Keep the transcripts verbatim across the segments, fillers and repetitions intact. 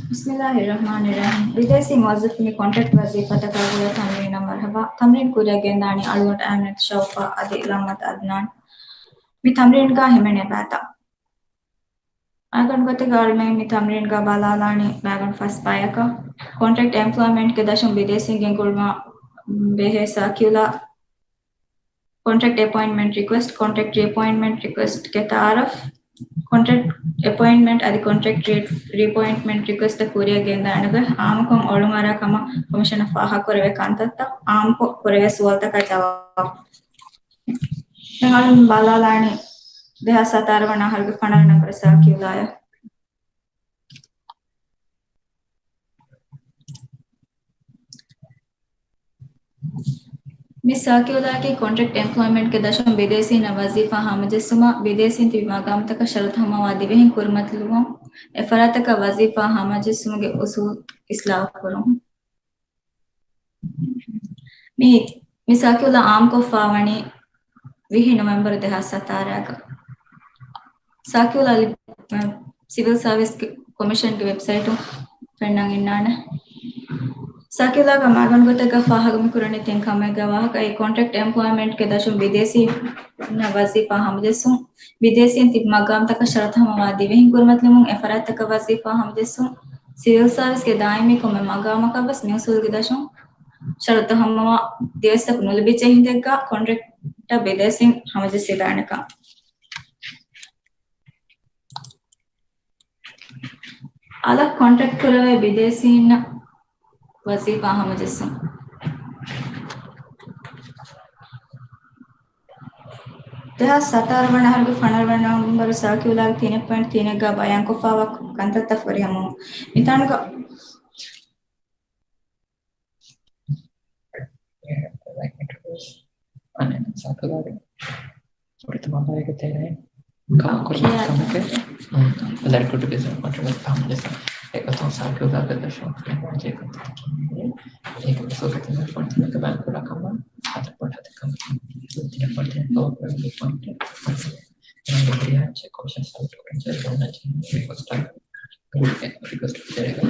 ބިސްމިއްލާހިއްރަޙްމާނިއްރަޙީމް. ބިދޭސީ މުވައްޒަފުންގެ ކޮންޓްރެކްޓް ވަޒީފާތަކާ ގުޅޭ ތަމްރީނަށް މަރުޙަބާ. ތަމްރީން ކުރިއަށް ގެންދާނީ އަޅުގަނޑު އަހްމަދު ޝައުފާ އަދި ލަމްމަތު އަދްނާން. މި ތަމްރީންގަ ހިމެނޭ ބައިތައް. އަޅުގަނޑު ގޮތެއްގަ އަޅުމެން މި ތަމްރީންގަ ބަލާލާނީ ބައިގަނޑު ފަސް ބަޔަކަށް. ކޮންޓްރެކްޓް އެމްޕްލޮއިމަންޓްގެ ދަށުން ބިދޭސީން ގެންގުޅުމަށް ބެހޭ ސާކިއުލާ، ކޮންޓްރެކްޓް އެޕޮއިންޓްމަންޓް ރިކުއެސްޓް، ކޮންޓްރެކްޓް ރީއެޕޮއިންޓްމަންޓް ރިކުއެސްޓްގެ ތައާރަފް، ކޮންޓްރެކްޓް އެޕޮއިންޓްމަންޓް އަދި ކޮންޓްރެކްޓް ރީ-، ރީއެޕޮއިންޓްމަންޓް ރިކުއެސްޓްތައް ކުރިއަށް ގެންދާނެ ގޮތް އާއްމުކޮށް އޮޅުމާރާ ކަމަށް ކޮމިޝަނަށް ފާހަގަކުރެވޭ ކަންތައްތައް އާއްމުކޮށް ކުރެވޭ ސުވާލުތަކަށް ޖަވާބު. ދެން އަޅުން ބަލާލާނީ ދެހާސް ސަތާރަ ވަނަ އަހަރުގެ ފަނަރަ ނަންބަރު ސާކިއުލާއަށް. މި ސާކިއުލާއަކީ ކޮންޓްރެކްޓް އެމްޕްލޮއިމަންޓްގެ ދަށުން ބިދޭސީންނަށް ވަޒީފާ ހަމަޖެއްސުމަށް، ބިދޭސީން ތިބި މަގާމުތަކަށް ޝަރުތު ހަމަވާ ދިވެހިން ކުރިމަތިލުވުން، އެފަރާތަކަށް ވަޒީފާ ހަމަޖެއްސުމުގެ އުސޫލު އިސްލާހު ކުރުން. މި، މި ސާކިއުލާ އާއްމުކޮށްފާވަނީ ވިހި ނޮވެމްބަރު ދެހާސް ސަތާރައަކަށް. ސާކިއުލާ ލި-، ސިވިލް ސާވިސް ކޮމިޝަންގެ ވެބްސައިޓު ފެންނަން އިންނާނެ. ސާކިއުލާގަ މާގަނޑު ގޮތެއްގަ ފާހަގަ މި ކުރަނީ ތިން ކަމެއްގެ ވާހަކަ. އެ ކޮންޓްރެކްޓް އެމްޕްލޮއިމަންޓްގެ ދަށުން ބިދޭސީންނަށް ވަޒީފާ ހަމަޖެއްސުން، ބިދޭސީން ތިބި މަގާމްތަކަށް ޝަރުތު ހަމަވާ ދިވެހިން ކުރިމަތިލުމުން، އެފަރާތަކަށް ވަޒީފާ ހަމަޖެއްސުން، ސިވިލް ސާވިސްގެ ދާއިމީ ކޮންމެ މަގާމަކަށް ވެސް މި އުސޫލުގެ ދަށުން ޝަރުތު ހަމަވާ ދިވެއްސަކު ނުލިބިއްޖެ ހިނދެއްގަ ކޮންޓްރެކްޓަށް ބިދޭސީން ހަމަޖެއްސިދާނެކަން. އަލަށް ކޮންޓްރެކްޓް ކުރެވޭ ބިދޭސީންނަށް ވަޒީފާ ހަމަޖެއްސުން. ދެހާސް ސަތާރަ ވަނަ އަހަރުގެ ފަނަރަ ވަނަ ނަންބަރު ސާކިއުލާގެ ތިނެއް ޕޮއިންޓް ތިނެއްގަ ބަޔާންކޮށްފާވާ ކަންތައްތައް ފުރިހަމަވުން. މިތާނުގަ އަނެއް ސާކިއުލާގެ ފުރަތަމަ ބަޔަކު ތެރެއިން ކާކުރެވޭ ކަމެކޭ. ލަރިކުޑު ބިޒަން ކޮންޓްރެކްޓް ފާމު ދެސް. އެގޮތުން ސާކިއުލާގެ ދަށުން ފުރިހަމަވާ ޖެހޭ ކަންތައްތަކެއް މިއީ. އޭގެ މިސާލަކަށް ތިނެއް ޕޮއިންޓް ތިނެއްގަ ބަޔާންކުރާ ކަމަށް ހަތަރު ޕޮއިންޓް ހަތެއް ކަމަށް ތިނެއް ޕޮއިންޓް ތިނެއް ކޮވަރ ކުރެވޭ ޕޮއިންޓް ކޮންޓްރެކްޓް ކޮމިޝަން ސަބްމިޓް ކުރަން ޖެހޭ ލޯނަށް ޖެހޭ ރިކުއެސްޓް ގުޅިގެން ރިކުއެސްޓް ކުރެވޭ.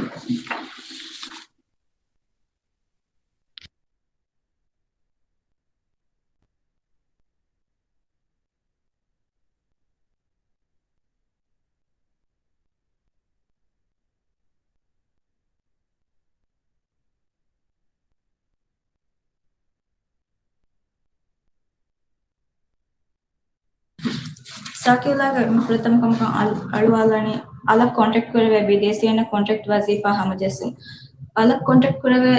ސާކިއުލާގެ ފުރަތަމަ ކަމަކަށް އަޅު-، އަޅުވާލަނީ އަލަށް ކޮންޓްރެކްޓް ކުރެވޭ ބިދޭސީންނަށް ކޮންޓްރެކްޓް ވަޒީފާ ހަމަޖެއްސުން. އަލަށް ކޮންޓްރެކްޓް ކުރެވޭ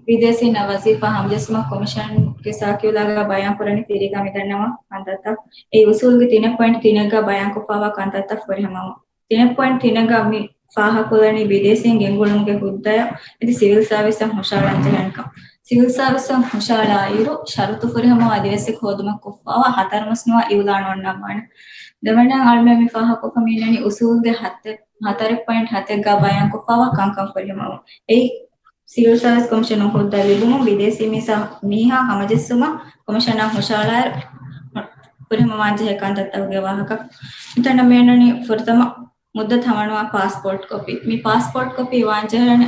ބިދޭސީންނަށް ވަޒީފާ ހަމަޖެއްސުމަށް ކޮމިޝަންގެ ސާކިއުލާގަ ބަޔާން ކުރަނީ ތިރީގަ މިދަންނަވާ ކަންތައްތައް. އެ އުސޫލުގެ ތިނެއް ޕޮއިންޓް ތިނެއްގަ ބަޔާންކޮށްފާވާ ކަންތައްތައް ފުރިހަމަވުން. ތިނެއް ޕޮއިންޓް ތިނެއްގަ މި ފާހަގަކޮށްލަނީ ބިދޭސީން ގެންގުޅުމުގެ ހުއްދަޔަށް އެދި ސިވިލް ސާވިސްއަށް ހުށަހަޅަން ޖެހޭނެކަން. ސިވިލް ސާވިސްއަށް ހުށަހަޅާއިރު، ޝަރުތު ފުރިހަމަވާ ދިވެއްސެއް ހޯދުމަށް ކޮށްފާވާ ހަތަރު މަސް ނުވާ އިއުލާނު އޮންނަންވާނެ. ދެވަނައަށް އަޅުމެން މި ފާހަގަކޮށްފަ މިއިންނަނީ އުސޫލުގެ ހަތެއް، ހަތަރެއް ޕޮއިންޓް ހަތެއްގަ ބަޔާންކޮށްފާވާ ކަންކަން ފުރިހަމަވުން. އެއީ، ސިވިލް ސާވިސް ކޮމިޝަނުން ހުއްދަ ލިބުމުން ބިދޭސީ މީސާ-، މީހާ ހަމަޖެއްސުމަށް ކޮމިޝަނަށް ހުށަހަޅާއިރު ފުރިހަމަވާން ޖެހޭ ކަންތައްތަކުގެ ވާހަކަ. މިތަނަށް މިއަންނަނީ ފުރަތަމަ މުއްދަތު ހަމަނުވާ ޕާސްޕޯޓް ކޮޕީ. މި ޕާސްޕޯޓް ކޮޕީ ވާންޖެހޭނެ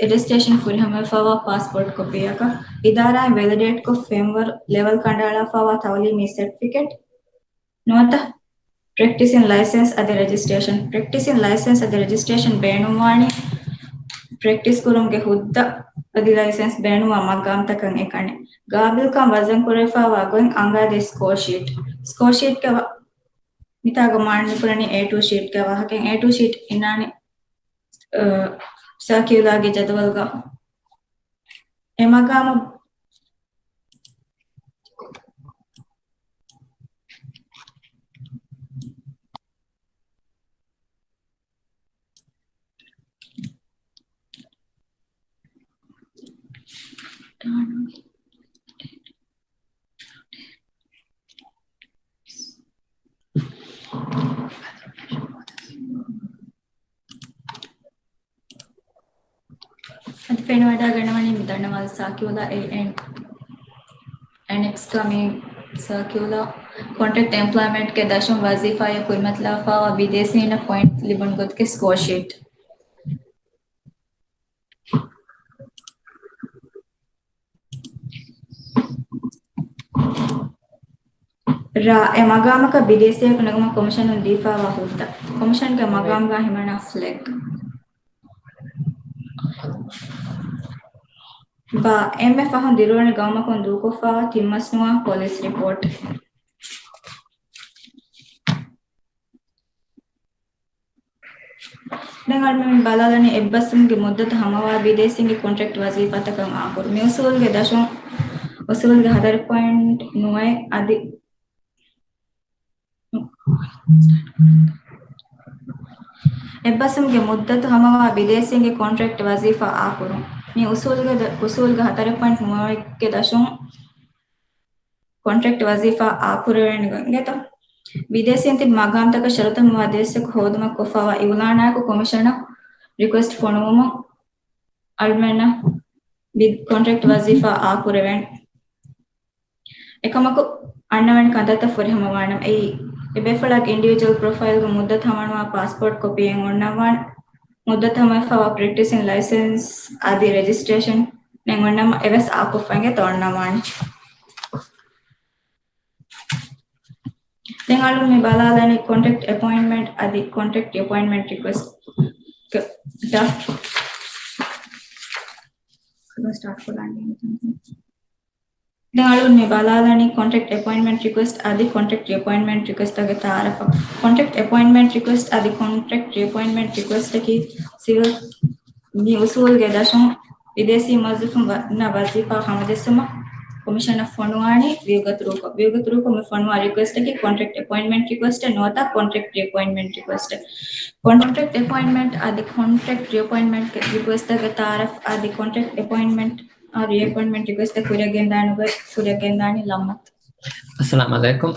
ރެޖިސްޓްރޭޝަން ފުރިހަމަވެފައިވާ ޕާސްޕޯޓް ކޮޕީއަކަށް، އިދާރާއިން ވެލިޑޭޓްކޮށް ފެންވަރު ލެވެލް ކަނޑައަޅާފައިވާ ތައުލީމީ ސެޓްފިކެޓް، ނުވަތަ ޕްރެކްޓިސިން ލައިސެންސް އަދި ރެޖިސްޓްރޭޝަން. ޕްރެކްޓިސިން ލައިސެންސް އަދި ރެޖިސްޓްރޭޝަން ބޭނުންވާނީ ޕްރެކްޓިސް ކުރުމުގެ ހުއްދަ އަދި ލައިސެންސް ބޭނުންވާ މަގާމްތަކަށް އެކަނި. ގާބިލްކަން ވަޒަން ކުރެވިފައިވާ ގޮތް އަންގާދޭ ސްކޯ ޝީޓް. ސްކޯ ޝީޓްގެ ވަ-، މިތާގަ މާނަ މިކުރަނީ އޭ ޓޫ ޝީޓްގެ ވާހަކަ. އޭ ޓޫ ޝީޓް އިންނާނެ، އަ، ސާކިއުލާގެ ޖަދުވަލްގަ. އެ މަގާމަށް އަދި ފެނިވަޑައިގަންނަވަނީ މި ދަންނަވާލި ސާކިއުލާ އެ އެން އެނެކްސްގަ މި ސާކިއުލާ ކޮންޓްރެކްޓް އެމްޕްލޮއިމަންޓްގެ ދަށުން ވަޒީފާއަށް ކުރިމަތިލާފައިވާ ބިދޭސީންނަށް ޕޮއިންޓް ލިބުނު ގޮތުގެ ސްކޯޝީޓް. ރ، އެ މަގާމަކަށް ބިދޭސީއަކު ނެގުމަށް ކޮމިޝަނުން ދީފައިވާ ހުއްދަ. ކޮމިޝަންގެ މަގާމުގަ ހިމަނާ ފްލެގް. ބ، އެންމެ ފަހުން ދިރިއުޅުނު ގައުމަކުން ދޫކޮށްފައިވާ ތިންމަސްނުވާ ޕޮލިސް ރިޕޯޓް. ދެން އަޅުގަނޑުމެން ބަލާލަނީ އެއްބަސްވުމުގެ މުއްދަތު ހަމަވާ ބިދޭސީންގެ ކޮންޓްރެކްޓް ވަޒީފާތަކަށް އާކުރު. މި އުސޫލުގެ ދަށުން، އުސޫލުގެ ހަތަރު ޕޮއިންޓް ނުވައެއް އަދި އެއްބަސްވުމުގެ މުއްދަތު ހަމަވާ ބިދޭސީންގެ ކޮންޓްރެކްޓް ވަޒީފާ އާކުރުން. މި އުސޫލުގެ ދަ-، އުސޫލުގެ ހަތަރު ޕޮއިންޓް ނުވައެއްގެ ދަށުން ކޮންޓްރެކްޓް ވަޒީފާ އާކުރެވޭނެ ގޮތް އިނގޭތޯ؟ ބިދޭސީން ތިބި މަގާމްތަކަށް ޝަރުތު ހަމަވާ ދޭސްތަކު ހޯދުމަށް ކޮށްފައިވާ އިއުލާނާއެކު ކޮމިޝަނަށް ރިކުއެސްޓް ފޮނުވުމުން އަޅުމެންނަށް ބި-، ކޮންޓްރެކްޓް ވަޒީފާ އާކުރެވޭނެ. އެކަމަކު، އަންނަވަނި ކަންތައްތައް ފުރިހަމަވާނަމަ، އެއީ، އެބޭފުޅާގެ އިންޑިވިޖުއަލް ޕްރޮފައިލްގެ މުއްދަތު ހަމަނުވާ ޕާސްޕޯޓް ކޮޕީއެއް އޮންނަވާނެ. މުއްދަތު ހަމަވެފައިވާ ޕްރެކްޓިސިން ލައިސަންސް އަދި ރެޖިސްޓްރޭޝަން އެއް އޮންނަމަ އެވެސް އާކޮށްފައިގެ އޮންނަވާނެ. ދެން އަޅުން މި ބަލާލަނީ ކޮންޓްރެކްޓް އެޕޮއިންޓްމަންޓް އަދި ކޮންޓްރެކްޓް ރީއެޕޮއިންޓްމަންޓް ރިކުއެސްޓް. ސްޓާޓް ކޮށްލާން. ދެން އަޅުން މި ބަލާލަނީ ކޮންޓްރެކްޓް އެޕޮއިންޓްމަންޓް ރިކުއެސްޓް އަދި ކޮންޓްރެކްޓް ރީއެޕޮއިންޓްމަންޓް ރިކުއެސްޓްގެ ތައާރަފަށް. ކޮންޓްރެކްޓް އެޕޮއިންޓްމަންޓް ރިކުއެސްޓް އަދި ކޮންޓްރެކްޓް ރީއެޕޮއިންޓްމަންޓް ރިކުއެސްޓަކީ ސިވިލް މި އުސޫލުގެ ދަށުން ބިދޭސީ މުވައްޒަފުންނަށް ވަޒީފާ ހަމަޖެއްސުމަށް ކޮމިޝަނަށް ފޮނުވާނީ ވިއުގަތުރޫކޮށް. ވިއުގަތުރޫކޮށް މި ފޮނުވާ ރިކުއެސްޓަކީ ކޮންޓްރެކްޓް އެޕޮއިންޓްމަންޓް ރިކުއެސްޓެއް ނުވަތަ ކޮންޓްރެކްޓް ރީއެޕޮއިންޓްމަންޓް ރިކުއެސްޓެއް. ކޮންޓްރެކްޓް އެޕޮއިންޓްމަންޓް އަދި ކޮންޓްރެކްޓް ރީއެޕޮއިންޓްމަންޓްގެ ރިކުއެސްޓްގެ ތައާރަފް އަދި ކޮންޓްރެކްޓް އެޕޮއިންޓްމަންޓް އާ ރީއެޕޮއިންޓްމަންޓް ރިކުއެސްޓް ކުރިއަށް ގެންދާނެ ގޮތް، ކުރިއަށް ގެންދާނީ ޅަ މަތި. އައްސަލާމް ޢަލައިކުމް.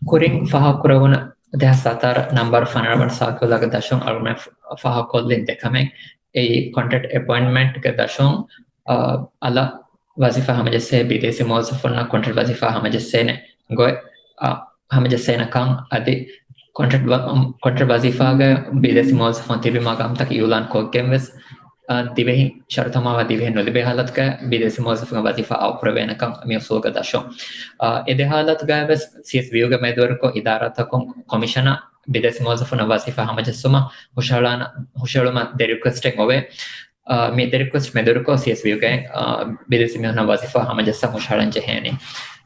ކުރިން ފާހަގަކުރެވުނު ދެހާސް ހަތަރު ނަންބަރު ފަނަރަ ވަނަ ސާކިއުލާގެ ދަށުން އަޅުގަނޑު ފާހަގަކޮށްލިން ދެ ކަމެއް. އެއީ ކޮންޓްރެކްޓް އެޕޮއިންޓްމަންޓްގެ ދަށުން، އަ، އަލަށް ވަޒީފާ ހަމަޖެއްސޭ ބިދޭސީ މުވައްޒަފުންނަށް ކޮންޓްރެކްޓް ވަޒީފާ ހަމަޖެއްސޭނެ ގޮތް، އަ، ހަމަޖެއްސޭނެކަން އަދި ކޮންޓްރެކްޓް ވަ-، ކޮންޓްރެކްޓް ވަޒީފާގަ ބިދޭސީ މުވައްޒަފުން ތިބި މަގާމްތަކަށް އިއުލާން ކޮށްގެން ވެސް، އަ، ދިވެހި ޝަރުތު ހަމަވާ ދިވެހި ނުލިބޭ ހާލަތުގަ ބިދޭސީ މުވައްޒަފުންގެ ވަޒީފާ އާކުރެވޭނެކަން މި އުސޫލުގެ ދަށުން. އަ، އެ ދެ ހާލަތުގައި ވެސް ސީއެސްވިއުގެ މެދުވެރިކޮށް އިދާރާތަކުން ކޮމިޝަނަށް ބިދޭސީ މުވައްޒަފުންނަށް ވަޒީފާ ހަމަޖެއްސުމަށް ހުށަހަޅާނަ-، ހުށަހެޅުމަށް ދެ ރިކުއެސްޓެއް އޮވޭ. އާ، މި ދެ ރިކުއެސްޓް މެދުވެރިކޮށް ސީއެސްވިއުގެ، އާ، ބިދޭސީ މީހުންނަށް ވަޒީފާ ހަމަޖައްސަން ހުށަހަޅަން ޖެހޭނީ.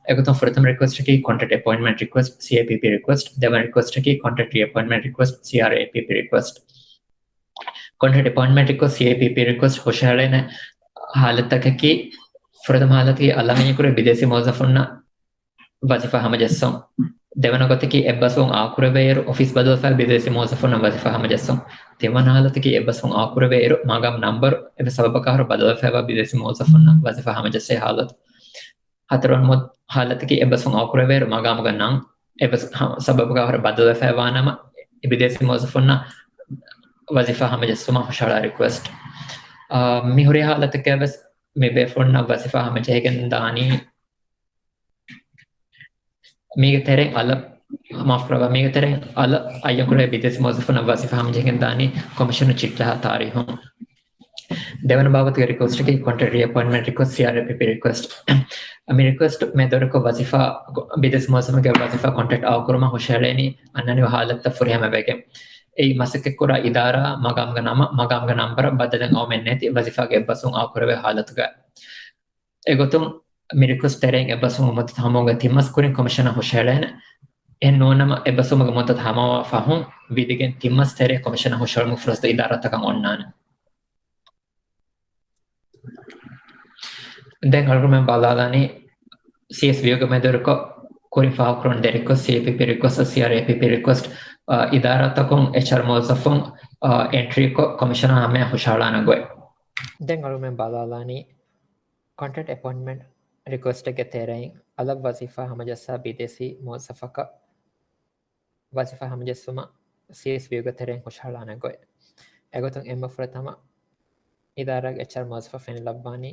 އެގޮތުން ފުރަތަމަ ރިކުއެސްޓަކީ ކޮންޓްރެކްޓް އެޕޮއިންޓްމަންޓް ރިކުއެސްޓް، ސީއޭޕީޕީ ރިކުއެސްޓް. ދެވަނަ ރިކުއެސްޓަކީ ކޮންޓްރެކްޓް ރީއެޕޮއިންޓްމަންޓް ރިކުއެސްޓް، ސީއާރްއޭޕީޕީ ރިކުއެސްޓް. ކޮންޓްރެކްޓް އެޕޮއިންޓްމަންޓް ރިކުއެސްޓް ސީއޭޕީޕީ ރިކުއެސްޓް ހުށަހެޅޭނެ ހާލަތްތަކަކީ، ފުރަތަމަ ހާލަތަކީ އަލަށް މިނިކުރެ ބިދޭސީ މުވައްޒަފުންނަށް ވަޒީފާ ހަމަޖެއްސުން. ދެވަނަ ގޮތަކީ އެއްބަސްވުން އާކުރެވޭއިރު އޮފީސް ބަދަލުވެފައި ބިދޭސީ މުވައްޒަފުންނަށް ވަޒީފާ ހަމަޖެއްސުން. ތިންވަނަ ހާލަތަކީ އެއްބަސްވުން އާކުރެވޭއިރު މަގާމް ނަންބަރު އެއްވެސް ސަބަބަކާ ހުރެ ބަދަލުވެފައިވާ ބިދޭސީ މުވައްޒަފުންނަށް ވަޒީފާ ހަމަޖެއްސޭ ހާލަތު. ހަތަރުވަނަ މު-، ހާލަތަކީ އެއްބަސްވުން އާކުރެވޭއިރު މަގާމުގެ ނަން އެއްވެސް ހަ-، ސަބަބަކާ ހުރެ ބަދަލުވެފައިވާ ނަމަ، އެ ބިދޭސީ މުވައްޒަފުންނަށް ވަޒީފާ ހަމަޖެއްސުމަށް ހުށަހަޅާ ރިކުއެސްޓް. އާ، މި ހުރި ހާލަތަކަށް ވެސް މި ބޭފުޅުންނަށް ވަޒީފާ ހަމަޖެހިގެން ދާނީ. މީގެ ތެރެއިން އަލަށް، މާފުކުރައްވާ، މީގެ ތެރެއިން އަލަށް އައްޔަންކުރެވޭ ބިދޭސީ މުވައްޒަފުންނަށް ވަޒީފާ ހަމަޖެހިގެން ދާނީ ކޮމިޝަނު ޗިއްޓާ ތާރީހުން. ދެވަނަ ބާވަތުގެ ރިކުއެސްޓަކީ ކޮންޓްރެކްޓް ރީއެޕޮއިންޓްމަންޓް ރިކުއެސްޓް، ސީއާރްއޭޕީޕީ ރިކުއެސްޓް. މި ރިކުއެސްޓް މެދުވެރިކޮށް ވަޒީފާ ގޮ-، ބިދޭސީ މުވައްޒަފުންގެ ވަޒީފާ ކޮންޓްރެކްޓް އާކުރުމަށް ހުށަހެޅޭނީ އަންނަނިވި ހާލަތްތައް ފުރިހަމަވެގެން. އެއީ މަސައްކަތްކުރާ އިދާރާ، މަގާމްގެ ނަމަ، މަގާމްގެ ނަންބަރ ބަދަލެއް އައުމެއް ނެތި ވަޒީފާގެ އެއްބަސްވުން އާކުރެވޭ ހާލަތުގަ. އެގޮތުން މި ރިކުއެސްޓް ތެރެއިން އެއްބަސްވުމުގެ މުއްދަތު ހަމަވުމުގެ ތިން މަސް ކުރިން ކޮމިޝަނަށް ހުށަހެޅޭނެ. އެހެން ނޫން ނަމަ އެއްބަސްވުމުގެ މުއްދަތު ހަމަވާ ފަހުން ވިދިގެން ތިން މަސް ތެރޭ ކޮމިޝަނަށް ހުށަހެޅުމުގެ ފުރުސަތު އިދާރާތަކަށް އޮންނާނެ. ދެން އަޅުގަނޑުމެން ބަލާލާނީ ސީއެސްވިއުގެ މެދުވެރިކޮށް ކުރިން ފާހަގަކުރުން ދެ ރިކުއެސްޓް، ސީއޭޕީޕީ ރިކުއެސްޓް، ސީއާރްއޭޕީޕީ ރިކުއެސްޓް، އާ، އިދާރާތަކުން އެޗްއާރް މުވައްޒަފުން، އާ، އެންޓްރީކޮށް ކޮމިޝަނަށް ހަމަޔަށް ހުށަހަޅާނެ ގޮތް. ދެން އަޅުގަނޑުމެން ބަލާލާނީ ކޮންޓްރެކްޓް އެޕޮއިންޓްމަންޓް ރިކުއެސްޓެއްގެ ތެރެއިން އަލަށް ވަޒީފާ ހަމަޖައްސާ ބިދޭސީ މުވައްޒަފަކަށް ވަޒީފާ ހަމަޖެއްސުމަށް ސީއެސްވިއުގެ ތެރެއިން ހުށަހަޅާނެ ގޮތް. އެގޮތުން އެންމެ ފުރަތަމަ އިދާރާގެ އެޗްއާރް މުވައްޒަފަށް ފެނިލައްވާނީ،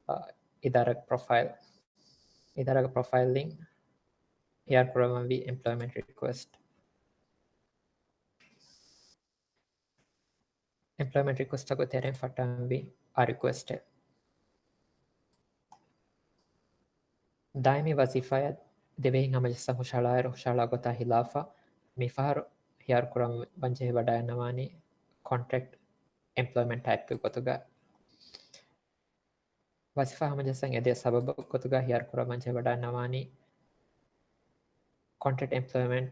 އާ، އިދާރާގެ ޕްރޮފައިލް، އިދާރާގެ ޕްރޮފައިލްއިން ހިޔާރު ކުރައްވަންވީ އެމްޕްލޮއިމަންޓް ރިކުއެސްޓް. އެމްޕްލޮއިމަންޓް ރިކުއެސްޓް ތަކުގެ ތެރެއިން ފައްޓަންވީ އާ ރިކުއެސްޓެއް. ދާއިމީ ވަޒީފާއަށް ދިވެހިން ހަމަޖައްސަން ހުށަހަޅާއިރު، ހުށަހަޅާ ގޮތާ ހިލާފަށް މިފަހަރު ހިޔާރު ކުރަން ވަންޖެހި ވަޑައިގަންނަވާނީ ކޮންޓްރެކްޓް އެމްޕްލޮއިމަންޓް ޓައިޕްގެ ގޮތުގަ. ވަޒީފާ ހަމަޖައްސަން އެދޭ ސަބަބު ގޮތުގަ ހިޔާރު ކުރަން ވަންޖެހި ވަޑައިގަންނަވާނީ contract employment,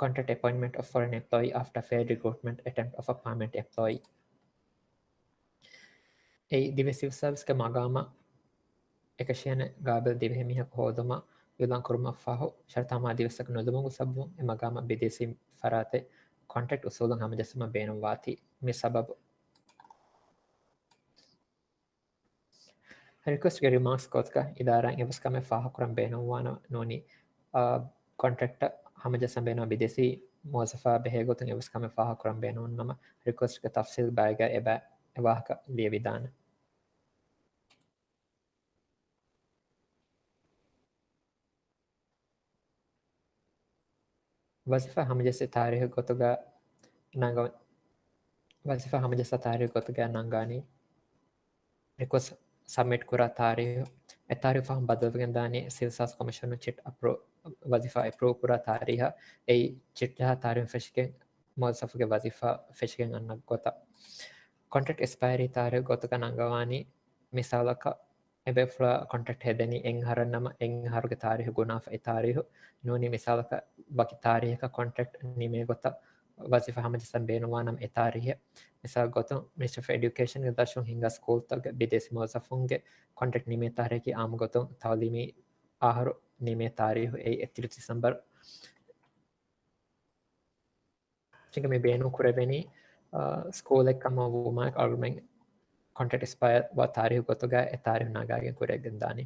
contract appointment of foreign employee after failed recruitment attempt of a permanent employee. އެއީ ދިވެހި ސިވިލް ސާވިސްގެ މަގާމަށް އެކަށީގެން ގާބިލް ދިވެހި މީހަކު ހޯދުމަށް އިޢުލާން ކުރުމަށް ފަހު، ޝަރުތު ހަމަ ދިވެއްސަކު ނުލިބުމުގެ ސަބަބުން އެ މަގާމަށް ބިދޭސީ ފަރާތެއް ކޮންޓްރެކްޓް އުސޫލުން ހަމަޖައްސުމަށް ބޭނުންވާތީ. މި ސަބަބު ރިކުއެސްޓްގެ ރިމާކްސް ގޮތުގަ އިދާރާއިން އެއްވެސް ކަމެއް ފާހަގަކުރަން ބޭނުންވާނެ ނޫނީ، އާ، ކޮންޓްރެކްޓަށް ހަމަޖައްސަން ބޭނުންވާ ބިދޭސީ މުވައްޒަފާ ބެހޭ ގޮތުން އެއްވެސް ކަމެއް ފާހަގަކުރަން ބޭނުންވުނު ނަމަ، ރިކުއެސްޓްގެ ތަފްސީލް ބައިގަ އެބަ އެ ވާހަކަ ލިޔެވިދާނެ. ވަޒީފާ ހަމަޖައްސި ތާރީހު ގޮތުގަ ނަންގަ-، ވަޒީފާ ހަމަޖައްސާ ތާރީހު ގޮތުގަ ނަންގާނީ ރިކުއެސްޓް ސަބްމިޓް ކުރާ ތާރީހު. އެ ތާރީހު ފަހުން ބަދަލުވެގެން ދާނީ ސިވިލް ސާވިސް ކޮމިޝަނުން ޗިޓް އަޕްރޫ-، ވަޒީފާ އެޕްރޫވް ކުރާ ތާރީހަށް. އެއީ ޗިޓް ޖަހާ ތާރީހުން ފެށިގެން މުވައްޒަފުގެ ވަޒީފާ ފެށިގެން އަންނަ ގޮތަށް. ކޮންޓްރެކްޓް އެކްސްޕައިރީ ތާރީހު ގޮތުގަ ނަންގަވާނީ މިސާލަކަށް އެބޭފުޅާ ކޮންޓްރެކްޓް ހެދެނީ އެއް އަހަރަށް ނަމަ، އެއް އަހަރުގެ ތާރީހު ގުނާފަ އެ ތާރީހު ނޫނީ މިސާލަކަށް ވަކި ތާރީހަކަށް ކޮންޓްރެކްޓް ނިމޭ ގޮތަށް ވަޒީފާ ހަމަޖައްސަން ބޭނުންވާ ނަމަ އެ ތާރީހެއް. މިސާލު ގޮތުން މިނިސްޓްރީ އޮފް އެޑިއުކޭޝަންގެ ދަށުން ހިންގާ ސްކޫލްތަކުގެ ބިދޭސީ މުވައްޒަފުންގެ ކޮންޓްރެކްޓް ނިމޭ ތާރީހަކީ އާއްމު ގޮތުން ތައުލީމީ އަހަރު ނިމޭ ތާރީހު އެއީ އެއްތިރީސް ޑިސެމްބަރު. އެކަމަކު މި ބޭނުން ކުރެވެނީ، އާ، ސްކޫލެއް ކަމަށް ވުމާއެކު އަޅުގަނޑުމެން ކޮންޓްރެކްޓް އެކްސްޕަޔަރ ވާ ތާރީހު ގޮތުގަ އެ ތާރީހު ނަގާގެން ކުރިއަށް ގެންދާނީ.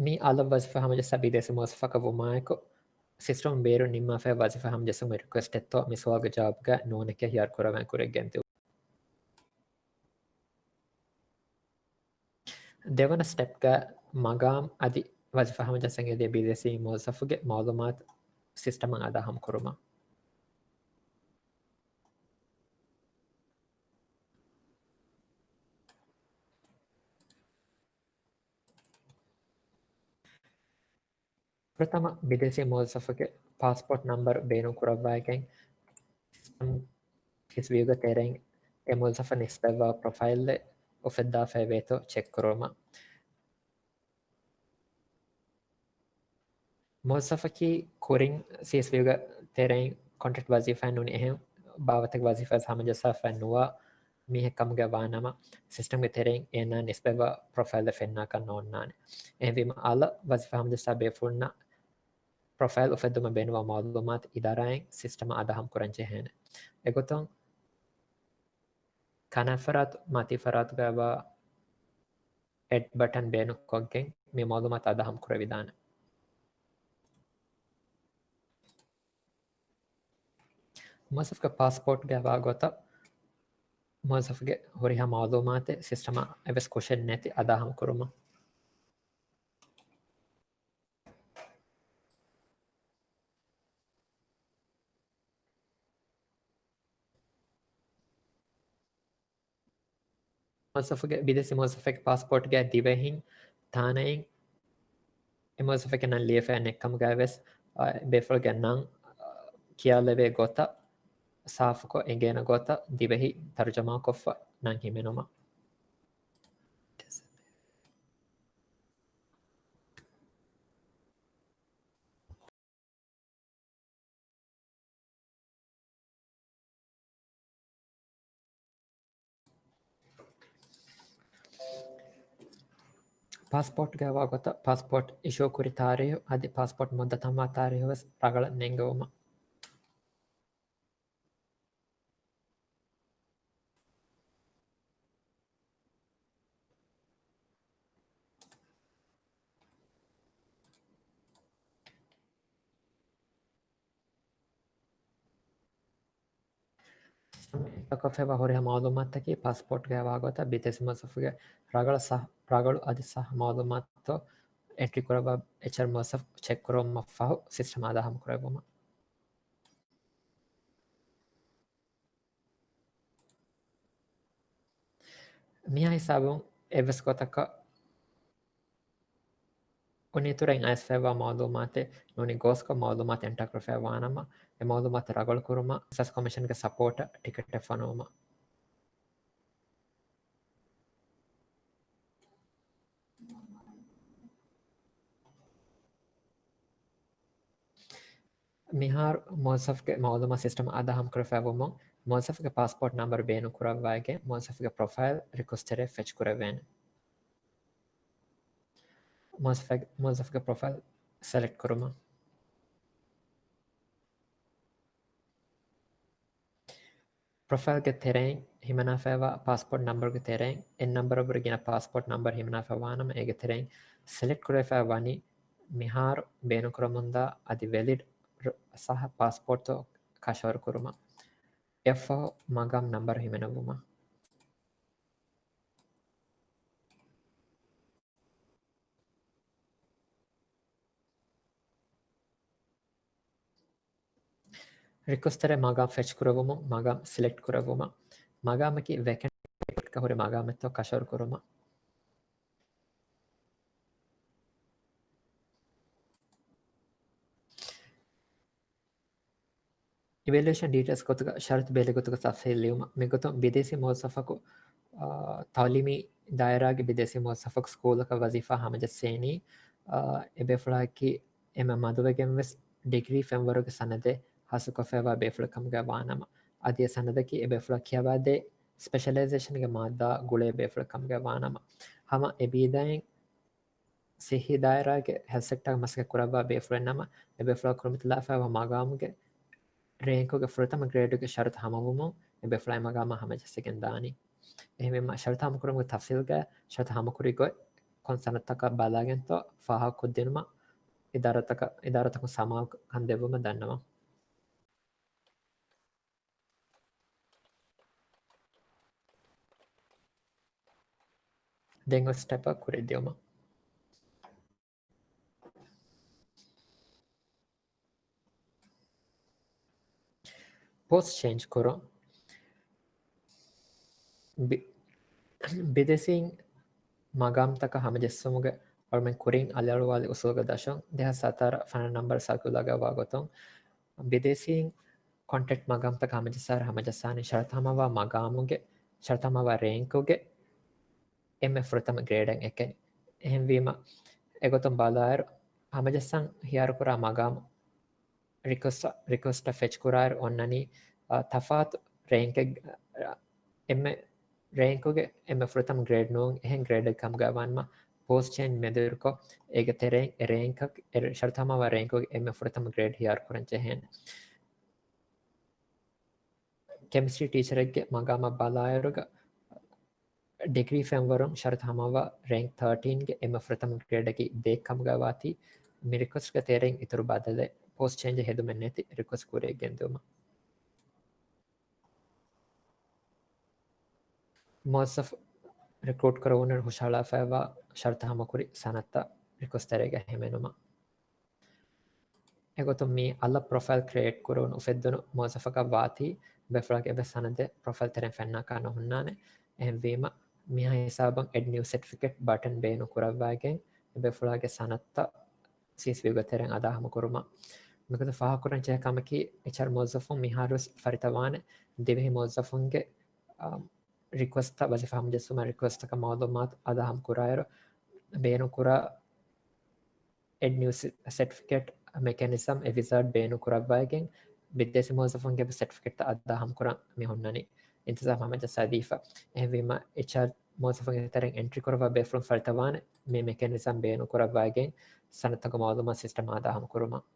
މި އަލަށް ވަޒީފާ ހަމަޖައްސާ ބިދޭސީ މުވައްޒަފަކަށް ވުމާއެކު، ސިސްޓަމުން ބޭރުން ނިންމާފައި ވަޒީފާ ހަމަޖައްސުމުގެ ރިކުއެސްޓެއްތޯ މި ސުވާލުގެ ޖަވާބުގަ ނޫނެކޭ ހިޔާރު ކުރައްވަން ކުރިއަށް ގެންދިއު. ދެވަނަ ސްޓެޕްގަ މަގާމް އަދި ވަޒީފާ ހަމަޖައްސަން އެދޭ ބިދޭސީ މުވައްޒަފުގެ މައުލޫމާތު ސިސްޓަމަށް އަދާހަމަ ކުރުމަށް. ފުރަތަމަ ބިދޭސީ މުވައްޒަފުގެ ޕާސްޕޯޓް ނަންބަރު ބޭނުން ކުރައްވައިގެން، ސިސްޓަމް ސީއެސްވިއުގެ ތެރެއިން އެ މުވައްޒަފަށް ނިސްބަތްވާ ޕްރޮފައިލްއެއް އުފެއްދާފައި ވޭތޯ ޗެކް ކުރުމަށް. މުވައްޒަފަކީ ކުރިން ސީއެސްވިއުގެ ތެރެއިން ކޮންޓްރެކްޓް ވަޒީފާއެއް ނޫނީ އެހެން ބާވަތެއްގެ ވަޒީފާ ހަމަޖައްސާފައި ނުވާ މީހެއް ކަމުގައި ވާ ނަމަ، ސިސްޓަމްގެ ތެރެއިން އޭނާ ނިސްބަތްވާ ޕްރޮފައިލްއެއް ފެންނާކަށް ނޯންނާނެ. އެހެންވީމަ، އަލަށް ވަޒީފާ ހަމަޖައްސާ ބޭފުޅުންނަށް ޕްރޮފައިލް އުފެއްދުމަށް ބޭނުންވާ މައުލޫމާތު އިދާރާއިން ސިސްޓަމަށް އަދާހަމަ ކުރަން ޖެހޭނެ. އެގޮތުން، ކަނާތް ފަރާތު، މަތީ ފަރާތުގައިވާ އެޑް ބަޓަން ބޭނުންކޮށްގެން މި މައުލޫމާތު އަދާހަމަ ކުރެވިދާނެ. މުވައްޒަފުގެ ޕާސްޕޯޓްގައިވާ ގޮތަށް، މުވައްޒަފުގެ ހުރިހާ މައުލޫމާތެއް ސިސްޓަމަށް އެއްވެސް ކުށެއް ނެތި އަދާހަމަ ކުރުމަށް. މުވައްޒަފުގެ، ބިދޭސީ މުވައްޒަފެއްގެ ޕާސްޕޯޓްގެ ދިވެހިން ތާނައިން އެ މުވައްޒަފެއްގެ ނަން ލިޔެފައި ނެތްކަމުގައި ވެސް، އާ، ބޭފުޅުގެ ނަން، އާ، ކިޔާލެވޭ ގޮތަށް ސާފުކޮށް އެނގޭނެ ގޮތަށް ދިވެހި ތަރުޖަމާކޮށްފަ ނަން ހިމެނުމަށް. ޕާސްޕޯޓްގައިވާ ގޮތަށް ޕާސްޕޯޓް އިޝޫ ކުރި ތާރީހު އަދި ޕާސްޕޯޓް މުއްދަތަށްވާ ތާރީހު ވެސް ރަނގަޅަށް ނެންގެވުމަށް. ކޮށްފައިވާ ހުރިހާ މައުލޫމާތަކީ ޕާސްޕޯޓްގައިވާ ގޮތަށް ބިދޭސީ މުވައްޒަފުގެ ރަނގަޅަށް ސަ-، ރަނގަޅު އަދި ސައް މައުލޫމާތު އެންޓްރީ ކުރައްވާ އެޗްއާރް މުވައްޒަފު ޗެކް ކުރުމަށް ފަހު ސިސްޓަމް އާދާ ހަމަކުރެއްވުމަށް. މިހާ ހިސާބުން އެއްވެސް ގޮތަކަށް އުނިތުރެއިން އައިސްފައިވާ މައުލޫމާތެއް ނޫނީ ގޯސްކޮށް މައުލޫމާތު އެންޓާ ކުރެފައިވާނަމަ، އެ މައުލޫމާތު ރަނގަޅު ކުރުމަށް ސަސް ކޮމިޝަންގެ ސަޕޯޓަށް ޓިކެޓެއް ފޮނުވުމަށް. މިހާރު މުވައްޒަފުގެ މައުލޫމާތު ސިސްޓަމް އާދާ ހަމަކުރެފައިވުމުން، މުވައްޒަފުގެ ޕާސްޕޯޓް ނަމްބަރު ބޭނުން ކުރައްވައިގެން، މުވައްޒަފުގެ ޕްރޮފައިލް ރިކުއެސްޓް ތެރޭ ފެޗް ކުރެވޭނެ. މުވައްޒަފެއް-، މުވައްޒަފުގެ ޕްރޮފައިލް ސެލެކްޓް ކުރުމަށް. ޕްރޮފައިލްގެ ތެރެއިން ހިމަނާފައިވާ ޕާސްޕޯޓް ނަމްބަރުގެ ތެރެއިން އެއް ނަމްބަރަށްވުރެ ގިނަ ޕާސްޕޯޓް ނަމްބަރު ހިމަނާފައިވާނަމަ، އޭގެ ތެރެއިން ސެލެކްޓް ކުރެވިފައި ވަނީ މިހާރު ބޭނުންކުރަމުންދާ އަދި ވެލިޑް ސައްހަ ޕާސްޕޯޓްތޯ ކަށަވަރު ކުރުމަށް. އެއަށްފަހު މަގާމް ނަމްބަރު ހިމެނެއްވުމަށް. ރިކުއެސްޓް ތެރޭ މަގާމް ފެޗް ކުރެއްވުމުން، މަގާމް ސިލެކްޓް ކުރެއްވުމަށް. މަގާމަކީ ވެކެންޓް ހުރި މަގާމެއްތޯ ކަށަވަރު ކުރުމަށް. އިވެލުއޭޝަން ޑީޓެއިލްސް ގޮތުގަ ޝަރުތު ބޭލި ގޮތުގަ ތަފްސީލް ލިޔުމަށް. މިގޮތުން ބިދޭސީ މުވައްޒަފަކު، އާ، ތައުލީމީ ދާއިރާގެ ބިދޭސީ މުވައްޒަފަކު ސްކޫލަކަށް ވަޒީފާ ހަމަޖައްސޭނީ، އާ، އެބޭފުޅާއަކީ އެންމެ މަދުވެގެންވެސް ޑިގްރީ ފެންވަރުގެ ސަނަދެއް ހާސިލްކޮށްފައިވާ ބޭފުޅެއް ކަމުގައި ވާނަމަ، އަދި އެ ސަނަދަކީ އެބޭފުޅާ ކިޔަވާދޭ ސްޕެޝަލައިޒޭޝަންގެ މާއްދާ ގުޅޭ ބޭފުޅެއް ކަމުގައި ވާނަމަ، ހަމަ އެބީދައިން ސިއްހީ ދާއިރާގެ ހެލްތް ސެކްޓާގެ މަސައްކަތް ކުރައްވާ ބޭފުޅެއް ނަމަ، އެބޭފުޅާ ކުރިމަތިލާފައިވާ މަގާމުގެ ރޭންކުގެ ފުރަތަމަ ގްރޭޑުގެ ޝަރުތު ހަމަވުމުން އެބޭފުޅާ އެ މަގާމަށް ހަމަޖައްސިގެން ދާނީ. އެހެންވީމަ، ޝަރުތު ހަމަކުރުމުގެ ތަފްސީލްގައި ޝަރުތު ހަމަކުރި ގޮތް ކޮން ސަނަދުތަކަށް ބަލާގެންތޯ ފާހަގަކޮށްދިނުމަށް އިދާރާތަކަށް، އިދާރާތަކުން ސަމާލުކަން ދެއްވުމަށް ދަންނަވަން. ދެން އޮތް ސްޓެޕަށް ކުރިއަށް ދިޔުމަށް. ޕޯސްޓް ޗޭންޖް ކުރުން. ބި-، ބިދޭސީން މަގާމްތަކަށް ހަމަޖެއްސުމުގެ އަޅުމެން ކުރިން އަލިއަޅުވާލި އުސޫލުގެ ދަށުން ދެހާސް ހަތަރު ފަނަރަ ނަމްބަރު ސަރކިއުލާގައި ވާ ގޮތުން، ބިދޭސީން ކޮންޓްރެކްޓް މަގާމްތަކަށް ހަމަޖައްސާއިރު ހަމަޖައްސާނީ ޝަރުތު ހަމަވާ މަގާމުގެ، ޝަރުތު ހަމަވާ ރޭންކުގެ އެންމެ ފުރަތަމަ ގްރޭޑަށް އެކަނި. އެހެންވީމަ، އެގޮތުން ބަލާއިރު، ހަމަޖައްސަން ހިޔާރުކުރާ މަގާމު ރިކުއެސްޓް، ރިކުއެސްޓަށް ފެޗް ކުރާއިރު އޮންނަނީ، އަ، ތަފާތު ރޭންކެއް، އަ، އެންމެ ރޭންކުގެ އެންމެ ފުރަތަމަ ގްރޭޑް ނޫން އެހެން ގްރޭޑެއް ކަމުގައި ވާނަމަ، ޕޯސްޓް ޗޭންޖް މެދުއިރުކޮށް، އޭގެ ތެރެއިން އެ ރޭންކަށް، އެ ޝަރުތު ހަމަވާ ރޭންކުގެ އެންމެ ފުރަތަމަ ގްރޭޑް ހިޔާރު ކުރަން ޖެހޭނެ. ކެމިސްޓްރީ ޓީޗަރެއްގެ މަގާމަށް ބަލާއިރުގަ، ޑިގްރީ ފެންވަރުން ޝަރުތު ހަމަވާ ރޭންކް ތާޓީންގެ އެންމެ ފުރަތަމަ ގްރޭޑަކީ ދޭއް ކަމުގައި ވާތީ، މި ރިކުއެސްޓްގެ ތެރެއިން އިތުރު ބަދަލެއް، ޕޯސްޓް ޗޭންޖެއް ހެދުމެއް ނެތި ރިކުއެސްޓް ކުރިއަށް ގެންދިއުމަށް. މުވައްޒަފު ރިކްރޫޓް ކުރެވުނުއިރު ހުށަހަޅާފައިވާ ޝަރުތު ހަމަކުރި ސަނަދުތައް ރިކުއެސްޓް ތެރޭގަ ހިމެނުމަށް. އެގޮތުން މި އަލަށް ޕްރޮފައިލް ކްރިއޭޓް ކުރުން އުފެއްދުނު މުވައްޒަފަކަށް ވާތީ، އެބޭފުޅާގެ އެއްވެސް ސަނަދެއް ޕްރޮފައިލް ތެރެއިން ފެންނާކަށް ނުހުންނާނެ. އެހެންވީމަ، މިހާ ހިސާބަށް އެޑް ނިއު ސެޓްފިކެޓް ބަޓަން ބޭނުން ކުރައްވައިގެން، އެބޭފުޅާގެ ސަނަދުތައް ސީއެސްވީގެ ތެރެއިން އަދާހަމަކުރުމަށް. މިގޮތަށް ފާހަގަކުރަން ޖެހޭ ކަމަކީ، އެޗްއާރް މުވައްޒަފުން މިހާރުވެސް ފަރިތަވާނެ ދިވެހި މުވައްޒަފުންގެ، އަ، ރިކުއެސްޓްތައް، ވަޒީފާ ހަމަޖެއްސުމަށް ރިކުއެސްޓްތަކަށް މައުލޫމާތު އަދާހަމަކުރާއިރު، ބޭނުންކުރާ އެޑް ނިއު ސެޓްފިކެޓް މެކެނިޒަމް އެ ވިޒާޑް ބޭނުންކުރައްވައިގެން، ބިދޭސީ މުވައްޒަފުންގެ ސެޓްފިކެޓްތައް އަދާހަމަކުރަން މި ހުންނަނީ. އިންތިޒާމް ހަމަޖައްސާދީފަ. އެހެންވީމަ، އެޗްއާރް މުވައްޒަފުންގެ ތެރެއިން އެންޓްރީ ކުރައްވާ ބޭފުޅުން ފަރިތަވާނެ މި މެކެނިޒަމް ބޭނުންކުރައްވައިގެން ސަނަދުތަކުގެ މައުލޫމާތު ސިސްޓަމް އަދާހަމަކުރުމަށް.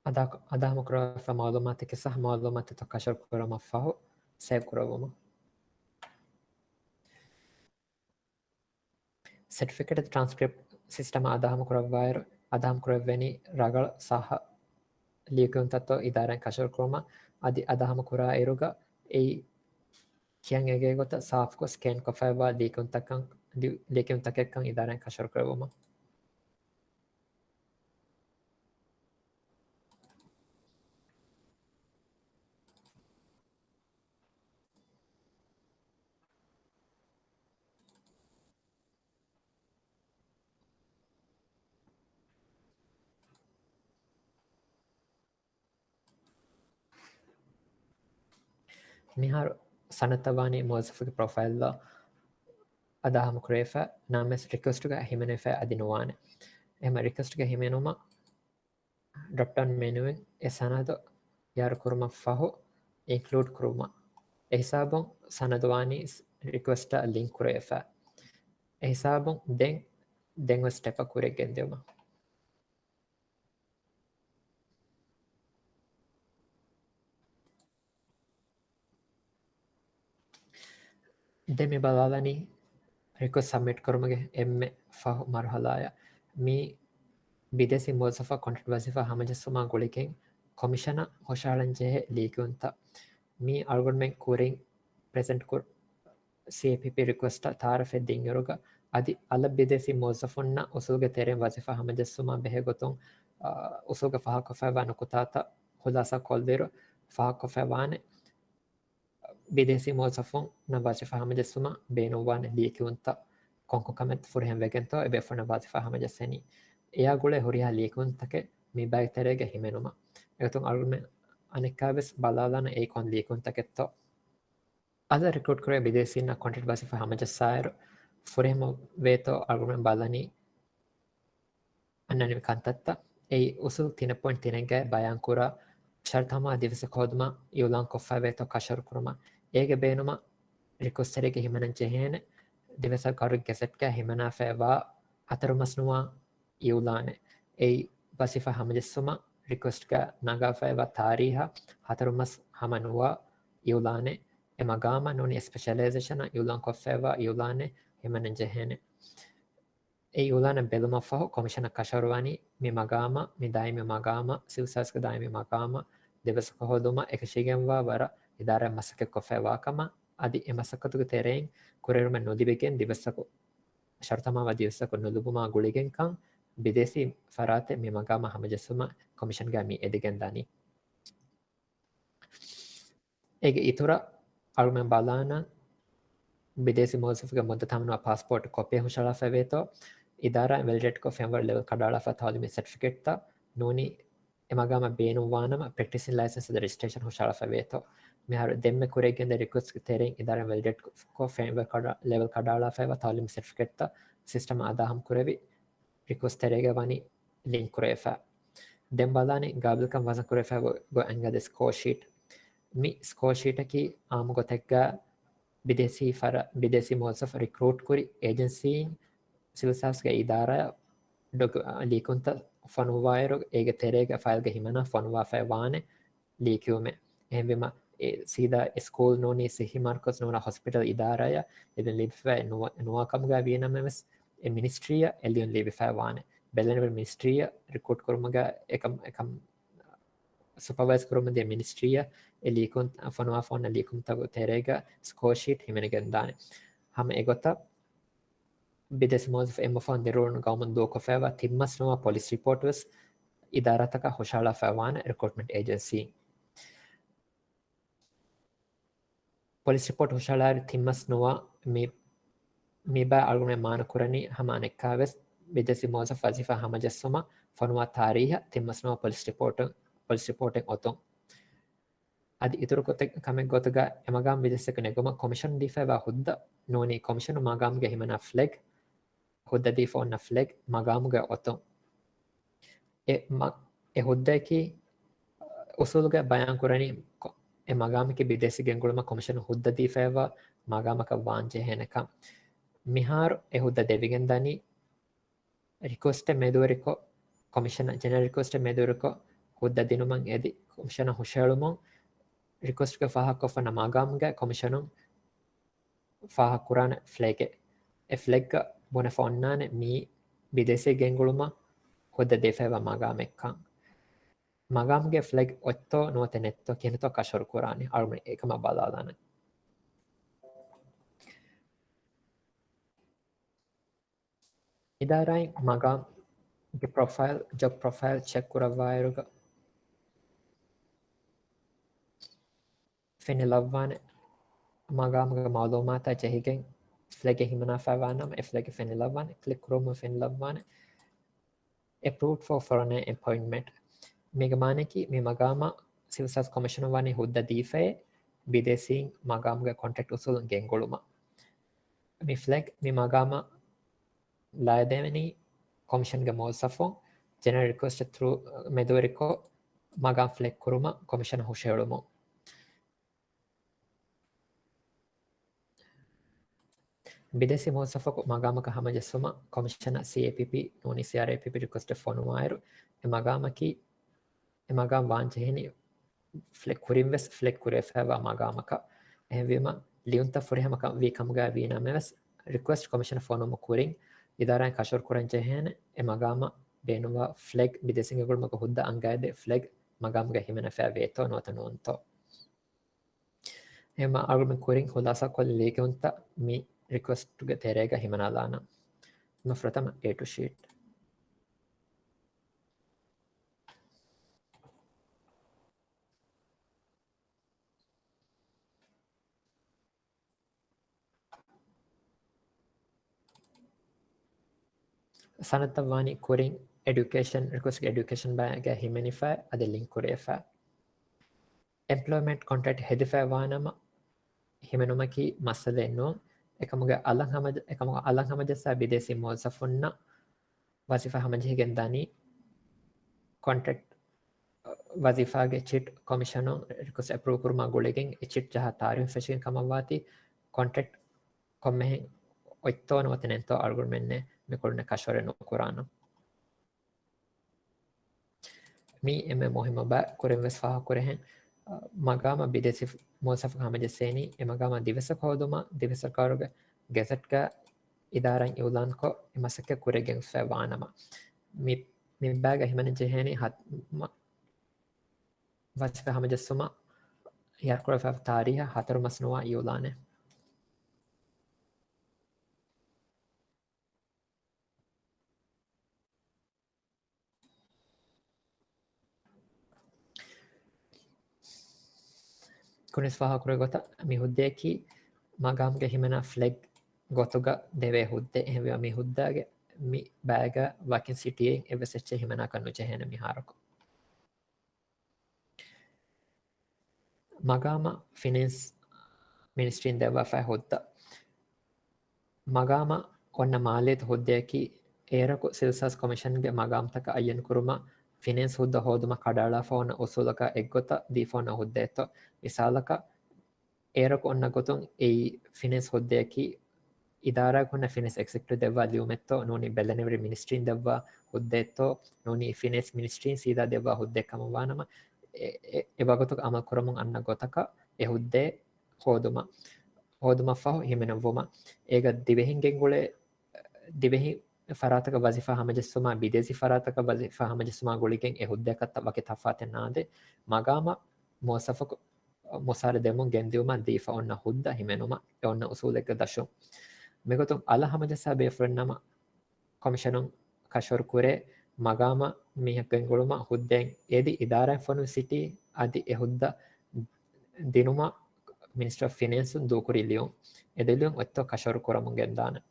އަދާ، އަދާހަމަކުރައްވާފައި މައުލޫމާތަކީ ސައްހަ މައުލޫމާތުތައް ކަށަވަރު ކުރުމަށްފަހު ސޭވް ކުރެއްވުމަށް. ސެޓްފިކެޓް ޓްރާންސްކްރިޕްޓް ސިސްޓަމަށް އަދާހަމަ ކުރައްވާއިރު، އަދާހަމަ ކުރެވެނީ ރަނގަޅު ސައްހަ ލިޔެކިޔުންތައްތޯ އިދާރާއިން ކަށަވަރު ކުރުމަށް. އަދި އަދާހަމަ ކުރާ އިރުގަ އެއީ ކިޔަން އެނގޭ ގޮތަށް ސާފުކޮށް ސްކޭން ކޮށްފައިވާ ލިޔެކިޔުންތަކަށް، ލި-، ލިޔެކިޔުންތަކެއްކަން އިދާރާއިން ކަށަވަރު ކުރެއްވުމަށް. މިހާރު ސަނަދަށް ވާނީ މުވައްޒަފުގެ ޕްރޮފައިލްއަށް އަދާހަމަ ކުރެވިފަ، ނަމަވެސް ރިކުއެސްޓްގަ ހިމެނެފަ އަދި ނުވާނެ. އެހެން ރިކުއެސްޓްގަ ހިމެނުމަށް ޑްރޮޕްޑައުން މެނުއިން އެ ސަނަދު އިހާރު ކުރުމަށް ފަހު އިންކްލޫޑް ކުރުމަށް. އެހިސާބުން ސަނަދު ވާނީ ރިކުއެސްޓަށް ލިންކް ކުރެވިފަ. އެހިސާބުން ދެން، ދެން އޮތް ސްޓެޕަށް ކުރިއަށް ގެންދިއުމަށް. ދެން މި ބަލާލަނީ ރިކުއެސްޓް ސަބްމިޓް ކުރުމުގެ އެންމެ ފަހު މަރުހަލާއަށް. މީ ބިދޭސީ މުވައްޒަފަށް ކޮންޓްރެކްޓް ވަޒީފާ ހަމަޖައްސުމާ ގުޅިގެން ކޮމިޝަނަށް ހުށަހަޅަން ޖެހޭ ލިޔެކިޔުންތައް. މީ އަޅުގަނޑުމެން ކުރިން ޕްރެޒެންޓް ކުރ-، ސީއޭޕީޕީ ރިކުއެސްޓަށް ތައާރަފެއް ދިންއިރުގަ އަދި އަލަށް ބިދޭސީ މުވައްޒަފުންނަށް އުސޫލުގެ ތެރެއިން ވަޒީފާ ހަމަޖެއްސުމާ ބެހޭ ގޮތުން، އާ، އުސޫލުގަ ފާހަގަކޮށްފައިވާ ނުކުތާތައް ޚުލާސާ ކޮށްލިއިރު ފާހަގަކޮށްފައިވާނެ. ބިދޭސީ މުވައްޒަފުންނަށް ވަޒީފާ ހަމަޖެއްސުމަށް ބޭނުންވާނެ ލިޔެކިޔުންތައް ކޮންކޮން ކަމެއް ފުރިހަމަ ވެގެންތޯ އެ ބޭފުޅުންނަށް ވަޒީފާ ހަމަޖެއްސެނީ. އެއާ ގުޅޭ ހުރިހާ ލިޔެކިޔުންތަކެއް މި ބައިތެރޭގަ ހިމެނުމަށް. އެގޮތުން އަޅުގަނޑުމެން އަނެއްކާވެސް ބަލާލާނަން އެއީ ކޮން ލިޔެކިޔުންތަކެއްތޯ. އަލަށް ރިކްރޫޓް ކުރޭ ބިދޭސީންނަށް ކޮންޓްރެކްޓް ވަޒީފާ ހަމަޖައްސާއިރު، ފުރިހަމަ ވޭތޯ އަޅުގަނޑުމެން ބަލަނީ އަންނަނިވި ކަންތައްތައް. އެއީ އުސޫލު ތިނެއް ޕޮއިންޓް ތިނެއްގައި ބަޔާންކުރާ ޝަރުތު ހަމަވާ ދިވެއްސަކު ހޯދުމަށް އިއުލާން ކޮށްފައިވޭތޯ ކަށަވަރު ކުރުމަށް. އޭގެ ބޭނުމަށް ރިކުއެސްޓް ތެރޭގަ ހިމެނަން ޖެހޭނެ ދިވެއްސަކު ގަރު ގެޒެޓްގައި ހިމަނާފައިވާ ހަތަރު މަސް ނުވާ އިއުލާނެއް. އެއީ ވަޒީފާ ހަމަޖެއްސުމަށް ރިކުއެސްޓްގަ ނަގާފައިވާ ތާރީހަށް ހަތަރު މަސް ހަމަ ނުވާ އިއުލާނެއް. އެ މަގާމަށް ނޫނީ އެ ސްޕެޝަލައިޒޭޝަނަށް އިއުލާން ކޮށްފައިވާ އިއުލާނެއް ހިމެނަން ޖެހޭނެ. އެ އިއުލާނަށް ބެލުމަށްފަހު ކޮމިޝަނަށް ކަށަވަރުވަނީ މި މަގާމަށް، މި ދާއިމީ މަގާމަށް، ސިވިލް ސާވިސްގެ ދާއިމީ މަގާމަށް ދިވެއްސަކު ހޯދުމަށް އެކަށީގެންވާ ވަރަށް އިދާރާއެއް މަސައްކަތް ކޮށްފައިވާ ކަމަށް. އަދި އެ މަސައްކަތުގެ ތެރެއިން ކުރިއެރުމެއް ނުލިބިގެން ދިވެއްސަކު ޝަރުތު ހަމަވާ ދިވެއްސަކު ނުލިބުމާ ގުޅިގެންކަން ބިދޭސީ ފަރާތެއް މި މަގާމަށް ހަމަޖެއްސުމަށް ކޮމިޝަންގައި މި އެދިގެން ދަނީ. އޭގެ އިތުރަށް އަޅުގަނޑުމެން ބަލާނަން ބިދޭސީ މުވައްޒަފުގެ މުއްދަތު ހަމަނުވާ ޕާސްޕޯޓް ކޮޕީ ހުށަހަޅާފައިވޭތޯ، އިދާރާއިން ވެލިޑޭޓްކޮށް ފެންވަރު ލެވެލް ކަނޑައަޅާފަ ތައުލީމީ ސެޓްފިކެޓްތައް ނޫނީ އެ މަގާމަށް ބޭނުންވާނަމަ ޕްރެކްޓިސިން ލައިސަންސް އަދި ރެޖިސްޓްރޭޝަން ހުށަހަޅާފައިވޭތޯ. މިހާރު ދެންމެ ކުރެވިގެންދާ ރިކުއެސްޓްގެ ތެރެއިން އިދާރާއިން ވެލިޑޭޓްކޮށް ފެންވަރު ކަނޑަ-، ލެވެލް ކަނޑައަޅާފައިވާ ތައުލީމީ ސެޓްފިކެޓްތައް ސިސްޓަމަށް އަދާހަމަ ކުރެވި ރިކުއެސްޓް ތެރޭގަ ވަނީ ލިންކް ކުރެވިފަ. ދެން ބަލާނީ ގާބިލްކަން ވަޒަން ކުރެވިފައި ގޮ-، ގޮތް އެނގޭ ސްކޯޝީޓް. މި ސްކޯޝީޓަކީ އާއްމު ގޮތެއްގަ ބިދޭސީ ފަރާ-، ބިދޭސީ މުވައްޒަފު ރިކްރޫޓް ކުރި އޭޖެންސީން ސިވިލް ސާވިސްގެ އިދާރާ ޑޮކު-، ލިޔެކިޔުންތައް ފޮނުއްވާއިރު، އޭގެ ތެރޭގަ ފައިލްގަ ހިމަނާ ފޮނުވާފައި ވާނެ ލިޔެކިޔުމެއް. އެހެންވީމަ، އެ ސީދާ އެ ސްކޫލް ނޫނީ ސިއްހީ މަރުކަޒު ނޫނާ ހޮސްޕިޓަލް އިދާރާއަށް އެދެން ލިބިފައި ނުވަ-، ނުވާ ކަމުގަ ވީނަމަވެސް، އެ މިނިސްޓްރީއަށް އެ ލިޔުން ލިބިފައި ވާނެ. ބެލެނިވެރި މިނިސްޓްރީއަށް ރިކްރޫޓް ކުރުމުގަ އެކަމް، އެކަމް ސުޕަވައިޒް ކުރުމަށް ދިޔަ މިނިސްޓްރީއަށް އެ ލިޔެކިޔުން ފޮނުވާފަ އޮންނަ ލިޔެކިޔުންތަކުގެ ތެރޭގަ ސްކޯޝީޓް ހިމެނިގެންދާނެ. ހަމަ އެގޮތަށް ބިދޭސީ މުވައްޒަފު އެންމެ ފަހުން ދިރިއުޅުނު ގައުމުން ދޫކޮށްފައިވާ ތިން މަސް ނުވާ ޕޮލިސް ރިޕޯޓް ވެސް އިދާރާތަކަށް ހުށަހަޅާފައި ވާނެ ރިކްރޫޓްމަންޓް އޭޖެންސީން. ޕޮލިސް ރިޕޯޓް ހުށަހަޅާއިރު ތިން މަސް ނުވާ މި، މި ބައި އަޅުގަނޑުމެން މާނަ ކުރަނީ ހަމަ އަނެއްކާވެސް ބިދޭސީ މުވައްޒަފު ވަޒީފާ ހަމަޖެއްސުމަށް ފޮނުވާ ތާރީހަށް ތިން މަސް ނުވާ ޕޮލިސް ރިޕޯޓު، ޕޮލިސް ރިޕޯޓެއް އޮތުން. އަދި އިތުރު ކޮތެއް ކަމެއް ގޮތުގަ އެ މަގާމް ބިދޭސީއަކު ނެގުމަށް ކޮމިޝަނުން ދީފައިވާ ހުއްދަ ނޫނީ ކޮމިޝަނު މަގާމުގެ ހިމަނާ ފްލެގް، ހުއްދަ ދީފަ އޮންނަ ފްލެގް މަގާމުގެ އޮތުން. އެ މަ-، އެ ހުއްދައަކީ އުސޫލުގައި ބަޔާން ކުރަނީ ކޮ-، އެ މަގާމަކީ ބިދޭސީ ގެންގުޅުމަށް ކޮމިޝަނު ހުއްދަ ދީފައިވާ މަގާމަކަށް ވާން ޖެހޭނެ ކަން. މިހާރު އެ ހުއްދަ ދެވިގެން ދަނީ ރިކުއެސްޓެއް މެދުވެރިކޮށް، ކޮމިޝަނަށް ޖެނެރަލް ރިކުއެސްޓެއް މެދުވެރިކޮށް ހުއްދަ ދިނުމަށް އެދި ކޮމިޝަނަށް ހުށަހެޅުމުން ރިކުއެސްޓްގަ ފާހަގަކޮށްފަ ނަ މަގާމުގައި ކޮމިޝަނުން ފާހަގަކުރާނެ ފްލެގެއް. އެ ފްލެގްގަ ބުނެފަ އޮންނާނެ މީ ބިދޭސީ ގެންގުޅުމަށް ހުއްދަ ދީފައިވާ މަގާމެއްކަން. މަގާމްގެ ފްލެގް އޮތްތޯ ނުވަތަ ނެތްތޯ ކިހިނެއްތޯ ކަށަވަރު ކުރާނީ އަޅުގަނޑު އެކަމަށް ބަލާލާނަން. އިދާރާއިން މަގާމްގެ ޕްރޮފައިލް، ޖޮބް ޕްރޮފައިލް ޗެކް ކުރައްވާއިރުގަ ފެނިލައްވާނެ މަގާމުގެ މައުލޫމާތާ ޖެހިގެން ފްލެގެއް ހިމަނާފައިވާނަމަ، އެ ފްލެގެއް ފެނިލައްވާނެ، ކްލިކް ކުރުމުން ފެނިލައްވާނެ، އެޕްރޫވްޑް ފޯ ފޮރަން އެޕޮއިންޓްމަންޓް. މީގެ މާނައަކީ މި މަގާމަށް ސިވިލް ސާވިސް ކޮމިޝަނުން ވަނީ ހުއްދަ ދީފައޭ، ބިދޭސީން މަގާމުގެ ކޮންޓްރެކްޓް އުސޫލުން ގެންގުޅުމަށް. މި ފްލެގް މި މަގާމަށް ލައިދެވެނީ ކޮމިޝަންގެ މުވައްޒަފުން ޖެނެރަލް ރިކުއެސްޓް ތްރޫ މެދުވެރިކޮށް މަގާމް ފްލެގް ކުރުމަށް ކޮމިޝަނަށް ހުށަހެޅުމުން. ބިދޭސީ މުވައްޒަފަކު މަގާމަކަށް ހަމަޖެއްސުމަށް ކޮމިޝަނަށް ސީއޭޕީޕީ ނޫނީ ސީއާރްއޭޕީޕީ ރިކުއެސްޓެއް ފޮނުވާއިރު، އެ މަގާމަކީ، އެ މަގާމް ވާން ޖެހެނީ ފްލެގް ކުރިން ވެސް ފްލެގް ކުރެވިފައިވާ މަގާމަކަށް. އެހެންވީމަ، ލިޔުންތައް ފުރިހަމަ ކަ-، ވީ ކަމުގައި ވީނަމަވެސް، ރިކުއެސްޓް ކޮމިޝަނަށް ފޮނުވުމުގެ ކުރިން އިދާރާއިން ކަށަވަރު ކުރަން ޖެހޭނެ އެ މަގާމަށް ބޭނުންވާ ފްލެގް ބިދޭސީންގެ ގުޅުމަކަށް ހުއްދަ އަންގައިދޭ ފްލެގް މަގާމުގައި ހިމެނެފައި ވޭތޯ ނުވަތަ ނޫންތޯ. އެހެންވީމަ އަޅުގަނޑު ކުރިން ޚުލާސާކޮށްލި ލިޔެކިޔުންތައް މި ރިކުއެސްޓްގެ ތެރޭގަ ހިމަނާލާނަން. މި ފުރަތަމަ އޭ ޓު ޝީޓް. ސަނަދުތައް ވާނީ ކުރިން އެޑިއުކޭޝަން، ރިކުއެސްޓްގެ އެޑިއުކޭޝަން ބައިގައި ހިމެނިފަ އަދި ލިންކް ކުރެވިފަ. އެމްޕްލޮއިމަންޓް ކޮންޓްރެކްޓް ހެދިފައި ވާނަމަ ހިމެނުމަކީ މައްސަލައެއް ނޫން. އެކަމުގެ އަލަށް ހަމަޖަ-، އެކަމުގެ އަލަށް ހަމަޖައްސާ ބިދޭސީ މުވައްޒަފުންނަށް ވަޒީފާ ހަމަޖެހިގެން ދަނީ ކޮންޓްރެކްޓް ވަޒީފާގެ ޗިޓް ކޮމިޝަނުން ރިކުއެސްޓް އެޕްރޫވް ކުރުމާ ގުޅިގެން އެ ޗިޓް ޖަހާ ތާރީހު ފެށިގެން ކަމަށްވާތީ ކޮންޓްރެކްޓް ކޮންމެހެން އޮތްތޯ ނުވަތަ ނެތްތޯ އަޅުގަނޑުމެންނެއް މިކޮޅުން ކަށަވަރެއް ނުކުރާނަން. މީ އެންމެ މުހިއްމު ބައި. ކުރިން ވެސް ފާހަގަކުރެހެން، އަ، މަގާމަށް ބިދޭސީ މުވައްޒަފަކު ހަމަޖެއްސޭނީ އެ މަގާމަށް ދިވެއްސަކު ހޯދުމަށް ދިވެއްސަރުކާރުގެ ގެޒެޓްގަ އިދާރާއިން އިއުލާންކޮށް އެ މަސައްކަތް ކުރިއަށް ގެންގޮސްފައި ވާނަމަ، މި، މި ބައިގަ ހިމެނި ޖެހޭނީ ހަ-، މަ-، ވަޒީފާ ހަމަޖެއްސުމަށް ހިޔާރުކުރެވިފައިވާ ތާރީހަށް ހަތަރު މަސް ނުވާ އިއުލާނެއް. ކުރިން ފާހަގަކުރެއްވި ގޮތަށް މި ހުއްދައަކީ މަގާމްގެ ހިމެނާ ފްލެގް ގޮތުގަ ދެވޭ ހުއްދައެއް. އެހެންވީމަ މި ހުއްދާގެ މި ބައިގަ ވަކިން ސިޓީއެއް އެއްވެސް އެއްޗެއް ހިމެނާކަށް ނުޖެހޭނެ މިހާރަކު. މަގާމަށް ފިނޭންސް މިނިސްޓްރީން ދެއްވާފައި ހުއްދަ. މަގާމަށް އޮންނަ މާލިޔަތު ހުއްދައަކީ އޭރަކު ސިވިލް ސާވިސް ކޮމިޝަންގެ މަގާމްތަކަށް އައްޔަން ކުރުމަށް ފިނޭންސް ހުއްދަ ހޯދުމަށް ކަޑައަޅާފަ އޮންނަ އުސޫލަކާ އެއްގޮތަށް ދީފަ އޮންނަ ހުއްދައެއްތޯ. މިސާލަކަށް، އޭރަކު އޮންނަ ގޮތުން އެއީ ފިނޭންސް ހުއްދައަކީ އިދާރާގަ ހުންނަ ފިނޭންސް އެގްޒެކެޓިވް ދެއްވާ ލިޔުމެއްތޯ، ނޫނީ ބެލެނިވެރި މިނިސްޓްރީން ދެއްވާ ހުއްދައެއްތޯ، ނޫނީ ފިނޭންސް މިނިސްޓްރީން ސީދާ ދެއްވާ ހުއްދައެއް ކަމަށް ވާނަމަ، އެ، އެ، އެ ވަގުތުގަ އަމަލު ކުރަމުން އަންނަ ގޮތަކަށް އެ ހުއްދައެއް ހޯދުމަށް، ހޯދުމަށްފަހު ހިމެނެއްވުމަށް. އޭގަ ދިވެހިން ގެންގުޅޭ، ދިވެހި ފަރާތަކަށް ވަޒީފާ ހަމަޖެއްސުމާ، ބިދޭސީ ފަރާތަކަށް ވަޒީފާ ހަމަޖެއްސުމާ ގުޅިގެން އެ ހުއްދައަކަށް ވަކި ތަފާތެއް ނާދޭ. މަގާމަށް މުވައްޒަފަކު މުސާރަ ދެމުން ގެންދިއުމަށް ދީފަ އޮންނަ ހުއްދަ ހިމެނުމަށް އެ އޮންނަ އުސޫލެއްގަ ދަށުން. މިގޮތުން އަލަށް ހަމަޖައްސާ ބޭފުޅުންނަމަ ކޮމިޝަނުން ކަށަވަރު ކުރޭ މަގާމަށް މީހަކު ގެންގުޅުމަށް ހުއްދައެއް އެދި އިދާރާއިން ފޮނުވި ސިޓީ އަދި އެ ހުއްދަ ދިނުމަށް މިނިސްޓަރ އޮފް ފިނޭންސުން ދޫކުރި ލިޔުން. އެ ދެލިޔުން އޮތްތޯ ކަށަވަރު ކުރަމުން ގެންދާނެ.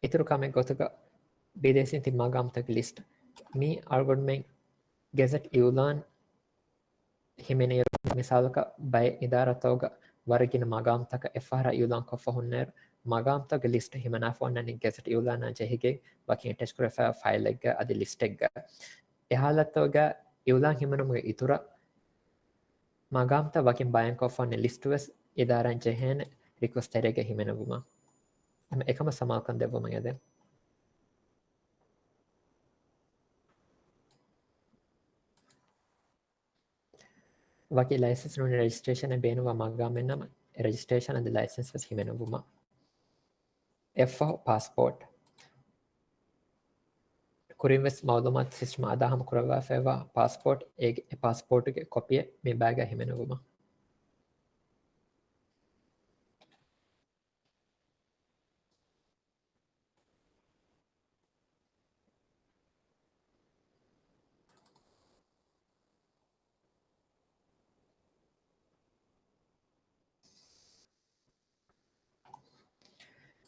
އިތުރު ކަމެއް ގޮތުގަ ބިދޭސީން ތިބި މަގާމްތަކުގެ ލިސްޓް. މީ އަޅުގަނޑުމެން ގެޒެޓް އިއުލާން ހިމެނިއިރު، މިސާލަކަށް ބައެއް އިދާރާތަކުގަ ވަރަށް ގިނަ މަގާމްތަކަށް އެއްފަހަރާ އިއުލާން ކޮށްފަ ހުންނައިރު، މަގާމްތަކުގެ ލިސްޓް ހިމަނާފަ އޮންނަނީ ގެޒެޓް އިއުލާނާ ޖެހިގެން ވަކިން އެޓެޗް ކުރެފައި ފައިލެއްގަ އަދި ލިސްޓެއްގަ. އެ ހާލަތުގަ އިއުލާން ހިމެނުމުގެ އިތުރަށް މަގާމްތައް ވަކިން ބަޔާންކޮށްފަ އޮންނަ ލިސްޓުވެސް އިދާރާއިން ޖެހޭނެ ރިކުއެސްޓް ތެރޭގަ ހިމެނެއްވުމަށް. އެމަ އެކަމަށް ސަމާލުކަން ދެއްވުމަށް އެދެން. ވަކި ލައިސަންސް ނޫނީ ރެޖިސްޓްރޭޝަން ބޭނުންވާ މަގާމެއް ނަމަ، އެ ރެޖިސްޓްރޭޝަން އަދި ލައިސަންސް ވެސް ހިމެނުއްވުމަށް. އެއަށްފަހު ޕާސްޕޯޓް. ކުރިން ވެސް މައުލޫމާތު ސިސްޓަމަށް އަދާހަމަ ކުރައްވާފައިވާ ޕާސްޕޯޓް، އޭގެ އެ ޕާސްޕޯޓުގެ ކޮޕިއެއް މި ބާގައި ހިމެނުއްވުމަށް.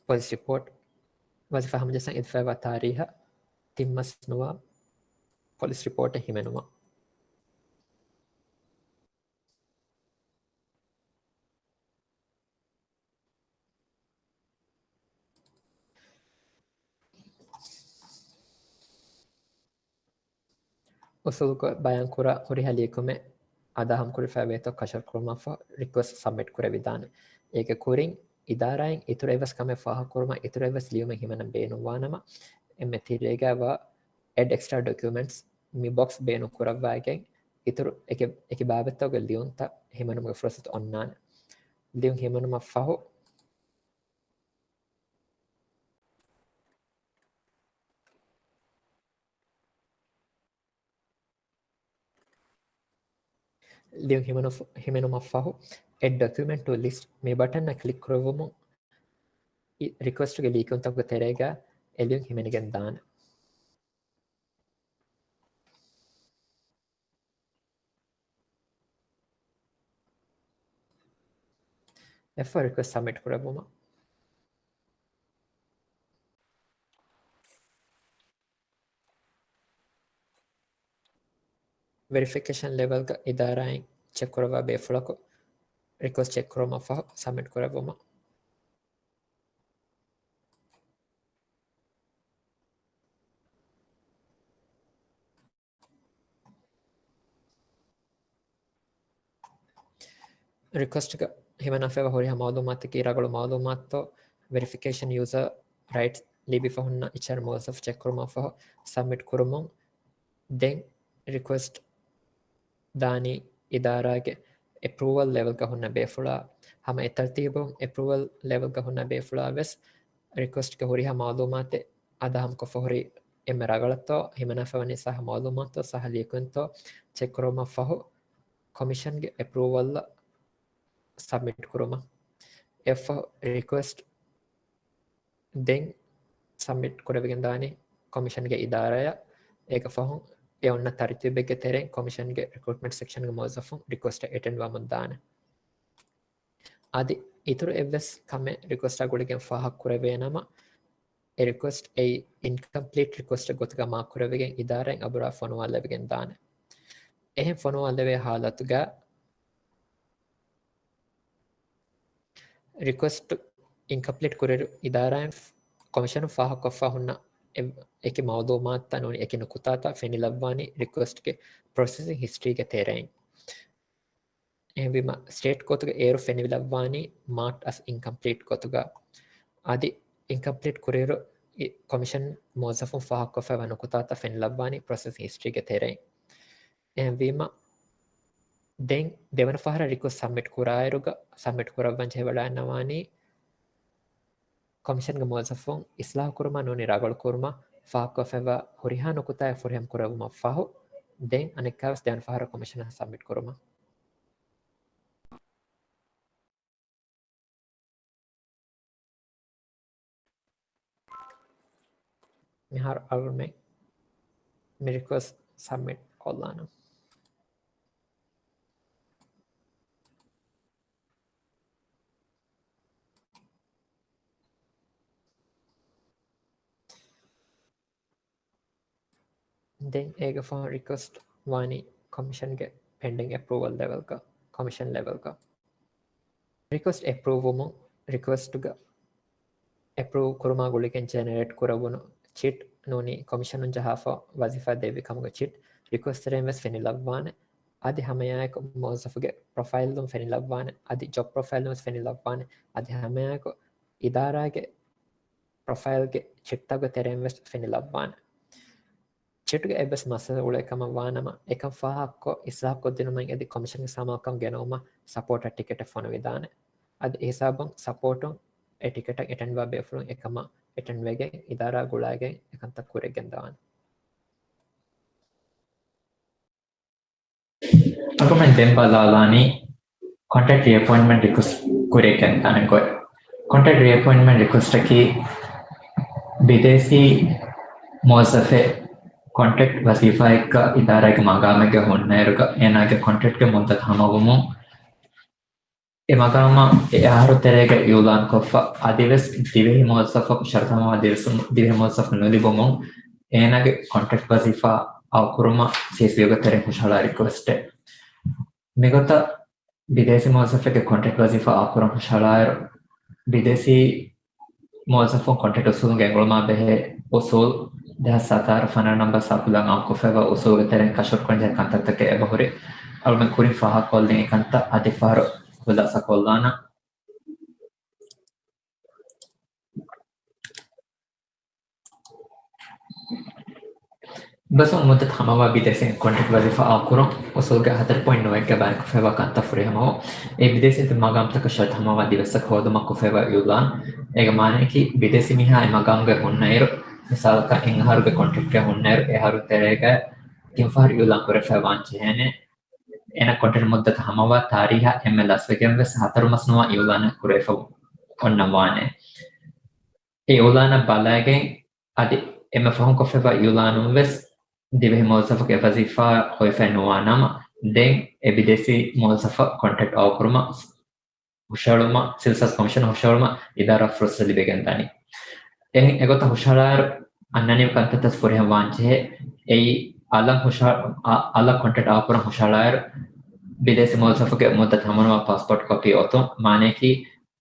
ޕޮލިސް ރިޕޯޓް. ވަޒީފާ ހަމަޖައްސަން އެދިފައިވާ ތާރީހަށް ތިން މަސް ނުވާ ޕޮލިސް ރިޕޯޓެއް ހިމެނުމަށް. އުސޫލުކޮށް ބަޔާންކުރާ ހުރިހާ ލިޔެކުމެއް އަދާހަމަކުރެވިފައިވޭތޯ ކަށަވަރުކުރުމަށްފަހު ރިކުއެސްޓް ސަބްމިޓް ކުރެވިދާނެ. އޭގެ ކުރިން އިދާރާއިން އިތުރު އެއްވެސް ކަމެއް ފާހަގަކުރުމަށް އިތުރު އެއްވެސް ލިޔުމެއް ހިމެނަން ބޭނުންވާނަމަ، އެންމެ ތިރޭގައިވާ އެޑް އެކްސްޓްރާ ޑޮކިއުމެންޓްސް މި ބޮކްސް ބޭނުންކުރައްވައިގެން އިތުރު އެކި، އެކި ބާވަތްތަކުގެ ލިޔުންތައް ހިމެނުމުގެ ފުރުސަތު އޮންނާނެ. ލިޔުން ހިމެނުމަށްފަހު، ލިޔުން ހިމެނު-، ހިމެނުމަށްފަހު، އެޑް ޑޮކިއުމެންޓް ޓު ލިސްޓް މި ބަޓަންއަށް ކްލިކް ކުރެއްވުމުން، އި-، ރިކުއެސްޓްގެ ލިޔެކިޔުންތަކުގެ ތެރޭގަ އެ ލިޔުން ހިމެނިގެން ދާނެ. އެއަށްފަހު ރިކުއެސްޓް ސަބްމިޓް ކުރެއްވުމަށް. ވެރިފިކޭޝަން ލެވެލްގަ އިދާރާއިން ޗެކްކުރައްވާ ބޭފުޅަކު ރިކުއެސްޓް ޗެކްކުރުމަށްފަހު ސަބްމިޓް ކުރެއްވުމަށް. ރިކުއެސްޓްގަ ހިމެނާފައިވާ ހުރިހާ މައުލޫމާތަކީ ރަނގަޅު މައުލޫމާތުތޯ، ވެރިފިކޭޝަން ޔޫޒަރ ރައިޓްސް ލިބިފަ ހުންނަ އެޗްއާރް މުވައްޒަފު ޗެކްކުރުމަށްފަހު ސަބްމިޓް ކުރުމުން، ދެން ރިކުއެސްޓް ދާނީ އިދާރާގެ އެޕްރޫވަލް ލެވެލްގަ ހުންނަ ބޭފުޅާ. ހަމަ އެތަރުތީބުން އެޕްރޫވަލް ލެވެލްގަ ހުންނަ ބޭފުޅާ ވެސް ރިކުއެސްޓްގެ ހުރިހާ މައުލޫމާތެއް އަދާހަމަކޮށްފަ ހުރީ އެންމެ ރަނގަޅަށްތޯ، ހިމެނާފައިވަނީ ސައްހަ މައުލޫމާތުތޯ، ސައްހަ ލިޔެކިޔުންތޯ ޗެކްކުރުމަށްފަހު ކޮމިޝަންގެ އެޕްރޫވަލްއަށް ސަބްމިޓް ކުރުމަށް. އެއަށްފަހު ރިކުއެސްޓް ދެން ސަބްމިޓް ކުރެވިގެން ދާނީ ކޮމިޝަންގެ އިދާރާއަށް. އޭގެ ފަހުން އެ އޮންނަ ތަރުތީބެއްގެ ތެރެއިން ކޮމިޝަންގެ ރިކްރޫޓްމަންޓް ސެކްޝަންގެ މުވައްޒަފުން ރިކުއެސްޓަށް އެޓެންޑް ވަމުން ދާނެ. އަދި އިތުރު އެއްވެސް ކަމެއް ރިކުއެސްޓާ ގުޅިގެން ފާހަގަ ކުރެވޭ ނަމަ، އެ ރިކުއެސްޓް އެއީ އިންކަމްޕްލީޓް ރިކުއެސްޓެއް ގޮތުގަ މާކް ކުރެވިގެން އިދާރާއިން އަބުރާ ފޮނުވާލެވިގެން ދާނެ. އެހެން ފޮނުވާލެވޭ ހާލަތުގަ ރިކުއެސްޓް އިންކަމްޕްލީޓް ކުރިއިރު އިދާރާއިން ކޮމިޝަނުން ފާހަގަކޮށްފަ ހުންނަ އެ-، އެކި މައުލޫމާތުތައް ނޫނީ އެކި ނުކުތާތައް ފެނިލައްވާނީ ރިކުއެސްޓްގެ ޕްރޮސެސިން ހިސްޓްރީގެ ތެރެއިން. އެހެންވީމަ، ސްޓޭޓް ގޮތުގަ އޭރު ފެނިލައްވާނީ މާކްޑް އަސް އިންކަމްޕްލީޓް ގޮތުގަ. އަދި އިންކަމްޕްލީޓް ކުރިއިރު އި-، ކޮމިޝަން މުވައްޒަފުން ފާހަގަކޮށްފައިވާ ނުކުތާތައް ފެނިލައްވާނީ ޕްރޮސެސް ހިސްޓްރީގެ ތެރެއިން. އެހެންވީމަ، ދެން ދެވަނަ ފަހަރަށް ރިކުއެސްޓް ސަބްމިޓް ކުރާއިރުގަ، ސަބްމިޓް ކުރައްވަން ޖެހިވަޑައިގަންނަވާނީ ކޮމިޝަންގެ މުވައްޒަފުން އިސްލާހު ކުރުމަށް ނޫނީ ރަނގަޅު ކުރުމަށް ފާހަގަކޮށްފައިވާ ހުރިހާ ނުކުތާއެއް ފުރިހަމަ ކުރެއްވުމަށް ފަހު، ދެން އަނެއްކާވެސް ދެވަނަ ފަހަރަށް ކޮމިޝަނަށް ސަބްމިޓް ކުރުމަށް. މިހާރު އަޅުގަނޑުމެން މި ރިކުއެސްޓް ސަބްމިޓް ކޮށްލާނަން. ދެން އޭގެ ފަހުން ރިކުއެސްޓް ވާނީ ކޮމިޝަންގެ ޕެންޑިން އެޕްރޫވަލް ލެވެލްގަ، ކޮމިޝަން ލެވެލްގަ. ރިކުއެސްޓް އެޕްރޫވް ވުމުން، ރިކުއެސްޓްގަ އެޕްރޫވް ކުރުމާ ގުޅިގެން ޖެނެރޭޓް ކުރެވުނު ޗިޓް ނޫނީ ކޮމިޝަނުން ޖަހާފަ ވަޒީފާ ދެއްވި ކަމުގެ ޗިޓް ރިކުއެސްޓް ތެރެއިން ވެސް ފެނިލައްވާނެ. އަދި ހަމައެއާއެކު މުވައްޒަފުގެ ޕްރޮފައިލުން ފެނިލައްވާނެ. އަދި ޖޮބް ޕްރޮފައިލުން ވެސް ފެނިލައްވާނެ. އަދި ހަމައެއާއެކު އިދާރާގެ ޕްރޮފައިލްގެ ޗިޓްތަކުގެ ތެރެއިން ވެސް ފެނިލައްވާނެ. ޓިކެޓުގެ އެއްވެސް މައްސަލަ އުޅޭ ކަމަށް ވާނަމަ، އެކަން ފާހަގަކޮށް އިސްލާހުކޮށްދިނުމަށް އެދި ކޮމިޝަންގެ ސާމާލުކަން ގެނައުމަށް ސަޕޯޓަށް ޓިކެޓެއް ފޮނުވިދާނެ. އަދި އެހިސާބުން ސަޕޯޓުން އެ ޓިކެޓަށް އެޓެންޑްވާ ބޭފުޅުން އެކަމަށް އެޓެންޑްވެގެން އިދާރާ ގުޅައިގެން އެކަންތައް ކުރިއަށްގެންދާނެ. އަޅުގަނޑުމެން ދެން ބަލާލާނީ ކޮންޓްރެކްޓް ރީއެޕޮއިންޓްމަންޓް ރިކުއެސްޓް ކުރިއަށްގެންދާނެ ގޮތް. ކޮންޓްރެކްޓް ރީއެޕޮއިންޓްމަންޓް ރިކުއެސްޓަކީ ބިދޭސީ މުވައްޒަފެއް ކޮންޓްރެކްޓް ވަޒީފާއެއްގަ އިދާރާގެ މަގާމެއްގަ ހުންނައިރުގަ އޭނާގެ ކޮންޓްރެކްޓްގެ މުއްދަތު ހަމަވުމުން އެ މަގާމަށް އެ އަހަރު ތެރޭގަ އިއުލާންކޮށްފަ، އަދިވެސް ދިވެހި މުވައްޒަފަކު ޝަރުތު ހަމަވާ ދިވެހި މުވައްޒަފު ނުލިބުމުން އޭނާގެ ކޮންޓްރެކްޓް ވަޒީފާ އައުކުރުމަށް ސީއެސްވިއުގެ ތެރެއިން ހުށަހަޅާ ރިކުއެސްޓެއް. މިގޮތަށް ބިދޭސީ މުވައްޒަފެއްގެ ކޮންޓްރެކްޓް ވަޒީފާ އައުކުރަން ހުށަހަޅާއިރު، ބިދޭސީ މުވައްޒަފުން ކޮންޓްރެކްޓް އުސޫލުން ގެންގުޅުމާ ބެހޭ އުސޫލް ދެހާސް ސަތާރަ ފަނަރަ ނަމްބަރ ސާފުލާން އާއްމުކޮށްފައިވާ އުސޫލުގެ ތެރެއިން ކަށަވަރުކުރަންޖެހޭ ކަންތައްތަކެއް އެބަހުރި. އަޅުގަނޑު ކުރިން ފާހަގަކޮށްލިން އެކަންތައް އަދި ފަހަރު ޚުލާސާކޮށްލާނަން. ބަސް މުއްދަތު ހަމަވާ ބިދޭސީން ކޮންޓްރެކްޓް ވަޒީފާ އާކުރުން އުސޫލުގެ ހަތަރު ޕޮއިންޓް ނުވައެއްގަ ބަޔާންކޮށްފައިވާ ކަންތައް ފުރިހަމަވުން. އެ ބިދޭސީ މަގާމްތަކަށް ޝަރުތު ހަމަވާ ދިވެއްސަކަށް ހޯދުމަށް ކޮށްފައިވާ އިއުލާން. އޭގެ މާނައަކީ ބިދޭސީ މީހާ އެ މަގާމްގައި ހުންނައިރު، މިސާލަކަށް އެއް އަހަރުގެ ކޮންޓްރެކްޓެއް ހުންނައިރު، އެއް އަހަރު ތެރޭގަ ތިން ފަހަރު އިއުލާން ކުރެފައި ވާން ޖެހޭނެ. އޭނަ ކޮންޓްރެކްޓް މުއްދަތު ހަމަވާ ތާރީހާ އެންމެ ލަސްވެގެން ވެސް ހަތަރު މަސް ނުވާ އިއުލާނެއް ކުރެވިފަ އޮންނަން ވާނެ. އެ އިއުލާނަށް ބަލައިގެން އަދި އެންމެ ފަހުން ކޮށްފައިވާ އިއުލާނުން ވެސް ދިވެހި މުވައްޒަފަކު އެ ވަޒީފާ ހޮވިފައެއް ނުވާ ނަމަ، ދެން އެ ބިދޭސީ މުވައްޒަފަށް ކޮންޓްރެކްޓް އާކުރުމަށް ހުށަހެޅުމަށް، ސިވިލް ސާވިސް ކޮމިޝަނަށް ހުށަހެޅުމަށް އިދާރާ ފުރުސަތު ލިބިގެންދާނީ. އެހެން އެގޮތަށް ހުށަހަޅާއިރު، އަންނަނިވި ކަންތައްތައް ފުރިހަމަ ވާންޖެހޭ. އެއީ، އަލަށް ހުށަ-، އަ-، އަލަށް ކޮންޓްރެކްޓް އާކުރަން ހުށަހަޅާއިރު، ބިދޭސީ މުވައްޒަފުގެ މުއްދަތު ހަމަނުވާ ޕާސްޕޯޓް ކޮޕީ އޮތުން، މާނައަކީ،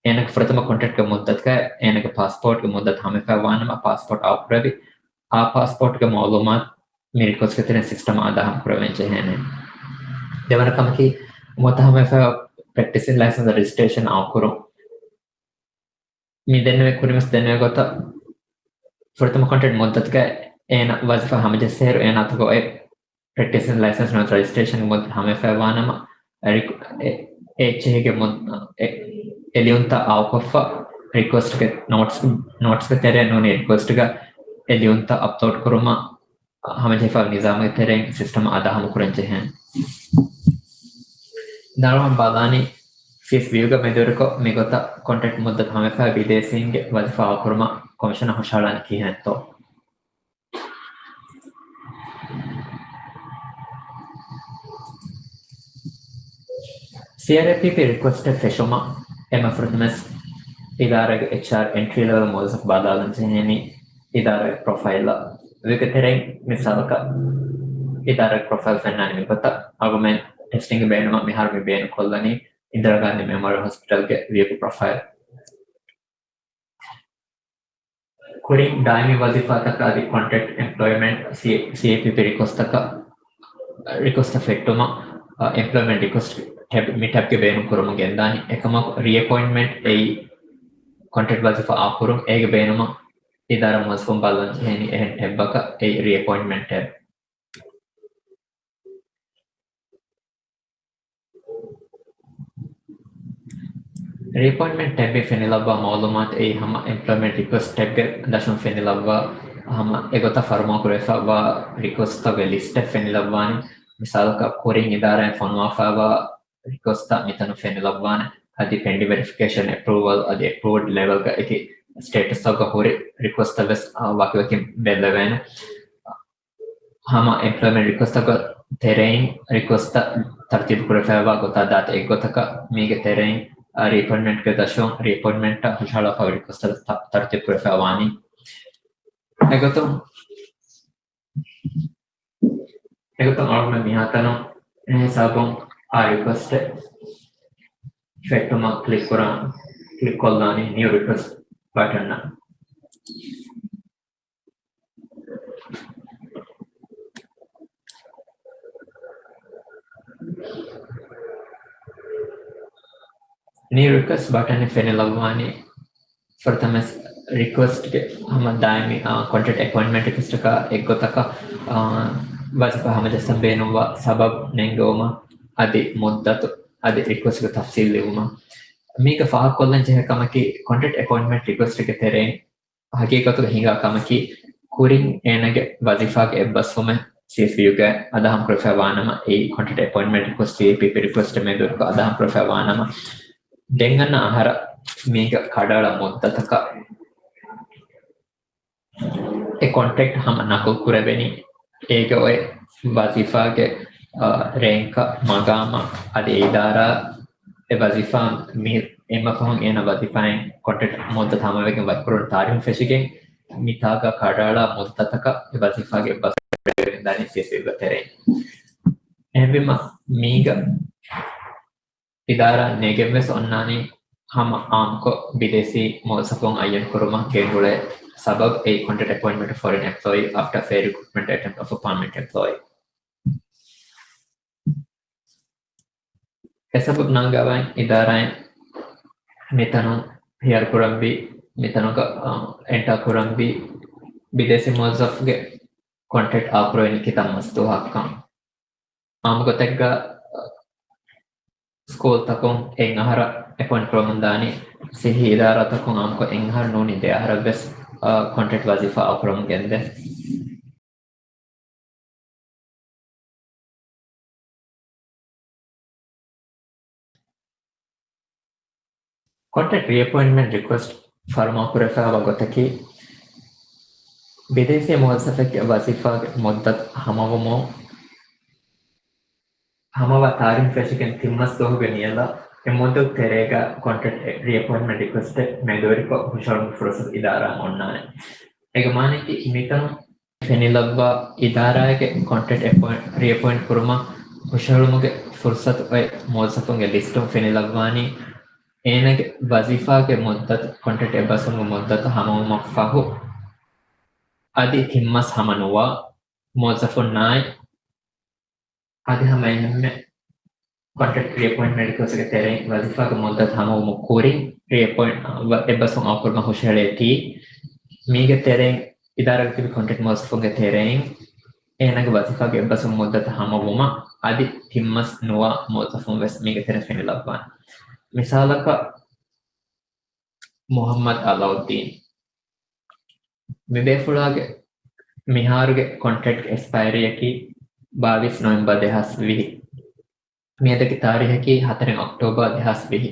އޭނަގެ ފުރަތަމަ ކޮންޓްރެކްޓްގެ މުއްދަތުގަ އޭނަގެ ޕާސްޕޯޓްގެ މުއްދަތު ހަމަވެފައި ވާނަމަ، ޕާސްޕޯޓް އާކުރެވި، އާ ޕާސްޕޯޓްގެ މައުލޫމާތު މި ރިކުއެސްޓްގެ ތެރެއިން ސިސްޓަމަށް އަދާހަމަ ކުރެވެން ޖެހޭނެ. ދެވަނަ ކަމަކީ، މުއްދަތު ހަމަވެފައި ޕްރެކްޓިސިން ލައިސަންސް ރަޖިސްޓްރޭޝަން އާކުރުން. މި ދެންނެވި ކުރިންވެސް ދެންނެވި ގޮތަށް ފުރަތަމަ ކޮންޓްރެކްޓް މުއްދަތުގަ އޭނަ ވަޒީފާ ހަމަޖެއްސޭއިރު އޭނާ ތަކު އެ ޕްރެކްޓިސިން ލައިސަންސް ނުވަތަ ރަޖިސްޓްރޭޝަން މުއްދަތު ހަމަވެފައި ވާނަމަ، އެ ރިކު-، އެ، އެ އެޗްއޭގެ މުއް-، އެ، އެ ލިޔުންތައް އާކުކޮށްފަ ރިކުއެސްޓްގެ ނޯޓްސް، ނޯޓްސްގެ ތެރޭ ނޫނީ ރިކުއެސްޓްގަ އެ ލިޔުންތައް އަޕްލޯޑް ކުރުމަށް ހަމަޖެހިފައި ނިޒާމުގެ ތެރެއިން ސިސްޓަމަށް އަދާހަމަ ކުރަން ޖެހޭނެ. ދާނަމަ ބަލާނީ ސީއެސްވިއުގަ މެދުވެރިކޮށް މިގޮތަށް ކޮންޓްރެކްޓް މުއްދަތު ހަމަވެފައި ބިދޭސީންގެ ވަޒީފާ އާކުރުމަށް ކޮމިޝަނަށް ހުށަހަޅާނީ ކިހިނެއްތޯ؟ ސީއާރްއޭޕީޕީ ރިކުއެސްޓެއް ފެށުމަށް އެންމެ ފުރަތަމަވެސް އިދާރާގެ އެޗްއާރް އެންޓްރީ ލެވެލް މުވައްޒަފު ބަލާލަން ޖެހޭނީ އިދާރާގެ ޕްރޮފައިލްއަށް. ވީގެ ތެރެއިން މިސާލަކަށް އިދާރާގެ ޕްރޮފައިލް ފެންނާނެ މިގޮތަށް. އަޅުގަނޑުމެން ޓެސްޓިންގ ބޭނުމަށް މިހާރު މި ބޭނުން ކޮށްލަނީ އިންދިރާ ގާންދީ މެމޯރިއަލް ހޮސްޕިޓަލްގެ ވިއުގެ ޕްރޮފައިލް. ކުރިން ދާއިމީ ވަޒީފާތަކަށް އަދި ކޮންޓްރެކްޓް އެމްޕްލޮއިމަންޓް ސީއޭޕީޕީ ރިކުއެސްޓްތަކަށް، ރިކުއެސްޓް ފެއްޓުމަށް، އަ، އެމްޕްލޮއިމަންޓް ރިކުއެސްޓް ޓެބް، މި ޓެބްގެ ބޭނުން ކުރުމުން ގެންދާނީ. އެކަމަކު ރީއެޕޮއިންޓްމަންޓް އެއީ ކޮންޓްރެކްޓް ވަޒީފާ އާކުރުން އޭގެ ބޭނުމަށް އިދާރާ މުވައްޒަފުން ބަލަން ޖެހޭނީ އެހެން ޓެބްއަކަށް، އެއީ ރީއެޕޮއިންޓްމަންޓް ޓެބް. ރީއެޕޮއިންޓްމަންޓް ޓެބްއިން ފެނިލައްވާ މައުލޫމާތު އެއީ ހަމަ އެމްޕްލޮއިމަންޓް ރިކުއެސްޓް ޓެބްގެ ދަށުން ފެނިލައްވާ ހަމަ އެގޮތަށް ފަރުމާކުރެވިފައިވާ ރިކުއެސްޓްތަކުގެ ލިސްޓެއް ފެނިލައްވާނެ. މިސާލަކަށް ކުރިން އިދާރާއިން ފޮނުވާފައިވާ ރިކުއެސްޓްތައް މިތަނުން ފެނިލައްވާނެ. އަދި ޕެންޑިން ވެރިފިކޭޝަން، އެޕްރޫވަލް އަދި އެޕްރޫވްޑް ލެވެލްގަ އެކި ސްޓޭޓަސްތަކުގަ ހުރި ރިކުއެސްޓްތައް ވެސް، އާ، ވަކިވަކިން ބެއްލެވޭނެ. ހަމަ އެމްޕްލޮއިމަންޓް ރިކުއެސްޓްތަކުގެ ތެރެއިން ރިކުއެސްޓްތައް ތަރުތީބު ކުރެފައިވާ ގޮތާ ދާތި އެއްގޮތަކަށް މީގެ ތެރެއިން، އާ، ރީއެޕޮއިންޓްމަންޓްގެ ދަށުން ރީއެޕޮއިންޓްމަންޓަށް ހުށަހަޅާފައި ރިކުއެސްޓްތައް ތަ-، ތަރުތީބު ކުރެފައި ވާނީ. އެގޮތުން، އެގޮތުން އަޅުގަނޑު މިހާތަނުން އެހިސާބުން އާ ރިކުއެސްޓެއް ފެއްޓުމަށް ކްލިކް ކުރާ، ކްލިކް ކޮށްލާނީ ނިއު ރިކުއެސްޓް ބަޓަނަށް. ނިއު ރިކުއެސްޓް ބަޓަނެއް ފެނިލައްވާނީ ފުރަތަމަ ރިކުއެސްޓްގެ ހަމަ ދާއިމީ، އާ، ކޮންޓްރެކްޓް އެޕޮއިންޓްމަންޓް ރިކުއެސްޓަކާ އެއްގޮތަކަށް އާ، ވަޒީފާ ހަމަޖައްސަން ބޭނުންވާ ސަބަބު ނެންގެވުމަށް އަދި މުއްދަތު އަދި ރިކުއެސްޓްގެ ތަފްސީލް ލިބުމަށް. މީގަ ފާހަގަކޮށްލަން ޖެހޭ ކަމަކީ، ކޮންޓްރެކްޓް އެޕޮއިންޓްމަންޓް ރިކުއެސްޓްގެ ތެރެއިން ހަގީގަތުގަ ހިނގާ ކަމަކީ، ކުރިން އޭނަގެ ވަޒީފާގެ އެއްބަސްވުމެއް ސީއެސްވިއުގައި އަދާހަމަކުރެފައި ވާނަމަ، އެއީ ކޮންޓްރެކްޓް އެޕޮއިންޓްމަންޓް ރިކުއެސްޓް، ސީއެޕީޕީ ރިކުއެސްޓް މެދުވެރިކޮށް އަދާހަމަކުރެފައި ވާނަމަ، ދެން އަންނަ އަހަރަށް މީގަ ކަޑައަޅާ މުއްދަތަކަށް އެ ކޮންޓްރެކްޓް ހަމަ ނަޤުލު ކުރެވެނީ، އޭގަ އޮތް ވަޒީފާގެ، އާ، ރޭންކަށް، މަގާމަށް އަދި އެ އިދާރާ އެ ވަޒީފާ މި އެންމެ ފަހުން އޭނަ ވަޒީފާއިން ކޮންޓްރެކްޓް މުއްދަތު ހަމަވެގެން ވަކިކުރުން ތާރީހުން ފެށިގެން، މިތާގަ ކަޑައަޅާ މުއްދަތަކަށް އެ ވަޒީފާގެ އެއްބަސްވުން ދާނީ ސީއެސްވިއުގެ ތެރެއިން. އެހެންވީމަ، މީގަ އިދާރާ ނެގެންވެސް އޮންނާނީ ހަމަ އާއްމުކޮށް ބިދޭސީ މުވައްޒަފުން އައްޔަން ކުރުމަށް ގެންގުޅޭ ސަބަބު އެއީ ކޮންޓްރެކްޓް އެޕޮއިންޓްމަންޓް ފޮރިން އެމްޕްލޯއީ އާފްޓަ ފެއާ ރިކްރޫޓްމަންޓް އެޓެމްޕްޓް އޮފް އަ ޕާމަނެންޓް އެމްޕްލޯއީ. އެ ސަބަބު ނަންގަވައި އިދާރާއިން މިތަނުން ހިޔާރު ކުރަންވީ، މިތަނުގަ، އަ، އެންޓާ ކުރަންވީ ބިދޭސީ މުވައްޒަފުގެ ކޮންޓްރެކްޓް އާކުރެވެނީ ކިތައް މަސް ދުވަހަކަށް. އާއްމުގޮތެއްގަ ސްކޫލްތަކުން އެއް އަހަރަށް އެޕޮއިންޓް ކުރަމުން ދާނީ، ސިއްހީ އިދާރާތަކުން އާއްމުކޮށް އެއް އަހަރު ނޫނީ ދެ އަހަރަށް ވެސް، އާ، ކޮންޓްރެކްޓް ވަޒީފާ އާކުރަމުން ގެންދޭ. ކޮންޓްރެކްޓް ރީއެޕޮއިންޓްމަންޓް ރިކުއެސްޓް ފަރުމާކުރެފައިވާ ގޮތަކީ، ބިދޭސީ މުވައްޒަފެއްގެ ވަޒީފާގެ މުއްދަތު ހަމަވުމުން ހަމަވާ ތާރީހުން ފެށިގެން ތިން މަސް ދުވަހުގެ ނިޔަލަށް އެ މުއްދަތު ތެރޭގަ ކޮންޓްރެކްޓް ރީއެޕޮއިންޓްމަންޓް ރިކުއެސްޓެއް މެދުވެރިކޮށް ހުށަހެޅުމުގެ ފުރުސަތު އިދާރާއަށް އޮންނާނެ. އޭގެ މާނައަކީ މިތަނުން ފެނިލައްވާ އިދާރާގެ ކޮންޓްރެކްޓް އެޕޮއިންޓް، ރީއެޕޮއިންޓް ކުރުމަށް ހުށަހެޅުމުގެ ފުރުސަތު އޮތް މުވައްޒަފުންގެ ލިސްޓުން ފެނިލައްވާނީ، އޭނަގެ ވަޒީފާގެ މުއްދަތު ކޮންޓްރެކްޓް އެއްބަސްވުމުގެ މުއްދަތު ހަމަވުމަށް ފަހު، އަދި ތިން މަސް ހަމަ ނުވާ މުވައްޒަފުންނާއި، އަދި ހަމަ އެހެންމެ ކޮންޓްރެކްޓް ރީއެޕޮއިންޓްމަންޓް ރިކުއެސްޓްގެ ތެރެއިން ވަޒީފާގެ މުއްދަތު ހަމަވުމުގެ ކުރިން ރީއެޕޮއިންޓް، އަ، ވަ-، އެއްބަސްވުން އާކުރުމަށް ހުށަހެޅޭތީ، މީގެ ތެރެއިން އިދާރާގަ ތިބި ކޮންޓްރެކްޓް މުވައްޒަފުންގެ ތެރެއިން އޭނާގެ ވަޒީފާގެ އެއްބަސްވުމުގެ މުއްދަތު ހަމަވުމަށް އަދި ތިން މަސް ނުވާ މުވައްޒަފުން ވެސް މީގެ ތެރެއިން ފެނިލައްވާނެ. މިސާލަކަށް، މުޙައްމަދު ޢަލައުއްދީން. މި ބޭފުޅާގެ މިހާރުގެ ކޮންޓްރެކްޓް އެކްސްޕައިރީއަކީ ބާވީސް ނޮވެމްބަރު ދެހާސް ވިހި. މިއަދަކީ ތާރީހަކީ ހަތަރެއް އޮކްޓޯބަރު ދެހާސް ވިހި.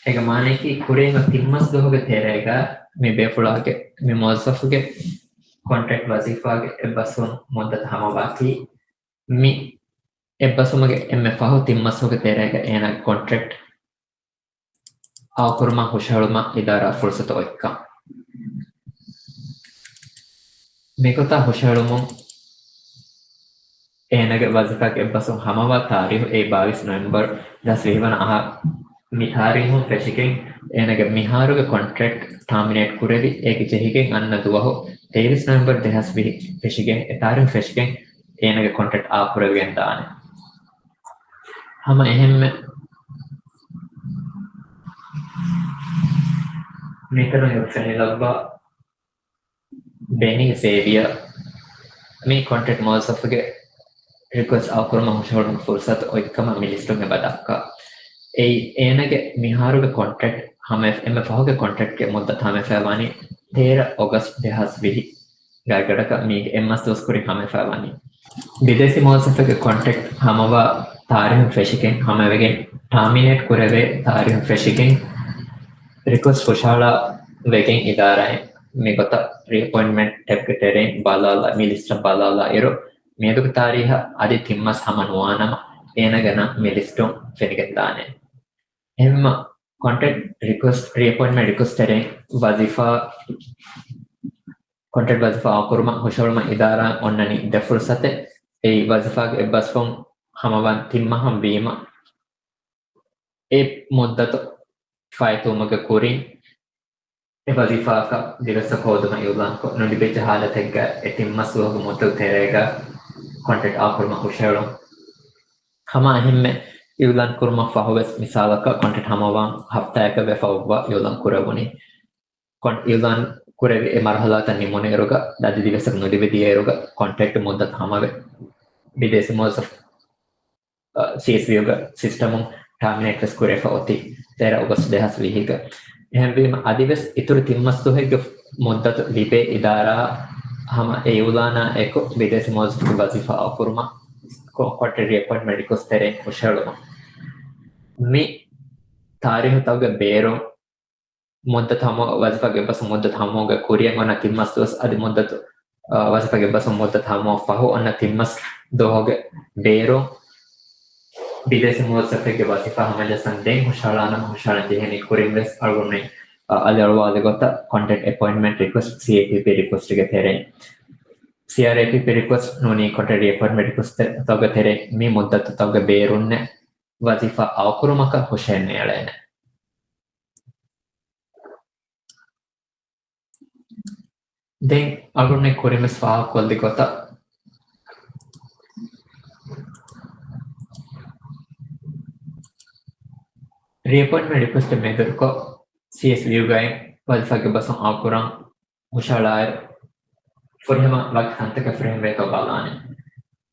އޭގެ މާނައަކީ ކުރީގެ ތިން މަސް ދުވަހުގެ ތެރޭގަ މި ބޭފުޅާގެ، މި މުވައްޒަފުގެ ކޮންޓްރެކްޓް ވަޒީފާގެ އެއްބަސްވުން މުއްދަތު ހަމަވާތީ، މި އެއްބަސްވުމުގެ އެންމެ ފަހު ތިން މަސް ދުވަހުގެ ތެރޭގަ އޭނާގެ ކޮންޓްރެކްޓް އާކުރުމަށް ހުށަހެޅުމަށް އިދާރާ ފުރުސަތު އޮތްކަން. މިގޮތަށް ހުށަހެޅުމުން އޭނާގެ ވަޒީފާގެ އެއްބަސްވުން ހަމަވާ ތާރީހު އެއީ ބާވީސް ނޮވެމްބަރު ދެހާސް ވިހި ވަނަ އަހަރު. މި ތާރީހުން ފެށިގެން އޭނާގެ މިހާރުގެ ކޮންޓްރެކްޓް ޓާމިނޭޓް ކުރެވި، އޭގެ ޖެހިގެން އަންނަ ދުވަހު ތޭވީސް ނޮވެމްބަރު ދެހާސް ވިހި ފެށިގެން، އެ ތާރީހުން ފެށިގެން އޭނާގެ ކޮންޓްރެކްޓް އާކުރެވިގެން ދާނެ. ހަމަ އެހެންމެ މިތަނުން އެބަ ފެނިލައްވާ ބެނީ ޒޭވިއަރ މި ކޮންޓްރެކްޓް މުވައްޒަފުގެ ރިކުއެސްޓް އާކުރުމަށް ހުށަހެޅުމުގެ ފުރުސަތު އޮތްކަމަށް މި ލިސްޓުން އެބަ ދައްކާ. އެއީ އޭނާގެ މިހާރުގެ ކޮންޓްރެކްޓް ހަމަ، އެންމެ ފަހުގެ ކޮންޓްރެކްޓްގެ މުއްދަތު ހަމަވެފައިވާނީ ތޭރަ އޮގަސްޓް ދެހާސް ވިހި. ގާތްގަނޑަކަށް މީގެ އެއްމަސް ދުވަސް ކުރިން ހަމަވެފައިވާނީ. ބިދޭސީ މުވައްޒަފެއްގެ ކޮންޓްރެކްޓް ހަމަވާ ތާރީހުން ފެށިގެން، ހަމަވެގެން، ޓާމިނޭޓް ކުރެވޭ ތާރީހުން ފެށިގެން، ރިކުއެސްޓް ހުށަހަޅާ ވެގެން އިދާރާއިން މިގޮތަށް ރީއެޕޮއިންޓްމަންޓް ޓެބްގެ ތެރެއިން ބަލާލާ، މި ލިސްޓަށް ބަލާލާ އިރު، މިއަދުގެ ތާރީހަށް އަދި ތިން މަސް ހަމަ ނުވާނަމަ، އޭނާގެ ނަން މި ލިސްޓުން ފެނިގެންދާނެ. އެހެންމަ ކޮންޓްރެކްޓް ރިކުއެސްޓް، ރީއެޕޮއިންޓްމަންޓް ރިކުއެސްޓް ތެރެއިން ވަޒީފާ، ކޮންޓްރެކްޓް ވަޒީފާ އާކުރުމަށް ހުށަހެޅުމަށް އިދާރާއަށް އޮންނަނީ ދެ ފުރުސަތެއް. އެއީ ވަޒީފާގެ އެއްބަސްވުން ހަމަވާން ތިން މަހަށް ވީމަ، އެ މުއްދަތު ފާއިތުވުމުގެ ކުރިން އެ ވަޒީފާއަކަށް ދިވެއްސަކު ހޯދުމަށް އިއުލާންކޮށް، ނުލިބިއްޖެ ހާލަތެއްގަ އެ ތިން މަސް ދުވަހުގެ މުއްދަތު ތެރޭގަ ކޮންޓްރެކްޓް އާކުރުމަށް ހުށަހެޅުން. ހަމަ އެހެންމެ އިއުލާން ކުރުމަށް ފަހުވެސް މިސާލަކަށް ކޮންޓްރެކްޓް ހަމަވާން ހަފްތާއަކަށް ވެފަ އޮއްވާ އިއުލާން ކުރެވުނީ. ކޮން-، އިއުލާން ކުރެވި އެ މަރުހަލާތައް ނިމުނުއިރުގަ، އަދި ދިވެއްސަކު ނުލިބިދިޔައިރުގަ، ކޮންޓްރެކްޓް މުއްދަތު ހަމަވެ، ބިދޭސީ މުވައްޒަފު، ސީއެސްވިއުގެ ސިސްޓަމުން ޓާމިނޭޓްވެސް ކުރެވިފަ އޮތީ ތޭރަ އޮގަސްޓް ދެހާސް ވިހިގަ. އެހެންވީމަ، އަދިވެސް އިތުރު ތިން މަސް ދުވަހެއްގެ މުއްދަތު ލިބޭ އިދާރާ ހަމަ އެ އިއުލާނާ އެކު ބިދޭސީ މުވައްޒަފުގެ ވަޒީފާ އައުކުރުމަށް ކޮ-، ކޮންޓްރެކްޓް ރީއެޕޮއިންޓްމަންޓް ރިކުއެސްޓް ތެރެއިން ހުށަހެޅުމަށް. މި ތާރީހުތަކުގެ ބޭރުން މުއްދަތު ހަމަ، ވަޒީފާގެ އެއްބަސް މުއްދަތު ހަމަވުމުގެ ކުރިއަށް އޮންނަ ތިން މަސް ދުވަސް އަދި މުއްދަތު، އަ، ވަޒީފާގެ އެއްބަސް މުއްދަތު ހަމަވުމަށް ފަހު އޮންނަ ތިން މަސް ދުވަހުގެ ބޭރުން ބިދޭސީ މުވައްޒަފެއްގެ ވަޒީފާ ހަމަޖައްސަން ދެން ހުށަހަޅާނަމަ ހުށަހަޅަން ޖެހެނީ ކުރިން ވެސް އަޅުގަނޑުމެން، އަ، އަލިއަޅުވާލި ގޮތަށް ކޮންޓްރެކްޓް އެޕޮއިންޓްމަންޓް ރިކުއެސްޓް، ސީއޭޕީޕީ ރިކުއެސްޓްގެ ތެރެއިން. ސީއާރްއޭޕީޕީ ރިކުއެސްޓް ނޫނީ ކޮންޓްރެކްޓް އެޕޮއިންޓްމަންޓް ރިކުއެސްޓްތަކުގެ ތެރެއިން މި މުއްދަތުތަކުގެ ބޭރުންނެއް ވަޒީފާ އައުކުރުމަކަށް ހުށަހެން ނޭޅޭނެ. ދެން އަޅުގަނޑުމެން ކުރިން ވެސް ފާހަގަކޮށްލި ގޮތަށް، ރީއެޕޮއިންޓްމަންޓް ރިކުއެސްޓް މެދުވެރިކޮށް، ސީއެސްވިއުގައި ވަޒީފާގެ އެއްބަސް އައުކުރަން ހުށަހަޅާއިރު، ފުރިހަމަ ވަކި ކަންތަކެއް ފުރިހަމަވޭކަށް ބަލާނެ.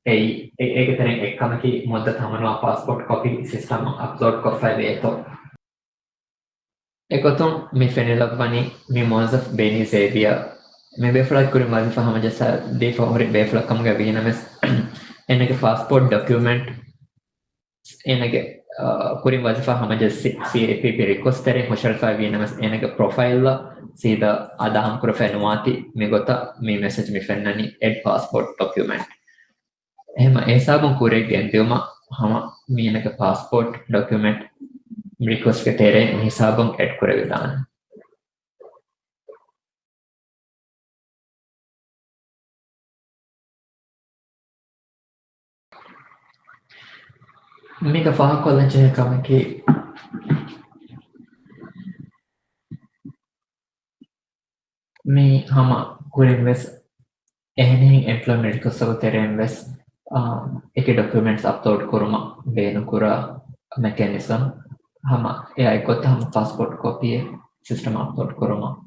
އެއީ، އެ-، އޭގެ ތެރެއިން އެއްކަމަކީ، މުއްދަތު ހަމަނުވާ ޕާސްޕޯޓް ކޮޕީ ސިސްޓަމަށް އަޕްލޯޑް ކޮށްފައި ވޭތޯ. އެގޮތުން މި ފެނިލައްވަނީ މި މުވައްޒަފް ބެނީ ޒޭބިޔާ. މި ބޭފުޅާ ކުރިން ވަޒީފާ ހަމަޖައްސާ ދީފަ ހުރި ބޭފުޅަކަށް ވީނަމަވެސް، އޭނަގެ ޕާސްޕޯޓް ޑޮކިއުމެންޓް، އޭނަގެ، އާ، ކުރިން ވަޒީފާ ހަމަޖައްސި ސީއޭޕީޕީ ރިކުއެސްޓް ތެރެއިން ހުށަހެޅިފައި ވީނަމަވެސް، އޭނަގެ ޕްރޮފައިލްއަށް ސީދާ އަދާހަމަކުރެފައި ނުވާތީ. މިގޮތަށް މި މެސެޖް މި ފެންނަނީ އެޑް ޕާސްޕޯޓް ޑޮކިއުމެންޓް. އެހެންވީމަ އެހިސާބުން ކުރިއަށް ގެންދިއުމަށް ހަމަ މީނަގެ ޕާސްޕޯޓް ޑޮކިއުމެންޓް ރިކުއެސްޓްގެ ތެރެއިން މިހިސާބުން އެޑް ކުރެވިދާނެ. މީގަ ފާހަގަކޮށްލަން ޖެހޭ ކަމަކީ، މި ހަމަ ކުރިން ވެސް އެހެނިހެން އެމްޕްލޮއިމަންޓް ރިކުއެސްޓްތަކުގެ ތެރެއިން ވެސް، އާ، އެކި ޑޮކިއުމެންޓްސް އަޕްލޯޑް ކުރުމަށް ބޭނުންކުރާ މެކެނިޒަމް ހަމަ އެއާ އެއްގޮތަށް ހަމަ ޕާސްޕޯޓް ކޮޕީއެއް ސިސްޓަމަށް އަޕްލޯޑް ކުރުމަށް.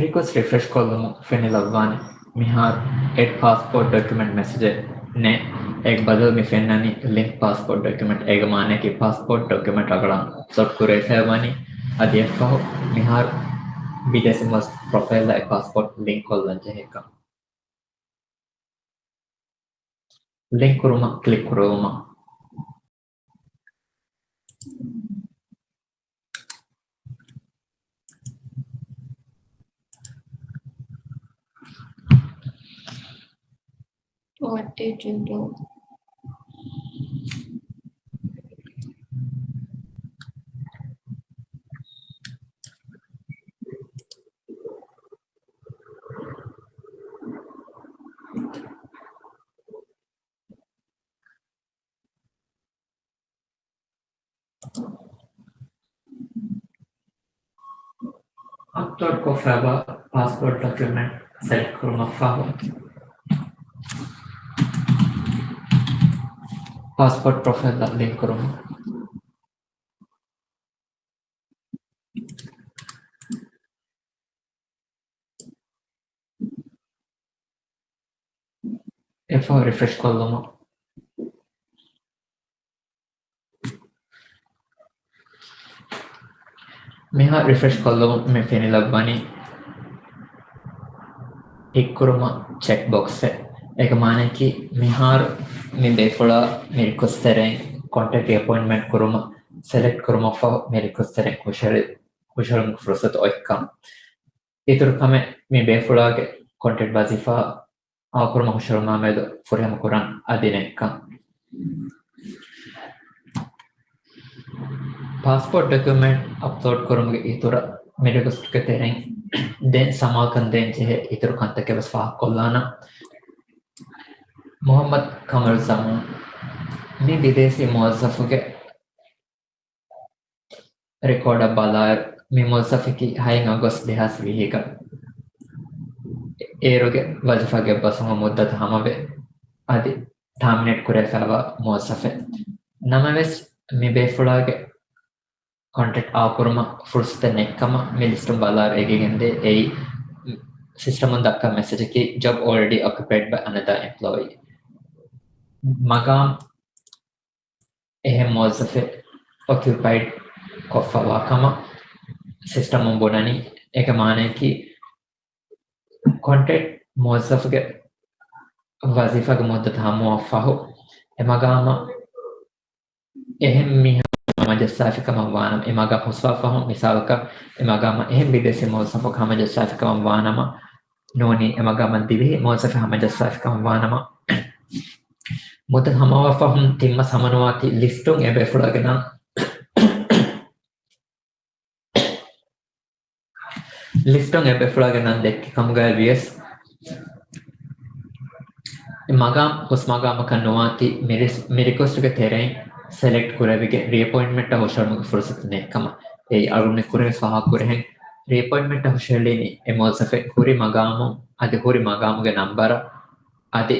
ރިކުއެސްޓް ރިފްރެޝް ކޮށްލުމުން ފެނިލައްވާނެ. މިހާރު އެޑް ޕާސްޕޯޓް ޑޮކިއުމެންޓް މެސެޖެއް ނެތް. އޭގެ ބަދަލު މި ފެންނަނީ ލިންކް ޕާސްޕޯޓް ޑޮކިއުމެންޓް. އޭގެ މާނައަކީ ޕާސްޕޯޓް ޑޮކިއުމެންޓް ރަނގަޅަށް އަޕްލޯޑް ކުރެވިފައި ވަނީ. އަދި އެއަށްފަހު މިހާރު ބިދޭސީ މުވައްޒަފު ޕްރޮފައިލްއަށް އެ ޕާސްޕޯޓް ލިންކް ކޮށްލަން ޖެހޭކަން. ލިންކް ކުރުމަށް ކްލިކް ކުރުވުމަށް. What did you do? އަޕްލޯޑް ކޮށްފައިވާ ޕާސްޕޯޓް ޑޮކިއުމެންޓް ސެލެކްޓް ކުރުމަށްފަހު، ޕާސްޕޯޓް ޕްރޮފައިލްއަށް ލިންކް ކުރުމަށް. އެއަށްފަހު ރިފްރެޝް ކޮށްލުމަށް. މިހާ ރިފްރެޝް ކޮށްލުމުން މި ފެނިލައްވަނީ ޓިކް ކުރުމަށް ޗެކް ބޮކްސެއް. އޭގެ މާނައަކީ މިހާރު މި ބޭފުޅާ މި ރިކުއެސްޓް ތެރެއިން ކޮންޓްރެކްޓް އެޕޮއިންޓްމަންޓް ކުރުމަށް ސެލެކްޓް ކުރުމަށްފަހު މި ރިކުއެސްޓް ތެރެއިން ހުށަހެޅި-، ހުށަހެޅުމުގެ ފުރުސަތު އޮތްކަން. އިތުރު ކަމެއް މި ބޭފުޅާގެ ކޮންޓްރެކްޓް ވަޒީފާ އައުކުރުމަށް ހުށަހެޅުމާ މެދު ފުރިހަމަ ކުރަން އަދި ނެތްކަން. ޕާސްޕޯޓް ޑޮކިއުމެންޓް އަޕްލޯޑް ކުރުމުގެ އިތުރަށް މި ރިކުއެސްޓްގެ ތެރެއިން ދެން ސަމާލުކަން ދޭން ޖެހޭ އިތުރު ކަންތަކެއް ވެސް ފާހަގަކޮށްލާނަން. މުހައްމަދު ޤަމަރުއްޒަމާން މި ބިދޭސީ މުވައްޒަފުގެ ރެކޯޑަށް ބަލާއިރު، މި މުވައްޒަފަކީ ހައެއް އަގުސްޓް ދެހާސް ވިހިގަ އޭރުގެ ވަޒީފާގެ އެއްބަސްވުމުގެ މުއްދަތު ހަމަވެ، އަދި ޓާމިނޭޓް ކުރެވިފައިވާ މުވައްޒަފެއް. ނަމަވެސް، މި ބޭފުޅާގެ ކޮންޓްރެކްޓް އާކުރުމަށް ފުރުސަތެއް ނެތްކަމަށް މި ލިސްޓުން ބަލާއިރު އެނގިގެންދޭ. އެއީ ސިސްޓަމުން ދައްކާ މެސެޖަކީ، "Job already occupied by another employee." މަގާމް އެހެން މުވައްޒަފެއް އޮކިއުޕައިޑް ކޮށްފަވާ ކަމަށް ސިސްޓަމުން ބުނަނީ. އޭގެ މާނަޔަކީ، ކޮންޓްރެކްޓް މުވައްޒަފުގެ ވަޒީފާގެ މުއްދަތު ހަމަވާ ފަހު، އެ މަގާމަށް އެހެން މީހާ ހަމަޖައްސާފިކަމަށް ވާނަމަ، އެ މަގާމް ހުސްވާ ފަހުން، މިސާލަކަށް، އެ މަގާމަށް އެހެން ބިދޭސީ މުވައްޒަފަކު ހަމަޖައްސާފިކަމަށް ވާނަމަ، ނޫނީ އެ މަގާމަށް ދިވެހި މުވައްޒަފެއް ހަމަޖައްސާފިކަމަށް ވާނަމަ، މުއްދަތު ހަމަވާ ފަހުން ތިން މަސް ހަމަނުވާތީ ލިސްޓުން އެ ބޭފުޅާގެ ނަން، ލިސްޓުން އެ ބޭފުޅާގެ ނަން ދެއްކި ކަމުގައި ވިޔަސް، މަގާމް ހުސް މަގާމަކަށް ނުވާތީ މި ރިސް-، މި ރިކުއެސްޓުގެ ތެރެއިން ސެލެކްޓް ކުރެވިގެން ރީއެޕޮއިންޓްމަންޓަށް ހުށަހެޅުމުގެ ފުރުސަތު ނެތްކަމަށް. އެއީ އަޅުގަނޑު ކުރިން ފާހަގަކުރެހެން ރީއެޕޮއިންޓްމަންޓަށް ހުށަހެޅީނީ އެ މުވައްޒަފެއް ހުރި މަގާމުން އަދި ހުރި މަގާމުގެ ނަންބަރަށް އަދި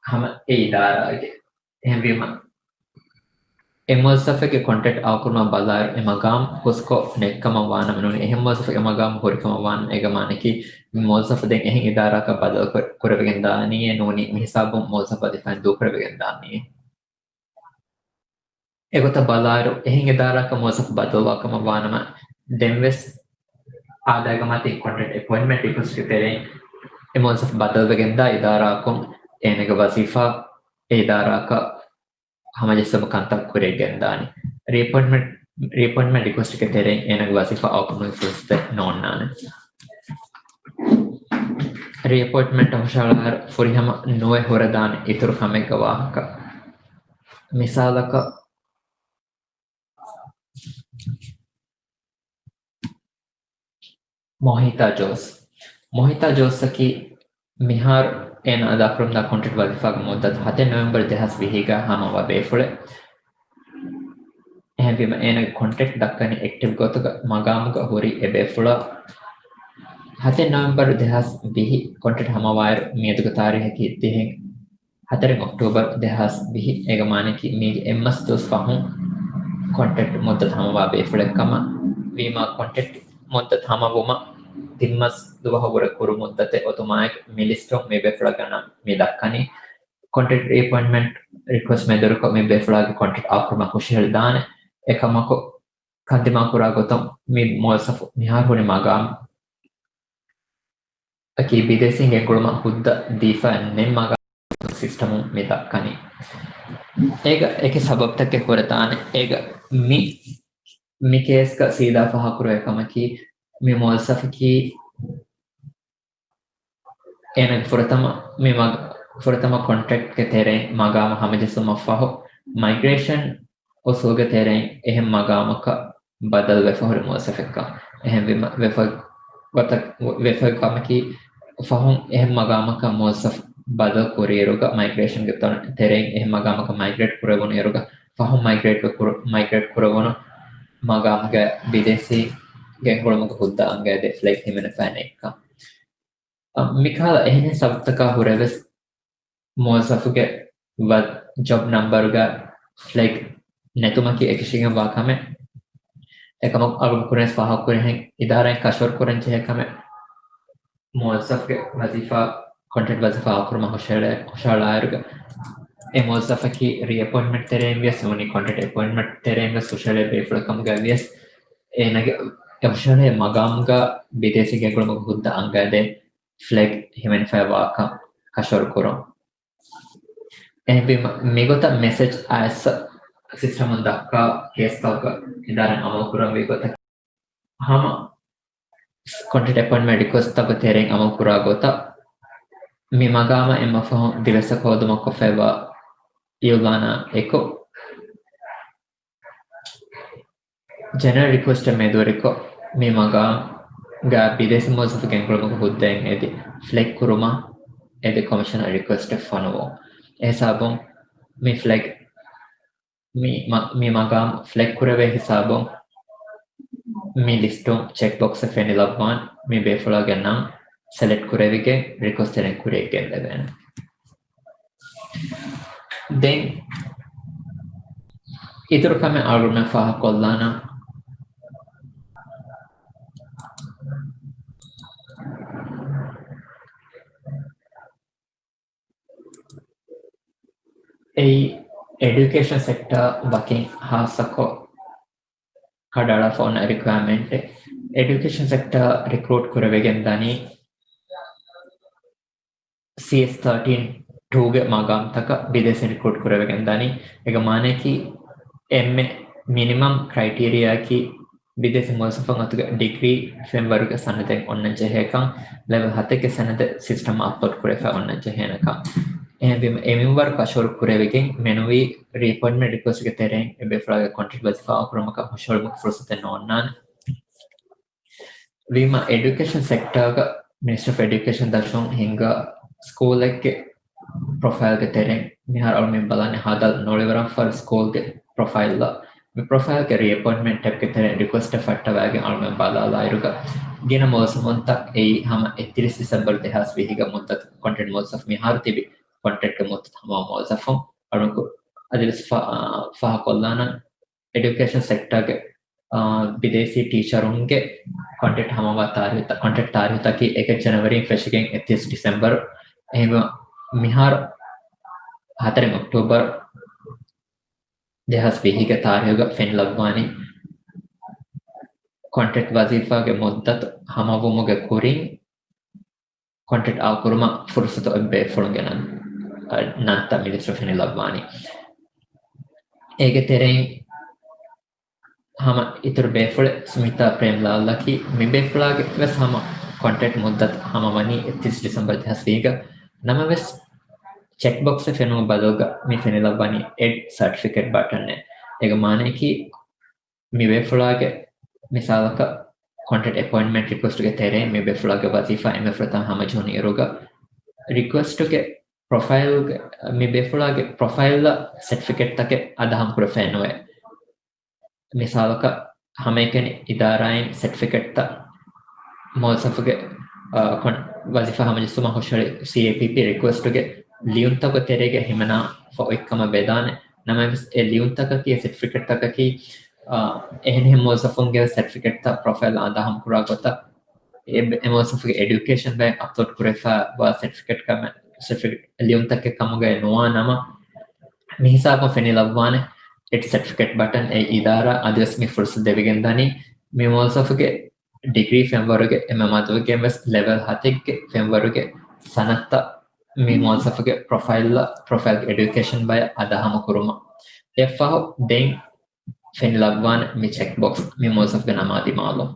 ހަމަ އެ އިދާރާގެ. އެހެންވީމަ، އެ މުވައްޒަފެއްގެ ކޮންޓްރެކްޓް އާކުރުމަށް ބަލާއިރު، އެ މަގާމް ހުސްކޮށް ނެތްކަމަށް ވާނަމަ ނޫނީ، އެހެން މުވައްޒަފެއްގެ މަގާމް ހުރިކަމަށް ވާނަމަ، އޭގެ މާނައަކީ، މި މުވައްޒަފު ދެން އެހެން އިދާރާއަކަށް ބަދަލު ކުރ-، ކުރެވިގެން ދާނީއޭ ނޫނީ، މި ހިސާބުން މުވައްޒަފާ ދިފާއިން ދޫކުރެވިގެން ދާނީއޭ. އެގޮތަށް ބަލާއިރު، އެހެން އިދާރާއަކަށް މުވައްޒަފު ބަދަލުވާ ކަމަށް ވާނަމަ، ދެންވެސް އާދައިގެ މަތިން ކޮންޓްރެކްޓް އެޕޮއިންޓްމަންޓް ރިކުއެސްޓްގެ ތެރެއިން އެ މުވައްޒަފު ބަދަލުވެގެންދާ އިދާރާއަކުން އޭނަގެ ވަޒީފާ އެ އިދާރާއަކަށް ހަމަޖައްސަމު ކަންތައް ކުރިއަށް ގެންދާނީ. ރީއެޕޮއިންޓްމަންޓް، ރީއެޕޮއިންޓްމަންޓް ރިކުއެސްޓްގެ ތެރެއިން އޭނަގެ ވަޒީފާ އާކުރުމުގެ ފުރުސަތެއް ނޯންނާނެ. ރީއެޕޮއިންޓްމަންޓަށް ހުށަހަޅާއިރު ފުރިހަމަ ނުވެ ހުރެދާނެ އިތުރު ކަމެއްގެ ވާހަކަ. މިސާލަކަށް، މޮހިތާ ޖޯސް. މޮހިތާ ޖޯސްއަކީ މިހާރު އޭނާ އަދާކުރަމުންދާ ކޮންޓްރެކްޓް ވަޒީފާގެ މުއްދަތު ހަތެއް ނޮވެމްބަރު ދެހާސް ވިހިގަ ހަމަވާ ބޭފުޅެއް. އެހެންވީމަ، އޭނާގެ ކޮންޓްރެކްޓް ދައްކަނީ އެކްޓިވް ގޮތުގަ މަގާމުގަ ހުރި އެ ބޭފުޅާ. ހަތެއް ނޮވެމްބަރު ދެހާސް ވިހި ކޮންޓްރެކްޓް ހަމަވާއިރު، މިއަދުގެ ތާރީހަކީ ދިހަ ހަތަރެއް އޮކްޓޯބަރު ދެހާސް ވިހި. އޭގެ މާނައަކީ މީގެ އެއްމަސް ދުވަސް ފަހުން ކޮންޓްރެކްޓް މުއްދަތު ހަމަވާ ބޭފުޅެއްކަމަށް. ވީމާ ކޮންޓްރެކްޓް މުއްދަތު ހަމަވުމަށް ތިންމަސް ދުވަހަށްވުރެ ކުރު މުއްދަތެއް އޮތުމާއެކު، މި ލިސްޓުން މި ބޭފުޅާގެ ނަން މި ދައްކަނީ. ކޮންޓްރެކްޓް ރީއެޕޮއިންޓްމަންޓް ރިކުއެސްޓް މެދުވެރިކޮށް، މި ބޭފުޅާގެ ކޮންޓްރެކްޓް އާކުރުމަށް ހުށަހެޅިދާނެ. އެކަމަކު، ކަންދިމާކުރާ ގޮތުން، މި މުވައްޒަފު މިހާރު ހުރި މަގާމް އަކީ ބިދޭސީން ގެންގުޅުމަށް ހުއްދަ ދީފަ ނެތް މަގާމް ސިސްޓަމުން މި ދައްކަނީ. އޭގަ އެކި ސަބަބްތަކެއް ހުރެދާނެ. އޭގަ މި، މި ކޭސްގަ ސީދާ ފާހަގަކުރެވޭ ކަމަކީ، މި މުވައްޒަފަކީ އޭނަގެ ފުރަތަމަ، މި މަގ-، ފުރަތަމަ ކޮންޓްރެކްޓްގެ ތެރެއިން މަގާމު ހަމަޖެއްސުމަށް ފަހު، މައިގްރޭޝަން އުސޫލްގެ ތެރެއިން އެހެން މަގާމަކަށް ބަދަލު ވެފަ ހުރި މުވައްޒަފެއްކަން. އެހެންވީމަ، ވެފަ ގޮތަށް، ވެފަ ކަމަކީ، ފަހުން އެހެން މަގާމަކަށް މުވައްޒަފް ބަދަލު ކުރިއިރުގަ، މައިގްރޭޝަންގެ ތެރެއިން އެހެން މަގާމަކަށް މައިގްރޭޓް ކުރެވުނު އިރުގަ، ފަހުން މައިގްރޭޓް ކުރު-، މައިގްރޭޓް ކުރެވުނު މަގާމުގެ ބިދޭސީ ގެންގުޅުމުގެ ހުއްދަ އަންގައިދޭ ފްލެގް ހިމެނިފައި ނެތްކަން. މިކަހަލަ އެހެނިހެން ސަބަބުތަކާ ހުރެވެސް، މުވައްޒަފުގެ ވަ-، ޖޮބް ނަންބަރުގަ ފްލެގް ނެތުމަކީ އެކަށީގެންވާ ކަމެއް. އެކަމަކު އަޅުގަނޑު ކުރިން ފާހަގަކުރިހެން އިދާރާއިން ކަށަވަރު ކުރަން ޖެހޭ ކަމެއް. މުވައްޒަފުގެ ވަޒީފާ، ކޮންޓްރެކްޓް ވަޒީފާ އާކުރުމަށް ހުށަހެޅޭ-، ހުށަހަޅާއިރުގަ، އެ މުވައްޒަފަކީ ރީއެޕޮއިންޓްމަންޓް ތެރެއިން ވިޔަސް ނޫނީ، ކޮންޓްރެކްޓް އެޕޮއިންޓްމަންޓް ތެރެއިން ވެސް ހުށަހެޅޭ ބޭފުޅެއް ކަމުގައި ވިޔަސް، އޭނަގެ އެ ހުށަހެޅޭ މަގާމުގަ ބިދޭސީ ގެންގުޅުމުގެ ހުއްދަ އަންގައިދޭ ފްލެގް ހިމެނިފައިވާކަން ކަށަވަރު ކުރުން. އެހެންވީމަ، މިގޮތަށް މެސެޖް އައިސް ސިސްޓަމުން ދައްކާ ކޭސްތަކުގަ އިދާރާއިން އަމަލު ކުރަންވީ ގޮތަކީ، ހަމަ ކޮންޓްރެކްޓް އެޕޮއިންޓްމަންޓް ރިކުއެސްޓްތަކުގެ ތެރެއިން އަމަލު ކުރާ ގޮތަށް، މި މަގާމަށް އެންމެ ފަހުން ދިވެއްސަކު ހޯދުމަށް ކޮށްފައިވާ އިއުލާނާ އެކު، ޖެނެރަލް ރިކުއެސްޓެއް މެދުވެރިކޮށް، މި މަގާމްގަ ބިދޭސީ މުވައްޒަފު ގެންގުޅުމުގެ ހުއްދައިން އެދި ފްލެގް ކުރުމަށް އެދި ކޮމިޝަނަރ ރިކުއެސްޓެއް ފޮނުވުން. އެހިސާބުން މި ފްލެގް، މި މަ-، މި މަގާމް ފްލެގް ކުރެވޭ ހިސާބުން މި ލިސްޓުން ޗެކް ބޮކްސެއް ފެނިލައްވާން، މި ބޭފުޅާގެ ނަން ސެލެކްޓް ކުރެވިގެން ރިކުއެސްޓް ތެރެއިން ކުރިއަށް ގެންދެވޭނެ. ދެން އިތުރު ކަމެއް އަޅުގަނޑުމެން ފާހަގަކޮށްލާނަން. އެއީ، އެޑިއުކޭޝަން ސެކްޓަރ ވަކިން ހާއްސަކޮށް ކަޑައަޅާފަ އޮންނަ ރިކުއަރމަންޓެއް. އެޑިއުކޭޝަން ސެކްޓަރ ރިކްރޫޓް ކުރެވިގެން ދަނީ ސީއެސް ތާޓީން ޓޫގެ މަގާމްތަކަށް ބިދޭސީން ރިކްރޫޓް ކުރެވިގެން ދަނީ. އޭގެ މާނައަކީ، އެންމެ މިނިމަމް ކްރައިޓީރިއާއަކީ ބިދޭސީ މުވައްޒަފުން އަތުގެ ޑިގްރީ ފެންވަރުގެ ސަނަދެއް އޮންނަން ޖެހޭކަން. ލެވެލް ހަތެއްގެ ސަނަދެއް ސިސްޓަމަށް އަޕްލޯޑް ކުރެވިފަ އޮންނަން ޖެހޭނެކަން. އެހެންވީމަ، އެ މިންވަރު ކަށަވަރު ކުރެވިގެން މެނުވީ ރީއެޕޮއިންޓްމަންޓް ރިކުއެސްޓްގެ ތެރެއިން އެބޭފުޅާގެ ކޮންޓްރެކްޓް ވަޒީފާ އައުކުރުމަކަށް ހުށަހެޅުމުގެ ފުރުސަތެއް ނޯންނާނެ. ވީމަ، އެޑިއުކޭޝަން ސެކްޓަރގަ މިނިސްޓްރީ އޮފް އެޑިއުކޭޝަން ދަށުން ހިންގާ ސްކޫލެއްގެ ޕްރޮފައިލްގެ ތެރެއިން މިހާރު އަޅުމެން ބަލާނެ ހަދާ ނޮވެމްބަރު ފަހު ސްކޫލްގެ ޕްރޮފައިލްއަށް. މި ޕްރޮފައިލްގެ ރީއެޕޮއިންޓްމަންޓް ޓެބްގެ ތެރެއިން ރިކުއެސްޓެއް ފައްޓަވައިގެން އަޅުމެން ބަލާލާއިރުގަ، ގިނަ މުވައްޒަފުންތައް އެއީ ހަމަ އެއްތިރީސް ޑިސެމްބަރު ދެހާސް ވިހިގެ މުއްދަތު ކޮންޓްރެކްޓް މުވައްޒަފު މިހާރު ތިބި ކޮންޓްރެކްޓްގެ މުއްދަތު ހަމަ މުވައްޒަފުން. އަޅުގަނޑު އަދިވެސް ފާ-، ފާހަގަކޮށްލާނަން. އެޑިއުކޭޝަން ސެކްޓަރގެ، އާ، ބިދޭސީ ޓީޗަރުންގެ ކޮންޓްރެކްޓް ހަމަވާ ތާރީޚުތައް، ކޮންޓްރެކްޓް ތާރީޚުތަކީ އެކެއް ޖަނަވަރީން ފެށިގެން އެއްތިރީސް ޑިސެމްބަރު. އެހެންވީމަ، މިހާރު ހަތަރެއް އޮކްޓޯބަރު ދެހާސް ވިހިގެ ތާރީޚުގަ ފެނިލައްވާނީ ކޮންޓްރެކްޓް ވަޒީފާގެ މުއްދަތު ހަމަވުމުގެ ކުރިން ކޮންޓްރެކްޓް އައުކުރުމަށް ފުރުސަތު އެއް ބޭފުޅުންގެ ނަން-، އަ، ނަންތައް މި ލިސްޓު ފެނިލައްވާނީ. އޭގެ ތެރެއިން ހަމަ އިތުރު ބޭފުޅެއް ސުމިތާ ޕްރޭމްލާލްއަކީ، މި ބޭފުޅާގެ ވެސް ހަމަ ކޮންޓްރެކްޓް މުއްދަތު ހަމަވަނީ އެއްތިރީސް ޑިސެމްބަރު ދެހާސް ވިހިގަ. ނަމަވެސް، ޗެކް ބޮކްސް ފެނުމުގެ ބަދަލުގަ މި ފެނިލައްވަނީ އެޑް ސަޓްފިކެޓް ބަޓަންއެއް. އޭގެ މާނައަކީ، މި ބޭފުޅާގެ މިސާލަކަށް ކޮންޓްރެކްޓް އެޕޮއިންޓްމަންޓް ރިކުއެސްޓްގެ ތެރެއިން މި ބޭފުޅާގެ ވަޒީފާ އެންމެ ފުރަތަމަ ހަމަޖެހުނު އިރުގަ، ރިކުއެސްޓުގެ ޕްރޮފައިލްގެ، މި ބޭފުޅާގެ ޕްރޮފައިލްއަށް ސަޓްފިކެޓްތަކެއް އަދާހަމަކުރެފައެއް ނުވޭ. މިސާލަކަށް، ހަމައެކަނި އިދާރާއިން ސަޓްފިކެޓްތައް މުވައްޒަފުގެ، އާ، ކޮން-، ވަޒީފާ ހަމަޖެއްސުމަށް ހުށަހެޅި ސީއޭޕީޕީ ރިކުއެސްޓުގެ ލިޔުންތަކުގެ ތެރޭގަ ހިމަނާ ފަހު އޮތްކަމަށް ވެދާނެ. ނަމަވެސް، އެ ލިޔުންތަކަކީ، ސަޓްފިކެޓްތަކަކީ، އާ، އެހެނިހެން މުވައްޒަފުންގެ ސަޓްފިކެޓްތައް ޕްރޮފައިލް އަދާހަމަކުރާ ގޮތަށް، އެ، އެ މުވައްޒަފުގެ އެޑިއުކޭޝަން ބައި އަޕްލޯޑް ކުރެފައިވާ ސަޓްފިކެޓް ކަމެއް، ސަޓްފިކެޓް ލިޔުންތަކެއް ކަމުގައި ނުވާ ނަމަ، މި ހިސާބުން ފެނިލައްވާނެ. އެޑް ސަޓްފިކެޓް ބަޓަން އެ އިދާރާ އަދިވެސް މި ފުރުސަތު ދެވިގެން ދަނީ، މި މުވައްޒަފުގެ ޑިގްރީ ފެންވަރުގެ އެންމެ މަދުވެގެން ވެސް ލެވެލް ހަތެއްގެ ފެންވަރުގެ ސަނަދުތައް މި މުވައްޒަފުގެ ޕްރޮފައިލްއަށް، ޕްރޮފައިލްގެ އެޑިއުކޭޝަން ބަޔަށް އަދާހަމަކުރުމަށް. އެއަށްފަހު ދެން ފެނިލައްވާނެ މި ޗެކް ބޮކްސް މި މުވައްޒަފުގެ ނަމާ ދިމާލުން.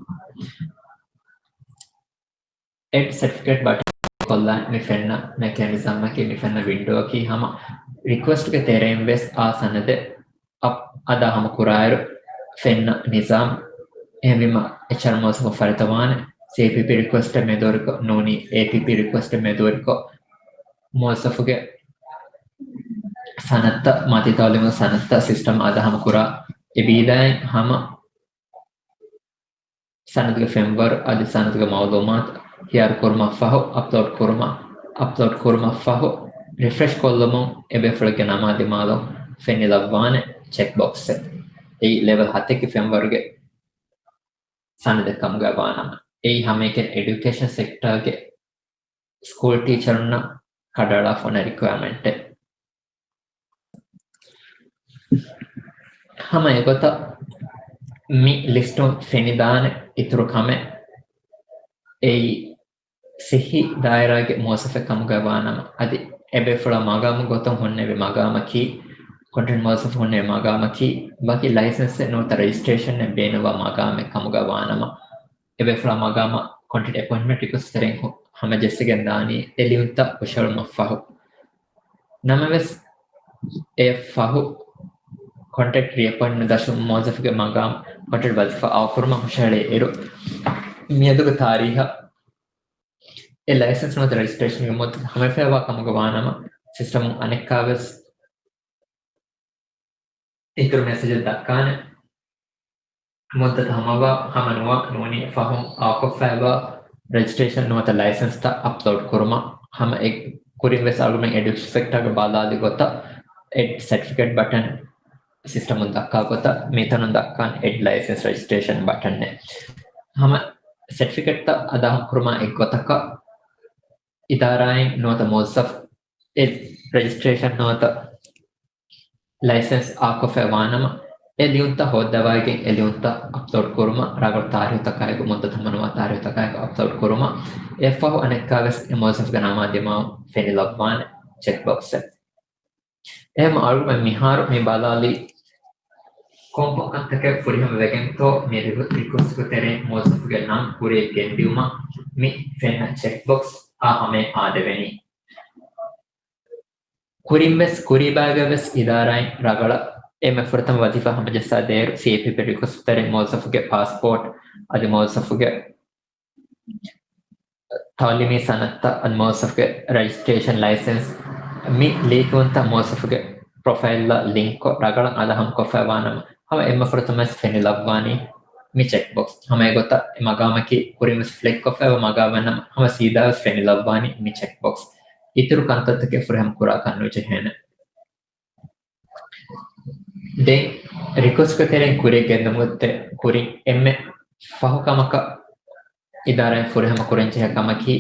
އެޑް ސަޓްފިކެޓް ބަޓަން ކޮށްލާން މި ފެންނަ މެކޭނިޒަމްއަކީ، މި ފެންނަ ވިންޑޯއަކީ ހަމަ ރިކުއެސްޓްގެ ތެރެއިން ވެސް އާ ސަނަދެއް އަޕް އަދާ ހަމަ ކުރާއިރު ފެންނަ ނިޒާމް. އެހެންވީމަ، އެޗްއާރް މުވައްޒަފުން ފަރިތަވާނެ، ސީއޭޕީޕީ ރިކުއެސްޓެއް މެދުވެރިކޮށް ނޫނީ އޭޕީޕީ ރިކުއެސްޓެއް މެދުވެރިކޮށް، މުވައްޒަފުގެ ސަނަދުތައް، މަތި ތައުލީމުގެ ސަނަދުތައް ސިސްޓަމް އަދާ ހަމަ ކުރާ އެ ބީދާއިން ހަމަ ސަނަދުގެ ފެންވަރު އަދި ސަނަދުގެ މައުލޫމާތު ހިޔާރު ކުރުމަށްފަހު، އަޕްލޯޑް ކުރުމަށް، އަޕްލޯޑް ކުރުމަށްފަހު، ރިފްރެޝް ކޮށްލުމުން އެބޭފުޅެއްގެ ނަމާ ދިމާލުން ފެނިލައްވާނެ ޗެކް ބޮކްސެއް. އެއީ ލެވެލް ހަތެއްގެ ފެންވަރުގެ ސަނަދެއް ކަމުގައި ވާނަމަ، އެއީ ހަމައެކަނި އެޑިއުކޭޝަން ސެކްޓަރގެ ސްކޫލް ޓީޗަރުންނަށް ކަޑައަޅާފަ އޮންނަ ރިކުއަރމަންޓެއް. ހަމަ އެގޮތަށް މި ލިސްޓުން ފެނިދާނެ އިތުރު ކަމެއް، އެއީ ސިއްހީ ދާއިރާގެ މުވައްޒަފެއް ކަމުގައި ވާނަމަ، އަދި އެބޭފުޅާ މަގާމު ގޮތުން ހުންނެވި މަގާމަކީ، ކޮންޓްރެކްޓް މުވައްޒަފު ހުންނެވި މަގާމަކީ، ވަކި ލައިސަންސެއް ނުވަތަ ރަޖިސްޓްރޭޝަނެއް ބޭނުންވާ މަގާމެއް ކަމުގައި ވާނަމަ، އެބޭފުޅާ މަގާމަށް ކޮންޓްރެކްޓް އެޕޮއިންޓްމަންޓް ރިކުއެސްޓް ތެރެއިން ހު-، ހަމަޖެއްސިގެން ދާނީ އެ ލިޔުންތައް ހުށަހެޅުމަށްފަހު. ނަމަވެސް، އެއަށްފަހު ކޮންޓްރެކްޓް ރީއެޕޮއިންޓްމަންޓް ދަށުން މުވައްޒަފުގެ މަގާމް ކޮންޓްރެކްޓް ވަޒީފާ އައުކުރުމަށް ހުށަހެޅި އިރު، މިއަދުގެ ތާރީހަށް އެ ލައިސަންސް ނުވަތަ ރަޖިސްޓްރޭޝަންގެ މުއްދަތު ހަމަވެފައިވާ ކަމުގަ ވާނަމަ، ސިސްޓަމުން އަނެއްކާވެސް އިތުރު މެސެޖެއް ދައްކާނެ. މުއްދަތު ހަމަވާ، ހަމަނުވާ، ނޫނީ ފަހުން އާކޮށްފައިވާ ރަޖިސްޓްރޭޝަން ނުވަތަ ލައިސަންސްތައް އަޕްލޯޑް ކުރުމަށް. ހަމަ އެ ކުރިން ވެސް އަޅުގަނޑުމެން އެޑިއުކޭޝަން ސެކްޓަރގެ ބަލާލި ގޮތަށް އެޑް ސެޓްފިކެޓް ބަޓަން ސިސްޓަމުން ދައްކާ ގޮތަށް މިތަނުން ދައްކާން އެޑް ލައިސެންސް ރެޖިސްޓްރޭޝަން ބަޓަންއެއް. ހަމަ ސެޓްފިކެޓްތައް އަދާހަމަކުރުމާ އެއްގޮތަކަށް އިދާރާއިން ނުވަތަ މުވައްޒަފް އެ ރެޖިސްޓްރޭޝަން ނުވަތަ ލައިސެންސް އާކޮށްފައި ވާނަމަ، އެ ލިޔުންތައް ހޯއްދަވައިގެން އެ ލިޔުންތައް އަޕްލޯޑް ކުރުމަށް، ރަނގަޅު ތާރީހުތަކާއެކު، މުއްދަތު ހަމަނުވާ ތާރީހުތަކާއެކު އަޕްލޯޑް ކުރުމަށް، އެއަށްފަހު އަނެއްކާވެސް އެ މުވައްޒަފުގެ ނަމާ ދިމާވުން ފެނިލައްވާނެ ޗެކްބޮކްސެއް. އެހެން އަޅުގަނޑު މިހާރު މި ބަލާލީ ކޮންކޮން ކަންތަކެއް ފުރިހަމަ ވެގެންތޯ މި ރި-، ރިކުއެސްޓްގެ ތެރެއިން މުވައްޒަފުގެ ނަން ކުރިއަށް ގެންދިއުމަށް މި ފެންނަ ޗެކްބޮކްސް އާ ހަމަޔަށް އާދެވެނީ. ކުރިންވެސް، ކުރީބާގަވެސް އިދާރާއިން ރަގަޅަށް އެންމެ ފުރަތަމަ ވަޒީފާ ހަމަޖައްސާ ދޭއިރު ސީއޭޕީޕީ ރިކުއެސްޓް ތެރެއިން މުވައްޒަފުގެ ޕާސްޕޯޓް އަދި މުވައްޒަފުގެ ތައުލީމީ ސަނަދުތައް އަދި މުވައްޒަފުގެ ރަޖިސްޓްރޭޝަން ލައިސެންސް މި ލީކުވުންތައް މުވައްޒަފުގެ ޕްރޮފައިލްއަށް ލިންކްކޮށް ރަގަޅަށް އަދާހަމަކޮށްފައިވާނަމަ، ހަމަ އެންމެ ފުރަތަމަވެސް ފެނިލައްވާނީ މި ޗެކްބޮކްސް. ހަމަ އެގޮތަށް އެ މަގާމަކީ ކުރިންވެސް ފްލެގްކޮށްފައިވާ މަގާމެއް ނަމަ، ހަމަ ސީދާވެސް ފެނިލައްވާނީ މި ޗެކްބޮކްސް. އިތުރު ކަންތައްތަކެއް ފުރިހަމަ ކުރާކަށް ނުޖެހޭނެ. ދެން ރިކުއެސްޓްގެ ތެރެއިން ކުރިއަށް ގެންދަމުގެ ކުރިން އެންމެ ފަހު ކަމަކަށް އިދާރާއިން ފުރިހަމަ ކުރަންޖެހޭ ކަމަކީ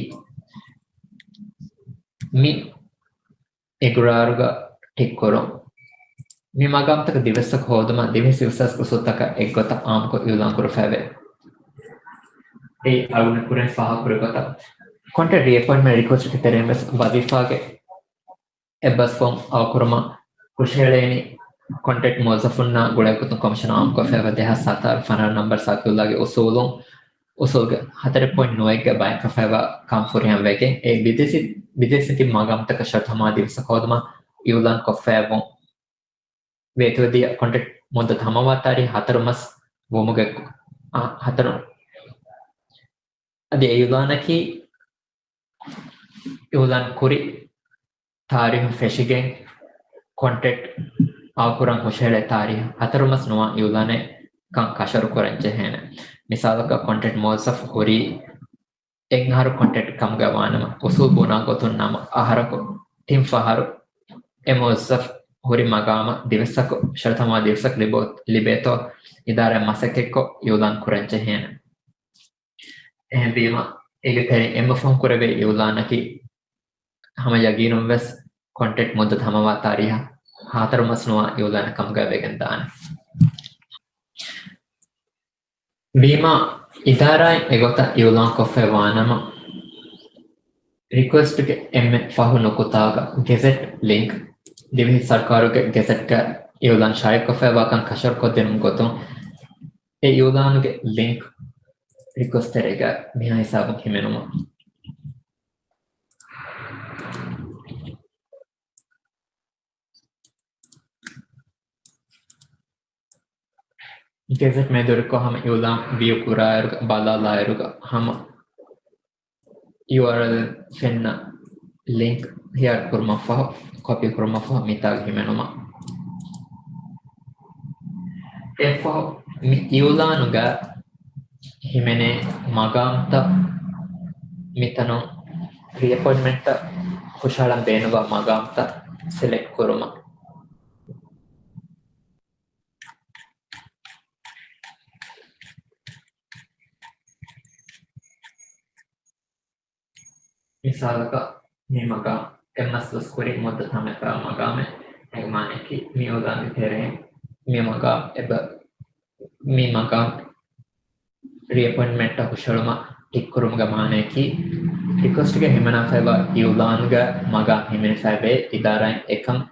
މި އިގުރާރުގަ ޓިކްކުރުން. މި މަގާމްތަކަށް ދިވެއްސަކު ހޯދުމަށް ދިވެހި ސިވިލް ސާވިސް އުސޫލުތަކަށް އެއްގޮތަށް އާއްމުކޮށް އިއުލާން ކުރެފައެވެ. އެއީ އަޅުގަނޑު ކުރިން ފާހަގަކުރި ގޮތަށް ކޮންޓްރެކްޓް ރީއެޕޮއިންޓްމަންޓް ރިކުއެސްޓްގެ ތެރެއިން ވެސް ވަޒީފާގެ އެއްބަސްވުން އައުކުރުމަށް ހުށަހެޅޭނީ ކޮންޓްރެކްޓް މުވައްޒަފުންނާ ގުޅޭގޮތުން ކޮމިޝަނަށް އާއްމުކޮށްފައިވާ ދެހާސް ސަތާރަ ފަނަރަ ނަންބަރު ސާކިއުލާގެ އުސޫލުން، އުސޫލުގެ ހަތަރެއް ޕޮއިންޓް ނުވައެއްގަ ބަޔަކަށްފައިވާ ކަން ފުރިހަމަ ވެގެން، އެ ބިދޭސީ، ބިދޭސީ މަގާމްތަކަށް ޝަރުތު ހަމަވާ ދިވެއްސަކު ހޯދުމަށް އިއުލާން ކޮށްފައިވުން. ވޭތުވެދިޔަ ކޮންޓްރެކްޓް މުއްދަތު ހަމަވާ ތާރީޚު ހަތަރު މަސް ވުމުގެ، އަ، ހަތަރު. އަދި އެ އިއުލާނަކީ އިއުލާން ކުރި ތާރީޚު ފެށިގެން ކޮންޓްރެކްޓް އާކުރަން ހުށަހެޅޭ ތާރީޚު ހަތަރު މަސް ނުވާ އިއުލާނެއް ކަން ކަށަވަރު ކުރަން ޖެހޭނެ. މިސާލަކަށް ކޮންޓްރެކްޓް މުވައްޒަފު ހުރީ އެއް އަހަރު ކޮންޓްރެކްޓް ކަމުގަ ވާނަމަ، އުސޫލް ބުނާ ގޮތުން ނަމަ އަހަރަކު ތިން ފަހަރު އެ މުވައްޒަފް ހުރި މަގާމަށް ދިވެއްސަކު، ޝަރުތު ހަމަވާ ދިވެއްސަކު ލިބޭ-، ލިބޭތޯ އިދާރާއިން މަސައްކަތްކޮށް އިއުލާން ކުރަން ޖެހޭނެ. އެހެންވީމަ، އޭގެ ތެރެއިން އެންމެ ފަހުން ކުރެވޭ އިއުލާނަކީ ހަމަ ޔަގީނުން ވެސް ކޮންޓްރެކްޓް މުއްދަތު ހަމަވާ ތާރީޚު ހަތަރު މަސް ނުވާ އިއުލާނެއް ކަމުގަ ވެގެން ދާނެ. ވީމާ، އިދާރާއިން އެގޮތަށް އިއުލާންކޮށްފައި ވާނަމަ، ރިކުއެސްޓްގެ އެންމެ ފަހު ނުކުތާގަ ގެޒެޓް ލިންކް، ދިވެހި ސަރުކާރުގެ ގެޒެޓްގަ އިއުލާން ޝާއިޢުކޮށްފައިވާކަން ކަށަވަރުކޮށްދިނުމުގެ ގޮތުން، އެ އިއުލާނުގެ ލިންކް ރިކުއެސްޓް ތެރޭގަ މިހާ ހިސާބުން ހިމެނުމަށް. ގެޒެޓް މެދުވެރިކޮށް ހަމަ އިއުލާން ވިއު ކުރާއިރު، ބަލާލާއިރުގަ ހަމަ ޔޫއާރްއެލް ފެންނަ ލިންކް ހިޔާރު ކުރުމަށްފަހު، ކޮޕީ ކުރުމަށްފަހު މިތާގަ ހިމެނުމަށް. އެއަށްފަހު މި އިއުލާނުގަ ހިމެނޭ މަގާމްތައް މިތަނުން ރީއެޕޮއިންޓްމަންޓްތައް ހުށަހަޅަން ބޭނުންވާ މަގާމްތައް ސެލެކްޓް ކުރުމަށް. މިސާލަކަށް، މި މަގާމް އެއްމަސް ދުވަސް ކުރިން މުއްދަތު ހަމަވާ މަގާމެއް. އޭގެ މާނައަކީ، މި އިއުލާނުގެ ތެރެއިން މި މަގާމް އެބަ-، މި މަގާމް ރީއެޕޮއިންޓްމަންޓަށް ހުށަހެޅުމަށް ޓިކް ކުރުމުގެ މާނައަކީ، ރިކުއެސްޓްގަ ހިމަނާފައިވާ އިއުލާނުގަ މަގާމް ހިމެނިފައިވޭ އިދާރާއިން އެކަން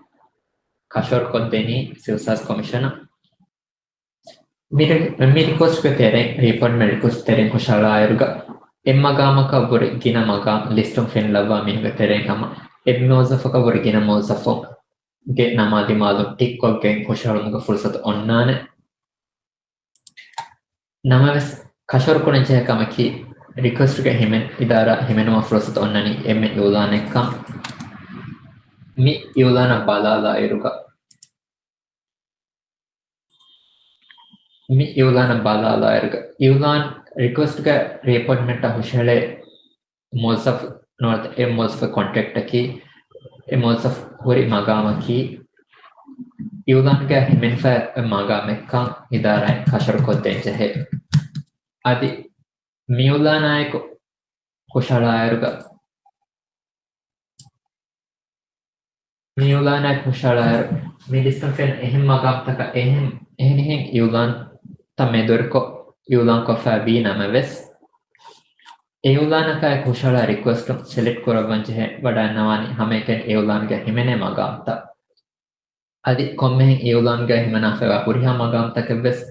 ކަށަވަރުކޮށްދެނީ ސިވިލް ސާވިސް ކޮމިޝަނަށް. މި ރި-، މި ރިކުއެސްޓްގެ ތެރެއިން، ރީއެޕޮއިންޓްމަންޓް ރިކުއެސްޓް ތެރެއިން ހުށަހަޅާއިރުގަ، އެއް މަގާމަކަށް ވުރެ ގިނަ މަގާމް ލިސްޓުން ފެނިލައްވާ މީހުންގެ ތެރެއިން ހަމަ އެއް މުވައްޒަފަކަށް ވުރެ ގިނަ މުވައްޒަފުންގެ ނަމާ ދިމާލުން ޓިކްކޮށްގެން ހުށަހެޅުމުގެ ފުރުސަތު އޮންނާނެ. ނަމަވެސް، ކަށަވަރުކުރަންޖެހޭ ކަމަކީ، ރިކުއެސްޓްގަ ހިމެން އިދާރާ ހިމެނުމަށް ފުރުސަތު އޮންނަނީ އެންމެ އިއުލާނެއްކަން. މި އިއުލާނަށް ބަލާލާއިރުގަ، މި އިއުލާނަށް ބަލާލާއިރުގަ، އިއުލާން ރިކުއެސްޓްގަ ރީއެޕޮއިންޓްމަންޓަށް ހުށަހެޅޭ މުވައްޒަފު ނުވަތަ އެ މުވައްޒަފުގެ ކޮންޓްރެކްޓަކީ، އެ މުވައްޒަފު ހުރި މަގާމަކީ، އިއުލާންގައި ހިމެނިފައި މަގާމެއްކަން އިދާރާއިން ކަށަވަރުކޮށްދޭން ޖެހޭ. އަދި މިއުލާނާއެކު ހުށަހަޅާއިރުގަ، މިއުލާނާއެކު ހުށަހަޅާއިރު، މި ލިސްޓުން ފެން އެހެން މަގާމްތަކަށް އެހެން، އެހެނިހެން އިއުލާންތައް މެދުވެރިކޮށް އިއުލާން ކޮށްފައި ވީ ނަމަވެސް، އެ އިއުލާނަކާއެކު ހުށަހަޅާ ރިކުއެސްޓުން ސެލެކްޓް ކުރައްވަން ޖެހޭ ވަޑައިންނަވާނީ ހަމައެކަނި އިއުލާންގަ ހިމެނޭ މަގާމްތައް. އަދި ކޮންމެހެން އިއުލާންގަ ހިމަނާފައިވާ ހުރިހާ މަގާމްތަކެއްވެސް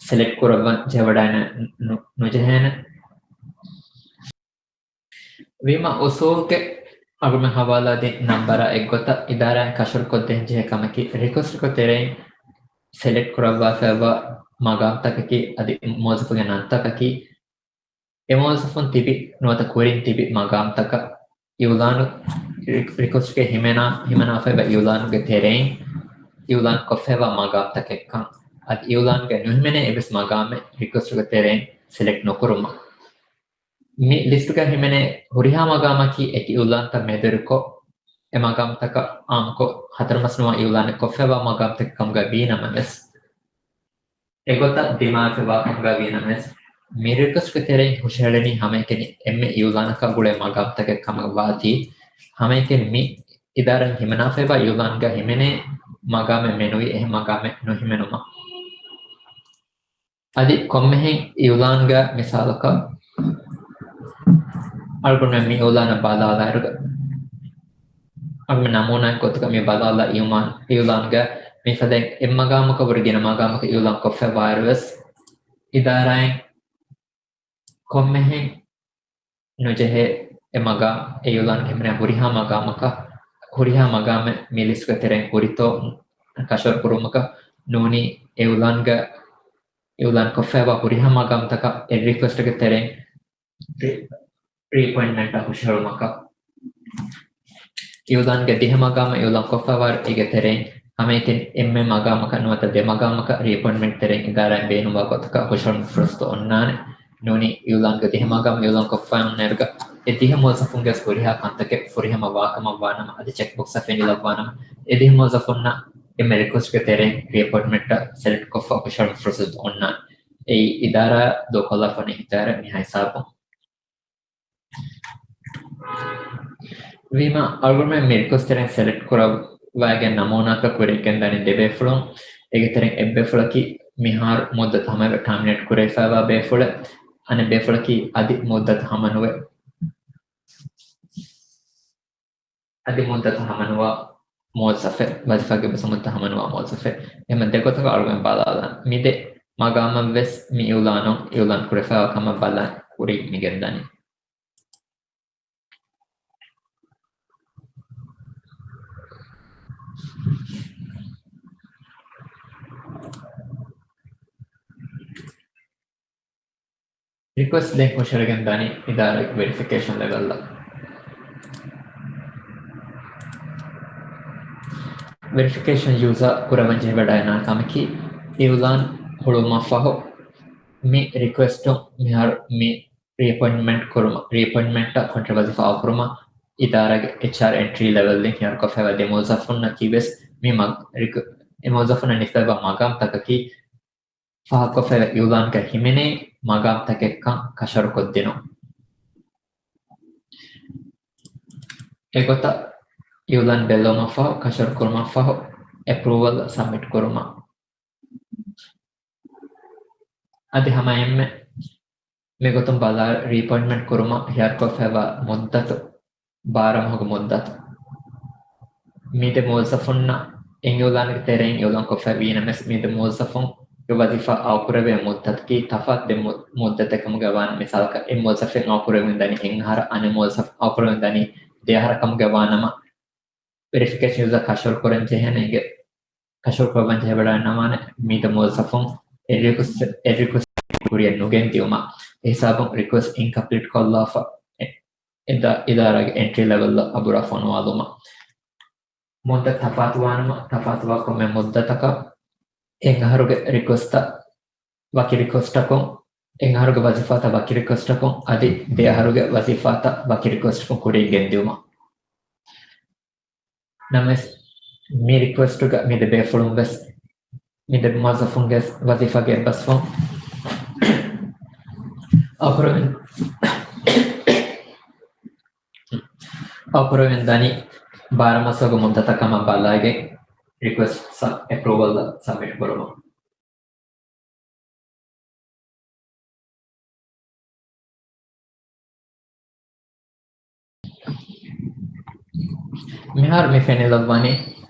ސެލެކްޓް ކުރައްވަން ޖެހިވަޑައިން ނު-، ނުޖެހޭނެ. ވީމާ އުސޫލުގެ އަޅުގަނޑުމެން ހަވާލާދިން ނަންބަރާ އެއްގޮތަށް އިދާރާއިން ކަށަވަރުކޮށްދޭން ޖެހޭ ކަމަކީ، ރިކުއެސްޓްގެ ތެރެއިން ސެލެކްޓް ކުރައްވާފައިވާ މަގާމްތަކަކީ އަދި މުވައްޒަފުގެ ނަންތަކަކީ، އެ މުވައްޒަފުން ތިބި ނުވަތަ ކުރިން ތިބި މަގާމްތަކަށް އިއުލާނު ރި-، ރިކުއެސްޓްގެ ހިމެނާ-، ހިމަނާފައިވާ އިއުލާނުގެ ތެރެއިން އިއުލާން ކޮށްފައިވާ މަގާމްތަކެއްކަން. އަދި އިއުލާންގެ ނުހިމެނޭ އެއްވެސް މަގާމެއް ރިކުއެސްޓްގެ ތެރެއިން ސެލެކްޓް ނުކުރުމަށް. މި ލިސްޓުގަ ހިމެނޭ ހުރިހާ މަގާމަކީ އެކި އިއުލާންތައް މެދުވެރިކޮށް، އެ މަގާމްތަކަށް އާއްމުކޮށް ހަތަރު މަސް ނުވާ އިއުލާނެއް ކޮށްފައިވާ މަގާމްތަކެއް ކަމުގައި ވީ ނަމަވެސް، އެގޮތަށް ދިމާވެފައިވާ ކަމުގައި ވީ ނަމަވެސް، މި ރިކުއެސްޓްގެ ތެރެއިން ހުށަހެޅެނީ ހަމައެކަނި އެންމެ އިއުލާނަކާ ގުޅޭ މަގާމްތަކެއް ކަމަށް ވާތީ، ހަމައެކަނި މި އިދާރާއިން ހިމަނާފައިވާ އިއުލާންގަ ހިމެނޭ މަގާމެއް މެނުވީ އެހެން މަގާމެއް ނުހިމެނުމަށް. އަދި ކޮންމެހެން އިއުލާންގަ މިސާލަކަށް އަޅުގަނޑުމެން މި އިއުލާނަށް ބަލާލާއިރުގަ، އަޅުގަނޑުމެން ނަމޫނާއެއް ގޮތުގަ މި ބަލާލާ އިއުމާ-، އިއުލާންގަ މިފަދައިން އެއްމަގާމަކަށް ވުރެ ގިނަ މަގާމަކަށް އިއުލާން ކޮށްފައިވާއިރުވެސް، އިދާރާއިން ކޮންމެހެން ނުޖެހޭ އެ މަގާ-، އެ އިއުލާން ހިމެނޭ ހުރިހާ މަގާމަކަށް، ހުރިހާ މަގާމެއް މި ލިސްޓްގެ ތެރެއިން ހުރިތޯ ކަށަވަރު ކުރުމަކަށް ނޫނީ އެ އިއުލާންގަ އިއުލާން ކޮށްފައިވާ ހުރިހާ މަގާމްތަކަށް އެ ރިކުއެސްޓްގެ ތެރެއިން ރީ-، ރީއެޕޮއިންޓްމަންޓަށް ހުށަހެޅުމަކަށް. އިއުލާންގެ ދިހަ މަގާމަށް އިއުލާން ކޮށްފައިވާ އޭގެ ތެރެއިން ހަމައެކަނި އެންމެ މަގާމަކަށް ނުވަތަ ދެ މަގާމަކަށް ރީއެޕޮއިންޓްމަންޓް ތެރެއިން އިދާރާއިން ބޭނުންވާ ގޮތަކަށް ހުށަހެޅުމުގެ ފުރުސަތު އޮންނާނެ. ނޫނީ އިއުލާންގެ ދިހަ މަގާމަށް އިއުލާން ކޮށްފައި އޮންނައިރުގަ އެ ދިހަ މުވައްޒަފުންގެ ހުރިހާ ކަންތަކެއް ފުރިހަމަ ވާކަމަށް ވާނަމަ އަދި ޗެކް ބޮކްސްއަށް ފެނިލައްވާނަމަ އެ ދިހަ މުވައްޒަފުންނަށް އެންމެ ރިކުއެސްޓްގެ ތެރެއިން ރީއެޕޮއިންޓްމަންޓަށް ސެލެކްޓް ކޮށްފަ ހުށަހެޅުމުގެ ފުރުސަތު އޮންނާނެ. އެއީ އިދާރާ ދޫކޮށްލާފަ އޮންނަ އިހްތިޔާރެއް މިހާ ހިސާބުން. ވީމާ، އަޅުގަނޑުމެން މި ރިކުއެސްޓް ތެރެއިން ސެލެކްޓް ކުރައްވައިގެން ނަމޫނާތައް ކުރިއަށް ގެންދާނީ ދެ ބޭފުޅުން. އޭގެ ތެރެއިން އެއް ބޭފުޅަކީ މިހާރު މުއްދަތު ހަމަވެ ޓާމިނޭޓް ކުރެވިފައިވާ ބޭފުޅެއް. އަނެއް ބޭފުޅަކީ އަދި މުއްދަތު ހަމަނުވެ، އަދި މުއްދަތު ހަމަނުވާ މުވައްޒަފެއް، ވަޒީފާގެ އެއްވެސް މުއްދަތު ހަމަނުވާ މުވައްޒަފެއް. އެހެން ދެ ގޮތަކަށް އަޅުގަނޑު ބަލާލަން. މި ދެ މަގާމަށްވެސް މި އިއުލާނު، އިއުލާން ކުރެވިފައިވާ ކަމަށް ބަލާ ކުރިން މި ގެންދަނީ. ރިކުއެސްޓް ދެން ހުށަހެޅިގެން ދާނީ އިދާރާގެ ވެރިފިކޭޝަން ލެވެލްއަށް. ވެރިފިކޭޝަން ޔޫޒާ ކުރައްވަން ޖެހިވަޑައިގަންނަވާ ކަމަކީ، އިއުލާން ހުޅުވުމަށްފަހު މި ރިކުއެސްޓުން މިހާރު މި ރީއެޕޮއިންޓްމަންޓް ކުރުމަށް، ރީއެޕޮއިންޓްމަންޓަށް ކޮންޓްރެކްޓް ވަޒީފާ އައުކުރުމަށް އިދާރާގެ އެޗްއާރް އެންޓްރީ ލެވެލްއިން ހިޔާރުކޮށްފައިވާ ދެ މުވައްޒަފުންނަކީވެސް މި މަ-، ރިކު-، އެ މުވައްޒަފުންނަށް ނިސްބަތްވާ މަގާމްތަކަކީ ފާހަގަކޮށްފައިވާ އިއުލާންގަ ހިމެނޭ މަގާމްތަކެއްކަން ކަށަވަރުކޮށްދިނުން. އެގޮތަށް އިއުލާން ބެއްލެވުމަށްފަހު، ކަށަވަރު ކުރުމަށްފަހު އެޕްރޫވަލް ސަބްމިޓް ކުރުމަށް. އަދި ހަމައެންމެ މިގޮތުން ބަލާ، ރީއެޕޮއިންޓްމަންޓް ކުރުމަށް ހިޔާރުކޮށްފައިވާ މުއްދަތު، ބާރަ މަހުގެ މުއްދަތު. މި ދެ މުވައްޒަފުންނަށް އެ އިއުލާންގެ ތެރެއިން އިއުލާން ކޮށްފައި ވީ ނަމަވެސް، މި ދެ މުވައްޒަފުންގެ ވަޒީފާ އައުކުރެވޭ މުއްދަތަކީ ތަފާތު ދެ މު-، މުއްދަތެއް ކަމުގައި ވާނެ. މިސާލަކަށް، އެއް މުވައްޒަފެއް އައުކުރެވެން ދަނީ އެއް އަހަރަށް، އަނެއް މުވައްޒަފް އައުކުރެވެން ދަނީ ދެ އަހަރަށް ކަމުގައި ވާނަމަ، ވެރިފިކޭޝަން ޔޫޒާ ކަށަވަރު ކުރަން ޖެހޭނެ އިނގޭ. ކަށަވަރު ކުރައްވަން ޖެހިވަޑައިގަންނަވާނެ މި ދެ މުވައްޒަފުން އެ ރިކުއެސްޓް، އެ ރިކުއެސްޓް ކުރިއަށް ނުގެންދިއުމަށް. އެހިސާބުން ރިކުއެސްޓް އިންކަމްޕްލީޓް ކޮށްލާފަ އެ، އެ ދާ އިދާރާގެ އެންޓްރީ ލެވެލްއަށް އަބުރާ ފޮނުވާލުމަށް. މުއްދަތު ތަފާތުވާނަމަ، ތަފާތުވާ ކޮންމެ މުއްދަތަކަށް އެއް އަހަރުގެ ރިކުއެސްޓަށް ވަކި ރިކުއެސްޓަކުން، އެއް އަހަރުގެ ވަޒީފާތައް ވަކި ރިކުއެސްޓަކުން، އަދި ދެ އަހަރުގެ ވަޒީފާތައް ވަކި ރިކުއެސްޓަކުން ކުރިއަށް ގެންދިއުމަށް. ނަމަވެސް، މި ރިކުއެސްޓުގަ މި ދެ ބޭފުޅުން ވެސް، މި ދެ މުވައްޒަފުންގެ ވަޒީފާގެ އެއްބަސްވުން އައުކުރެވެން، އައުކުރެވެން ދަނީ ބާރަ މަސްވަގު މުއްދަތަށް ކަމަށް ބަލާގެން ރިކުއެސްޓް ސަ-، އެޕްރޫވަލް ސަބްމިޓް ކުރުމަށް. މިހާރު މި ފެނިލައްވާނީ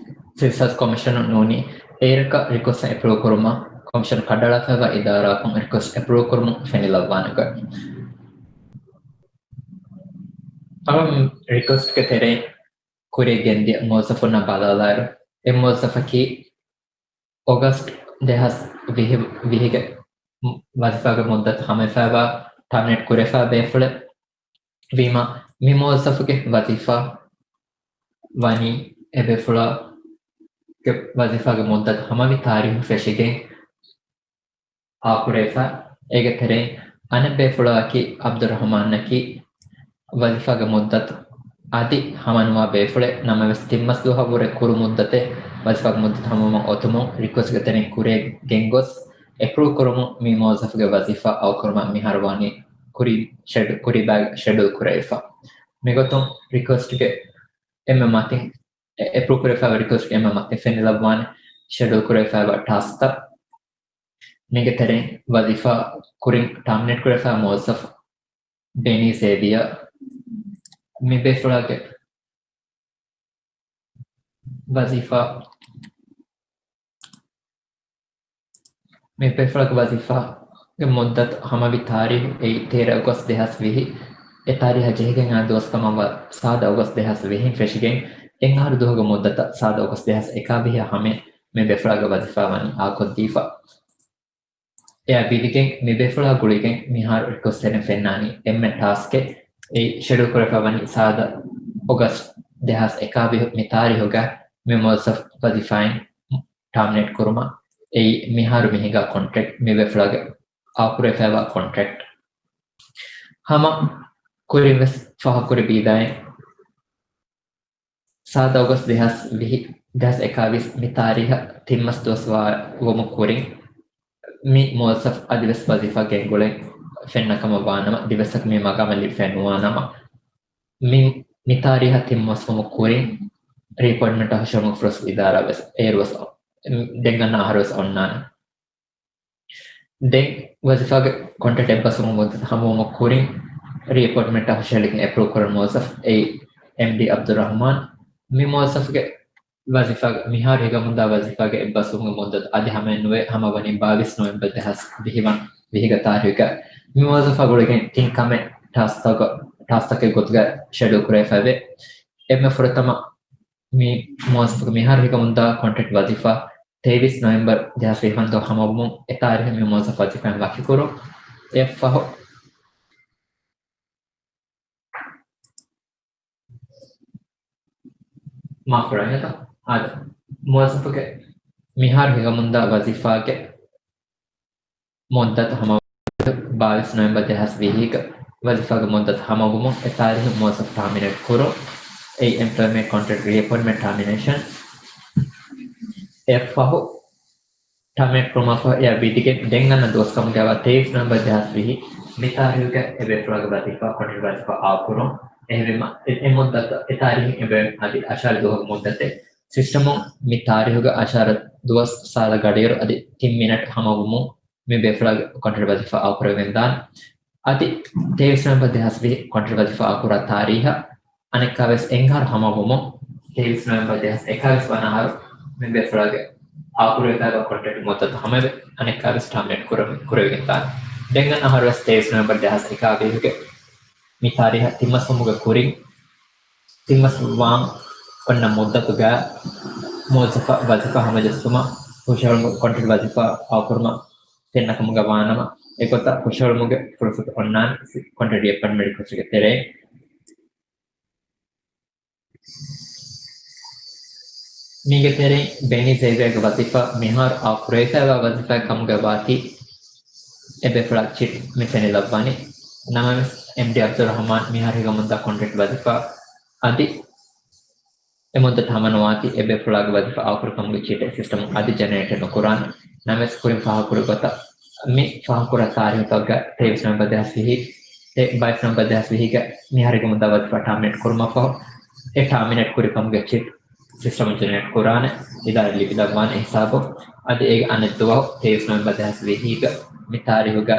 ސިވިލް ސާވިސް ކޮމިޝަނުން ނޫނީ އޭރަކަށް ރިކުއެސްޓް އެޕްރޫވް ކުރުމަށް ކޮމިޝަން ކަނޑައަޅާފައިވާ އިދާރާއަކުން ރިކުއެސްޓް އެޕްރޫވް ކުރުމުން ފެނިލައްވާނެ ގޮތް. އަޅުގަނޑު ރިކުއެސްޓްގެ ތެރެއިން ކުރިއަށް ގެންދިޔަ މުވައްޒަފުންނާ ބަލާލާއިރު، އެ މުވައްޒަފަކީ އޮގަސްޓް ދެހާސް ވިހި، ވިހިގެ ވަޒީފާގެ މުއްދަތު ހަމަވެފައިވާ، ޓާމިނޭޓް ކުރެވިފައިވާ ބޭފުޅެއް ވީމަ، މި މުވައްޒަފުގެ ވަޒީފާ ވަނީ އެ ބޭފުޅާގެ ވަޒީފާގެ މުއްދަތު ހަމަވި ތާރީހު ފެށިގެން އާކުރެވިފަ. އޭގެ ތެރެއިން އަނެއް ބޭފުޅާއަކީ އަބްދުއްރަހުމާންއަކީ ވަޒީފާގެ މުއްދަތު އަދި ހަމަނުވާ ބޭފުޅެއް. ނަމަވެސް، ތިން މަސް ދުވަހަށްވުރެ ކުރު މުއްދަތެއް ވަޒީފާގެ މުއްދަތު ހަމަވުމަށް އޮތުމުން ރިކުއެސްޓްގެ ތެރެއިން ކުރިއަށް ގެންގޮސް، އެޕްރޫވް ކުރުމުން މި މުވައްޒަފުގެ ވަޒީފާ އައުކުރުމަށް މިހާރު ވާނީ ކުރިން ޝެޑު-، ކުރީ ބައި ޝެޑިއުލް ކުރެވިފަ. މިގޮތުން ރިކުއެސްޓްގެ އެންމެ މަތިން، އެ-، އެޕްރޫވް ކުރެވިފައިވާ ރިކުއެސްޓްގެ އެންމެ މަތިން ފެނިލައްވާނެ ޝެޑިއުލް ކުރެވިފައިވާ ޓާސްކްތައް. މީގެ ތެރެއިން ވަޒީފާ ކުރިން ޓާމިނޭޓް ކުރެވިފައިވާ މުވައްޒަފު ބެނީ ޒޭވިޔާ. މި ބޭފުޅާގެ ވަޒީފާ، މި ބޭފުޅާގެ ވަޒީފާގެ މުއްދަތު ހަމަވި ތާރީހު އެއީ ތޭރަ އޮގަސްޓް ދެހާސް ވިހި. އެ ތާރީހަށް ޖެހިގެން އައި ދުވަސް ކަމަށްވާ ސާދަ އޮގަސްޓް ދެހާސް ވިހިން ފެށިގެން އެއް އަހަރު ދުވަހުގެ މުއްދަތަށް ސާދަ އޮގަސްޓް ދެހާސް އެކާވިހިއަށް ހަމައަށް މި ބޭފުޅާގެ ވަޒީފާ ވަނީ އާކޮށްދީފަ. އެއާ ވިދިގެން މި ބޭފުޅާ ގުޅިގެން މިހާރު ރިކުއެސްޓް ތެރެއިން ފެންނާނީ އެންމެ ޓާސްކެއް. އެއީ ޝެޑިއުލް ކުރެވިފައި ވަނީ ސާދަ އޮގަސްޓް ދެހާސް އެކާވިހި މި ތާރީހުގަ މި މުވައްޒަފު ވަޒީފާއިން ޓާމިނޭޓް ކުރުމަށް. އެއީ މިހާރު މި ހިނގާ ކޮންޓްރެކްޓް މި ބޭފުޅާގެ އާކުރެވިފައިވާ ކޮންޓްރެކްޓް. ހަމަ ކުރިން ވެސް ފާހަގަކުރި ބީދާއިން ސާދަ އޮގަސްޓް ދެހާސް ވިހި، ދެހާސް އެކާވީސް މި ތާރީހަށް ތިން މަސް ދުވަސް ވާ ވުމުން ކުރިން، މި މުވައްޒަފު އަދިވެސް ވަޒީފާ ގެންގުޅެން ފެންނަ ކަމަށް ވާނަމަ، ދިވެއްސަކު މި މަގާމަށް ލިބިފައެއް ނުވާނަމަ، މި، މި ތާރީހަށް ތިން މަސް ވުމުން ކުރިން ރީއެޕޮއިންޓްމަންޓާ ހުށަހެޅުމަށް ފުރަސް އިދާރާ ވެސް އޭރު ވެސް ދެން ގަންނަ އަހަރު ވެސް އޮންނާނެ. ދެން ވަޒީފާގެ ކޮންޓްރެކްޓް އެއްބަސްވުމުގެ މުއްދަތު ހަމަވުމަށް ކުރިން ރީއެޕޮއިންޓްމަންޓާ ހުށަހެޅިގެން އެޕްރޫވް ކުރަން މުވައްޒަފު އެއީ އެމްޑީ އަބްދުއްރަހުމާން. މި މުވައްޒަފުގެ ވަޒީފާގެ މިހާރު ހިގަމުންދާ ވަޒީފާގެ އެއްބަސްވުމުގެ މުއްދަތު އަދި ހަމައެއް ނުވޭ، ހަމަ ވަނީ ބާވީސް ނޮވެމްބަރު ދެހާސް ވިހި ވަން، ވިހިގެ ތާރީހުގަ. މި މުވައްޒަފާ ގުޅިގެން ތިން ކަމެއް ޓާސްކްތަކަށް، ޓާސްކްތަކެއް ގޮތުގަ ޝެޑިއުލް ކުރެވިފައެވެ. އެންމެ ފުރަތަމަ މި މުވައްޒަފުގެ މިހާރު ހިގަމުންދާ ކޮންޓްރެކްޓް ވަޒީފާ ތޭވީސް ނޮވެމްބަރު ދެހާސް ވިހި ވަންދުވަހު ހަމަވުމުން އެ ތާރީހު މި މުވައްޒަފު ވަޒީފާއިން ވަކިކުރުން. އެއަށްފަހު، މާފު ކުރަން އެތަ؟ އާދެ، މުވައްޒަފުގެ މިހާރު ހިގަމުންދާ ވަޒީފާގެ މުއްދަތު ހަމަ ބާވީސް ނޮވެމްބަރު ދެހާސް ވިހިގަ ވަޒީފާގެ މުއްދަތު ހަމަވުމުން އެ ތާރީހު މުވައްޒަފު ޓާމިނޭޓް ކުރުން. އެއީ އެމްޕްލޮއިމަންޓް ކޮންޓްރެކްޓް ރީއެޕޮއިންޓްމަންޓް ޓާމިނޭޝަން. އެއަށްފަހު ޓާމިނޭޓް ކުރުމަށްފަހު އެއާ ވިދިގެން ދެން އަންނަ ދުވަސްކަމުގައިވާ ތޭވީސް ނޮވެމްބަރު ދެހާސް ވިހި މި ތާރީހުގަ އެ ބޭފުޅާގެ ވަޒީފާ، ކޮންޓްރެކްޓް ވަޒީފާ އާކުރުން. އެހެންވީމަ، އެ، އެ މުއްދަތަށް، އެ ތާރީހުން އެބައިމީހުން އަދި އަށާރަ ދުވަހުގެ މުއްދަތެއް ސިސްޓަމުން މި ތާރީހުގަ އަށާރަ ދުވަސް ސާދަ ގަޑިއިރު އަދި ތިން މިނެޓް ހަމަވުމުން މި ބޭފުޅާގެ ކޮންޓްރެކްޓް ވަޒީފާ އާކުރެވިގެންދާނެ. އަދި ތޭވީސް ނޮވެމްބަރު ދެހާސް ވިހި ކޮންޓްރެކްޓް ވަޒީފާ އާކުރާ ތާރީހަށް އަނެއްކާވެސް އެއް އަހަރު ހަމަވުމުން، ތޭވީސް ނޮވެމްބަރު ދެހާސް އެކާވީސް ވަނަ އަހަރު މި ބޭފުޅާގެ އާކުރެވިފައިވާ ކޮންޓްރެކްޓް މުއްދަތު ހަމަވެ، އަނެއްކާވެސް ޓާމިނޭޓް ކުރެވި-، ކުރެވިގެންދާނެ. ދެން އަންނަ އަހަރުވެސް ތޭވީސް ނޮވެމްބަރު ދެހާސް އެކާވީސްގެ މި ތާރީހަށް ތިން މަސް ވުމުގެ ކުރިން، ތިން މަސް ވާން އޮންނަ މުއްދަތުގަ މުވައްޒަފާ ވަޒީފާ ހަމަޖެއްސުމަށް ހުށަހެޅުމުގެ ކޮންޓްރެކްޓް ވަޒީފާ އާކުރުމަށް ފެންނަ ކަމުގަ ވާނަމަ، އެގޮތަށް ހުށަހެޅުމުގެ ފުރުސަތު އޮންނާނެ ކޮންޓްރެކްޓް ރީއެޕޮއިންޓްމަންޓް ރިކުއެސްޓްގެ ތެރެއިން. މީގެ ތެރެއިން ބެނީ ޒޭވިޔާގެ ވަޒީފާ މިހާރު އާކުރެވިފައިވާ ވަޒީފާއެއް ކަމުގަ ވާތީ އެ ބޭފުޅާ ޗިޓް މި ފެނިލައްވާނީ. ނަމަވެސް، އެމްޑީ އަބްދުއްރަހުމާން މިހާރު ހިގަމުންދާ ކޮންޓްރެކްޓް ވަޒީފާ އަދި އެ މުއްދަތު ހަމަނުވާތީ އެބޭފުޅާގެ ވަޒީފާ އައުކުރުކަމުގެ ޗީޓެއް ސިސްޓަމުން އަދި ޖެނެރޭޓެއް ނުކުރާނެ. ނަމަވެސް ކުރިން ފާހަގަކުރި ގޮތަށް މި ފާހަގަކުރާ ތާރީހުތަކުގަ ތޭވީސް ނޮވެމްބަރު ދެހާސް ވިހި، އެ ބައިސް ނޮވެމްބަރު ދެހާސް ވިހިގަ މިހާރުގެ މުއްދަތު ވަޒީފާ ޓާމިނޭޓް ކުރުމަށްފަހު، އެ ޓާމިނޭޓް ކުރިކަމުގެ ޗީޓް ސިސްޓަމުން ޖެނެރޭޓް ކުރާނެ، އިދާރާ ލިބިލައްވާނެ ހިސާބު. އަދި އޭގެ އަނެއް ދުވަހު ތޭވީސް ނޮވެމްބަރު ދެހާސް ވިހިގަ މި ތާރީހުގަ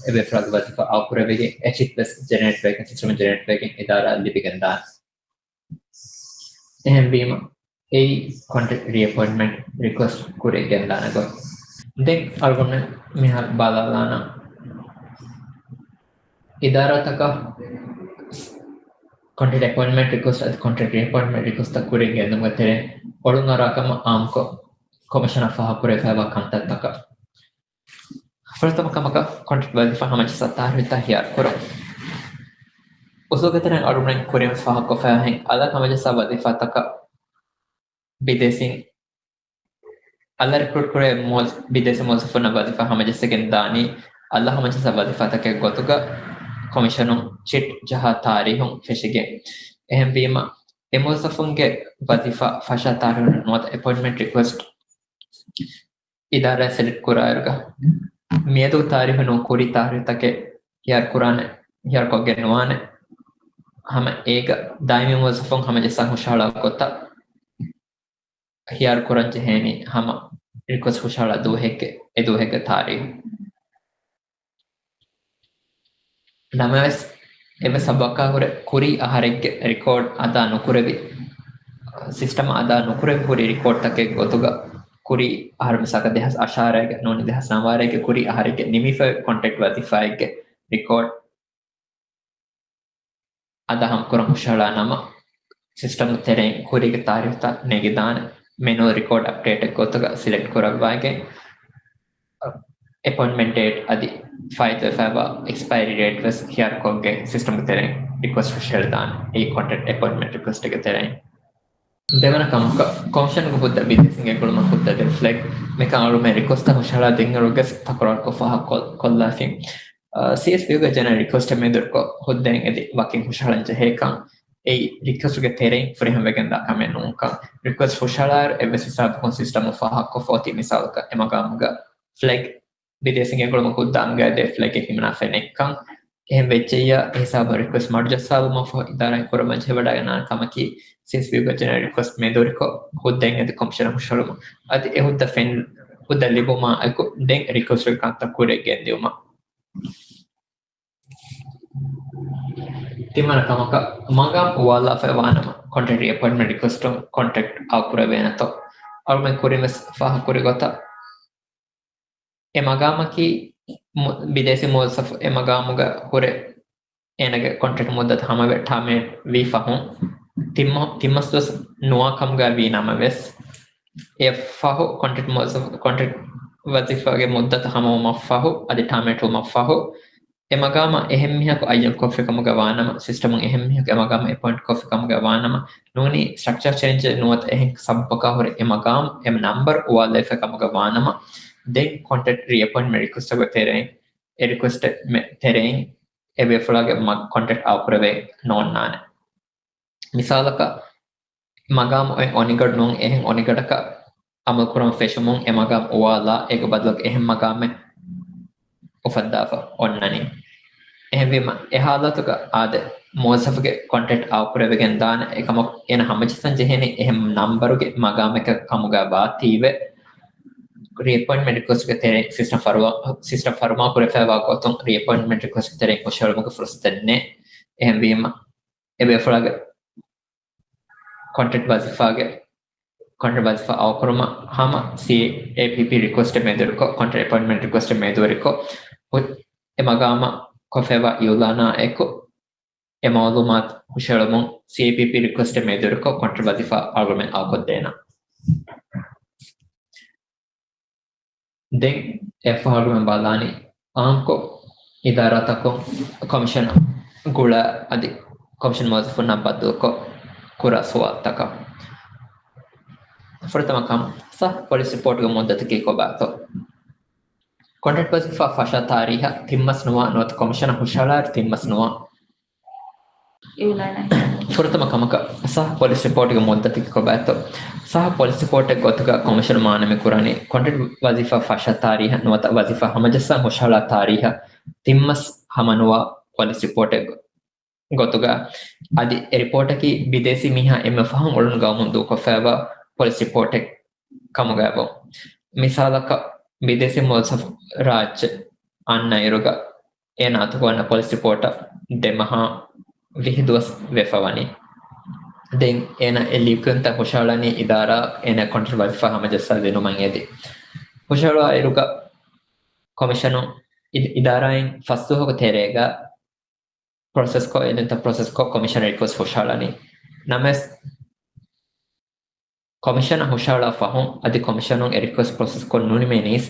އެބޭފުޅާގެ ވަޒީފާ އައުކުރެވިގެން އެ ޗީޓް ވެސް ޖެނެރޭޓް ވެގެން ސިސްޓަމުން ޖެނެރޭޓް ވެގެން އިދާރާ ލިބިގެން ދާނެ. އެހެންވީމަ، އެއީ ކޮންޓްރެކްޓް ރީއެޕޮއިންޓްމަންޓް ރިކުއެސްޓް ކުރިއަށް ގެންދާނެ ގޮތް. ދެން އަޅުގަނޑު މިހާރު ބަލާލާނަން، އިދާރާތަކަށް ކޮންޓްރެކްޓް އެޕޮއިންޓްމަންޓް ރިކުއެސްޓް އަދި ކޮންޓްރެކްޓް ރީއެޕޮއިންޓްމަންޓް ރިކުއެސްޓްތައް ކުރިއަށް ގެންދުމުގެ ތެރެއިން އޮޅުން އަރާ ކަމަށް އާއްމުކޮށް ކޮމިޝަނަށް ފާހަގަކުރެވިފައިވާ ކަންތައްތަކަށް. ފުރަތަމަ ކަމަކަށް ކޮންޓްރެކްޓް ވަޒީފާ ހަމަޖައްސާ ތާރީހުތައް ހިޔާރު ކުރުން. އުސޫލުގެ ތެރެއިން އަޅުގަނޑުމެން ކުރިން ފާހަގަކޮށްފައިހެން އަލަށް ހަމަޖައްސާ ވަޒީފާތަކަށް ބިދޭސީން އަލަށް ރިކްރޫޓް ކުރޭ މުވައްޒަ-، ބިދޭސީ މުވައްޒަފުންނަށް ވަޒީފާ ހަމަޖައްސަގެން ދާނީ އަލަށް ހަމަޖައްސާ ވަޒީފާތަކެއް ގޮތުގަ ކޮމިޝަނުން ޗީޓް ޖަހާ ތާރީހުން ފެށިގެން. އެހެންވީމަ، އެ މުވައްޒަފުންގެ ވަޒީފާ ފަށާ ތާރީހުން ނުވަތަ އެޕޮއިންޓްމަންޓް ރިކުއެސްޓް އިދާރާއިން ސެލެކްޓް ކުރާއިރުގަ މިއަދު ތާރީހު ނޫން ކުރީ ތާރީހުތަކެއް ހިޔާރު ކުރާނެ، ހިޔާރުކޮށްގެން ނުވާނެ. ހަމަ އޭގަ ދާއިމީ މުވައްޒަފުން ހަމަޖައްސާ ހުށަހަޅާ ގޮތަށް ހިޔާރު ކުރަން ޖެހޭނީ ހަމަ ރިކުއެސްޓް ހުށަހަޅާ ދުވަހެއްގެ، އެ ދުވަހެއްގެ ތާރީހު. ނަމަވެސް، އެވެސް ސަބަބަކާ ހުރެ ކުރީ އަހަރެއްގެ ރިކޯޑް އަދާ ނުކުރެވި، ސިސްޓަމަށް އަދާ ނުކުރެވި ހުރި ރިކޯޑްތަކެއް ގޮތުގަ ކުރީ އަހަރު މިސާލަކަށް ދެހާސް އަށާރައިގެ ނޫނީ ދެހާސް ނަވާރައިގެ ކުރީ އަހަރެއްގެ ނިމިފައި ކޮންޓްރެކްޓް ވަޒީފާއެއްގެ ރިކޯޑް އަދާ ހަމަކުރަން ހުށަހަޅާ ނަމަ، ސިސްޓަމު ތެރެއިން ކުރީގެ ތާރީހުތައް ނެގިދާނެ. މެނުއަލް ރިކޯޑް އަޕްޑޭޓެއް ގޮތުގަ ސިލެކްޓް ކުރައްވައިގެން، އެޕޮއިންޓްމަންޓް ޑޭޓް އަދި ފާއިތުވެފައިވާ އެކްސްޕައިރީ ޑޭޓް ވެސް ހިޔާރުކޮށްގެން ސިސްޓަމުގެ ތެރެއިން ރިކުއެސްޓް ހުށަހެޅިދާނެ. އެއީ ކޮންޓްރެކްޓް އެޕޮއިންޓްމަންޓް ރިކުއެސްޓްގެ ތެރެއިން. ދެވަނަ ކަމަކަށް، ކޮމިޝަނުގެ ހުއްދަ ބިދޭސީންގެ ގުޅުމަށް ހުއްދަ ދޭ ފްލެގް. މިކަން އަޅުމެން ރިކުއެސްޓްތައް ހުށަހަޅާ ދިންއިރުގެ ތަކުރާރުކޮށް ފާހަގަކޮށްލާފިން. ސީއެސްޕީއުގެ ޖެނެރަލް ރިކުއެސްޓެއް މެދުވެރިކޮށް ހުއްދައިން އެދި ވަކިން ހުށަހަޅަން ޖެހޭކަން އެއީ ރިކުއެސްޓުގެ ތެރެއިން ފުރިހަމަވެގެންދާ ކަމެއް ނޫންކަން. ރިކުއެސްޓް ހުށަހަޅާއިރު އެއްވެސް ހިސާބަކުން ސިސްޓަމުން ފާހަގަކޮށްފަ އޮތީ މިސާލަކަށް އެ މަގާމުގަ ފްލެގް ބިދޭސީންގެ ގުޅުމަށް ހުއްދަ އަންގައިދޭ ފްލެގެއް ހިމަނާފަ ނެތްކަން. އެހެން ވެއްޖެއްޔާ، އެ ހިސާބަށް ރިކުއެސްޓް މަރުޖައްސާލުމަށްފަހު އިދާރާއިން ކުރައްވަން ޖެހިވަޑައިގަންނާނެ ކަމަކީ، ސީއެސްޕީއުގެ ޖެނެރަލް ރިކުއެސްޓް މެދުވެރިކޮށް ހުއްދައިން އެދި ކޮމިޝަނަށް ހުށަހެޅުމަށް. އަދި އެ ހުއްދަ ފެން، ހުއްދަ ލިބުމާ އެކު ދެން ރިކުއެސްޓްގެ ކަންތައް ކުރިއަށް ގެންދިއުމަށް. ތިންވަނަ ކަމަކަށް، މަގާމް އުވާލާފައި ވާނަމަ، ކޮންޓްރެކްޓް ރީއެޕޮއިންޓްމަންޓް ރިކުއެސްޓުން ކޮންޓްރެކްޓް އައުކުރެވޭނެތޯ؟ އަޅުމެން ކުރިން ވެސް ފާހަގަކުރި ގޮތަށް، އެ މަގާމަކީ މު-، ބިދޭސީ މުވައްޒަފު އެ މަގާމުގަ ހުރެ އޭނަގެ ކޮންޓްރެކްޓް މުއްދަތު ހަމަވެ ޓާމިނޭޓް ވީ ފަހުން، ތިން މަ-، ތިން މަސް ދުވަސް ނުވާ ކަމުގަ ވީ ނަމަވެސް، އެ ފަހު ކޮންޓްރެކްޓް މުވައްޒަފު، ކޮންޓްރެކްޓް ވަޒީފާގެ މުއްދަތު ހަމަވުމަށް ފަހު، އަދި ޓާމިނޭޓް ވުމަށް ފަހު، އެ މަގާމަށް އެހެން މީހަކު އައްޔަން ކޮށްފި ކަމުގަ ވާނަމަ، ސިސްޓަމުން އެހެން މީހަކު އެ މަގާމަށް އެޕޮއިންޓް ކޮށްފި ކަމުގަ ވާނަމަ، ނޫނީ ސްޓްރަކްޗާ ޗޭންޖެއް ނުވަތަ އެހެން ސަބަބަކާ ހުރެ އެ މަގާމް އެ ނަމްބަރު އުވާލައިފަ ކަމުގަ ވާނަމަ، ދެން ކޮންޓްރެކްޓް ރީއެޕޮއިންޓްމަންޓް ރިކުއެސްޓްގެ ތެރެއިން، އެ ރިކުއެސްޓް މެ-، ތެރެއިން އެ ބޭފުޅާގެ މަ-، ކޮންޓްރެކްޓް އައުކުރެވޭ ނޯންނާނެ. މިސާލަކަށް، މަގާމު އޮތް އޮނިގަޑު ނޫން އެހެން އޮނިގަޑަކަށް އަމަލުކުރަން ފެށުމުން އެ މަގާމް އުވާލާ، އޭގެ ބަދަލުގަ އެހެން މަގާމެއް އުފައްދާފަ އޮންނަނީ. އެހެންވީމަ، އެ ހާލަތުގަ އާދެ، މުވައްޒަފުގެ ކޮންޓްރެކްޓް އައުކުރެވިގެން ދާނެ، އެކަމަކު އޭނަ ހަމަޖައްސަން ޖެހޭނީ އެހެން ނަމްބަރުގެ މަގާމެއްގެ ކަމުގަ ވާތީވެ، ރީއެޕޮއިންޓްމަންޓް ރިކުއެސްޓްގެ ތެރެއިން ސިސްޓަމް ފަރުވާ، ސިސްޓަމް ފަރުމާ ކުރެފައިވާ ގޮތުން ރީއެޕޮއިންޓްމަންޓް ރިކުއެސްޓްގެ ތެރެއިން ހުށަހެޅުމުގެ ފުރުސަތެއް ނެތް. އެހެންވީމަ، އެބޭފުޅާގެ ކޮންޓްރެކްޓް ވަޒީފާގެ، ކޮންޓްރެކްޓް ވަޒީފާ އައުކުރުމަށް ހަމަ ސީއޭޕީޕީ ރިކުއެސްޓެއް މެދުވެރިކޮށް، ކޮންޓްރެކްޓް އެޕޮއިންޓްމަންޓް ރިކުއެސްޓެއް މެދުވެރިކޮށް، އެ މަގާމަށް ކޮށްފައިވާ އިއުލާނާ އެކު، އެ މައުލޫމާތު ހުށަހެޅުމުން ސީއޭޕީޕީ ރިކުއެސްޓެއް މެދުވެރިކޮށް، ކޮންޓްރެކްޓް ވަޒީފާ އަޅުގަނޑުމެން އައުކޮށްދޭނަން. ދެން އެއަށްފަހު އަޅުގަނޑުމެން ބަލާނީ އާންމުކޮށް އިދާރާތަކުން ކޮމިޝަނަށް ގުޅާ އަދި ކޮމިޝަން މުވައްޒަފުންނާ ބައްދަލުކޮށް ކުރާ ސުވާލުތަކަށް. ފުރަތަމަ ކަމަށް، ސަ ޕޮލިސީ ރިޕޯޓްގެ މުއްދަތަކީ ކޮބާތޯ؟ ކޮންޓްރެކްޓް ވަޒީފާ ފަށާ ތާރީހަށް ތިން މަސް ނުވާ، ނުވަތަ ކޮމިޝަނަށް ހުށަހަޅާއިރު ތިން މަސް ނުވާ. އިއުލާނާ ހިސާބު. ފުރަތަމަ ކަމަކަށް، ސަހަ ޕޮލިސް ރިޕޯޓްގެ މުއްދަތަކީ ކޮބާތޯ؟ ސަހަ ޕޮލިސް ރިޕޯޓެއް ގޮތުގަ ކޮމިޝަނު މާނަމެ ކުރަނީ، ކޮންޓްރެކްޓް ވަޒީފާ ފަށާ ތާރީހަށް ނުވަތަ ވަޒީފާ ހަމަޖައްސާ ހުށަހަޅާ ތާރީހަށް ތިން މަސް ހަމަނުވާ ޕޮލިސް ރިޕޯޓެއް ގޮ-، ގޮތުގަ، އަދި އެ ރިޕޯޓަކީ ބިދޭސީ މީހާ އެންމެ ފަހުން އުޅުނު ގައުމުން ދޫކޮށްފައިވާ ޕޮލިސް ރިޕޯޓެއް ކަމުގައިވުން. މިސާލަކަށް، ބިދޭސީ މުވައްޒަފު ރާއްޖެ އަންނަ އިރުގަ، އޭނާ އަތުގަ އޮންނަ ޕޮލިސް ރިޕޯޓަށް ދެ މަހާ ވިހި ދުވަސް ވެފަ ވަނީ. ދެން އޭނާ އެ ލިޔުކިޔުންތައް ހުށަހަޅަނީ އިދާރާ އޭނާ ކޮންޓްރެކްޓް ވަޒީފާ ހަމަޖައްސާ ދިނުމަށް އެދި. ހުށަހަޅުވާ އިރުގަ ކޮމިޝަނު އި-، އިދާރާއިން ފަސް ދުވަހުގެ ތެރޭގަ ޕްރޮސެސްކޮށް، އެ ލިޔުންތައް ޕްރޮސެސްކޮށް ކޮމިޝަނަށް ރިކުއެސްޓް ހުށަހަޅަނީ. ނަމަވެސް، ކޮމިޝަނަށް ހުށަހަޅާ ފަހުން އަދި ކޮމިޝަނުން އެ ރިކުއެސްޓް ޕްރޮސެސްކޮށް ނުނިމެނީސް،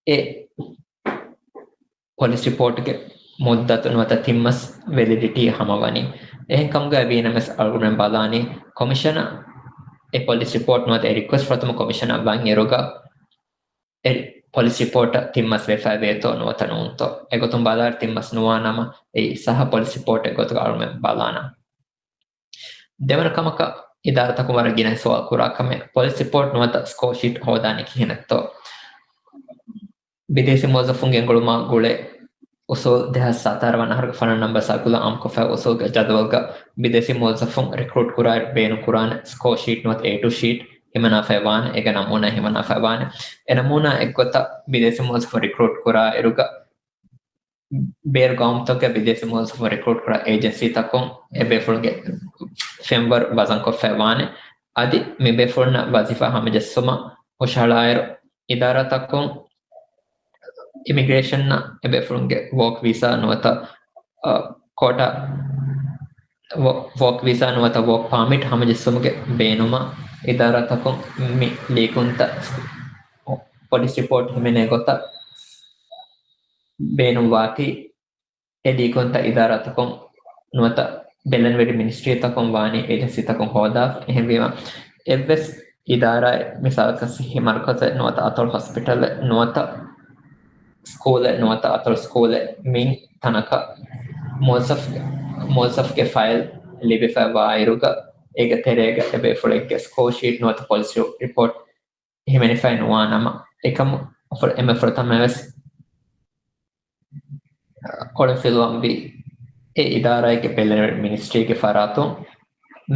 އެ ޕޮލިސް ރިޕޯޓްގެ މުއްދަތު ނުވަތަ ތިން މަސް ވެލިޑިޓީ ހަމަވަނީ. އެހެން ކަމުގައި ވީނަމަވެސް، އަޅުގަނޑުމެން ބަލާނީ ކޮމިޝަނަށް އެ ޕޮލިސް ރިޕޯޓް ނުވަތަ އެ ރިކުއެސްޓް ފުރަތަމަ ކޮމިޝަނަށް ވަން އިރުގަ، އެ ޕޮލިސް ރިޕޯޓަށް ތިން މަސް ވެފައި ވޭތޯ ނުވަތަ ނޫންތޯ. އެގޮތުން ބަލާއިރު ތިން މަސް ނުވާ ނަމަ، އެއީ ސަހަ ޕޮލިސް ރިޕޯޓެއް ގޮތުގަ އަޅުމެން ބަލާނަން. ދެވަނަ ކަމަކަށް، އިދާރާތަކުން ވަރަށް ގިނަ ސުވާލު ކުރާ ކަމެއް، ޕޮލިސް ރިޕޯޓް ނުވަތަ ސްކޯ ޝީޓް ހޯދާނީ ކިހިނެއްތޯ؟ ބިދޭސީ މުވައްޒަފުން ގެންގުޅުމާ ގުޅޭ އުސޫލް ދެހާސް ސަތާރަ ވަނަ އަހަރުގެ ފަނަރަ ނަންބަރ ސާކުލާ އާއްމުކޮށްފައި އުސޫލްގެ ޖަދުވަލްގަ ބިދޭސީ މުވައްޒަފުން ރިކްރޫޓް ކުރާއިރު ބޭނުން ކުރާނެ ސްކޯ ޝީޓް ނުވަތަ އޭ ޓޫ ޝީޓް ހިމަނާފައި ވާނެ، އޭގެ ނަމޫނާ ހިމަނާފައި ވާނެ. އެ ނަމޫނާ އެއްގޮތަށް ބިދޭސީ މުވައްޒަފުން ރިކްރޫޓް ކުރާ އިރުގަ ބޭރު ގައުމުތަކުގެ ބިދޭސީ މުވައްޒަފުން ރިކްރޫޓް ކުރާ އޭޖެންސީތަކުން އެ ބޭފުޅުންގެ ފެންވަރު ވަޒަންކޮށްފައި ވާނެ. އަދި މި ބޭފުޅުންނަށް ވަޒީފާ ހަމަޖެއްސުމަށް ހުށަހަޅާއިރު، އިދާރާތަކުން އިމިގްރޭޝަންއަށް އެ ބޭފުޅުންގެ ވޯކް ވީސާ ނުވަތަ، އަ، ކޯޓާ، ވޯ-، ވޯކް ވީސާ ނުވަތަ ވޯކް ޕާމިޓް ހަމަޖެއްސުމުގެ ބޭނުމަށް އިދާރާތަކުން މި ލިޔުކިޔުންތައް ޕޮލިސް ރިޕޯޓް ހިމެނޭ ގޮތަށް ބޭނުންވާތީ، އެ ލިޔުކިޔުންތައް އިދާރާތަކުން ނުވަތަ ބެލެނިވެރި މިނިސްޓްރީތަކުން ވާނީ އޭޖެންސީތަކުން ހޯދާފަ. އެހެންވީމަ، އެއްވެސް އިދާރާއެއް، މިސާލަކަށް ޞިއްޙީ މަރުކަޒެއް ނުވަތަ އަތޮޅު ހޮސްޕިޓަލެއް ނުވަތަ ސްކޫލެއް ނުވަތަ އަތޮޅު ސްކޫލެއް، މި ތަނަކަށް މުވައްޒަފް، މުވައްޒަފްގެ ފައިލް ލިބިފައިވާއިރުގަ، އޭގެ ތެރޭގަ އެބޭފުޅެއްގެ ސްކޯ ޝީޓް ނުވަތަ ޕޮލިސި ރިޕޯޓް ހިމެނިފައި ނުވާ ނަމަ، އެކަމު ފުރ-، އެންމެ ފުރަތަމަވެސް އޮޅިން ފިލުވަންވީ އެ އިދާރާއެއްގެ ބެލެނިވެރި މިނިސްޓްރީގެ ފަރާތުން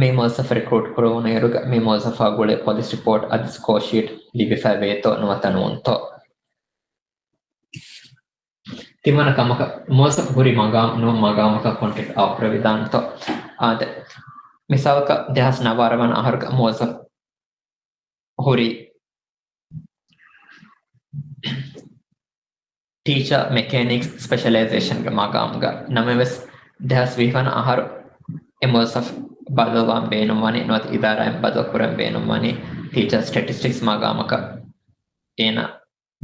މި މުވައްޒަފަށް ރިކްރޫޓް ކުރެވުނު އިރުގަ މި މުވައްޒަފާ ގުޅޭ ޕޮލިސް ރިޕޯޓް އަދި ސްކޯ ޝީޓް ލިބިފައި ވޭތޯ ނުވަތަ ނޫންތޯ. ތިންވަނަ ކަމަކަށް، މުވައްޒަފު ހުރި މަގާމް ނޫން މަގާމަކަށް ކޮންޓްރެކްޓް އާކުރެވިދާނެތޯ. އާދެ، މިސާލަކަށް، ދެހާސް ނަވާރަ ވަނަ އަހަރުގަ މުވައްޒަފު ހުރި ޓީޗާ މެކޭނިކްސް ސްޕެޝަލައިޒޭޝަންގެ މަގާމުގަ. ނަމަވެސް، ދެހާސް ވިހި ވަނަ އަހަރު އެ މުވައްޒަފު ބަދަލުވާން ބޭނުންވަނީ، ނުވަތަ އިދާރާއިން ބަދަލު ކުރަން ބޭނުންވަނީ ޓީޗާ ސްޓެޓިސްޓިކްސް މަގާމަކަށް އޭނާ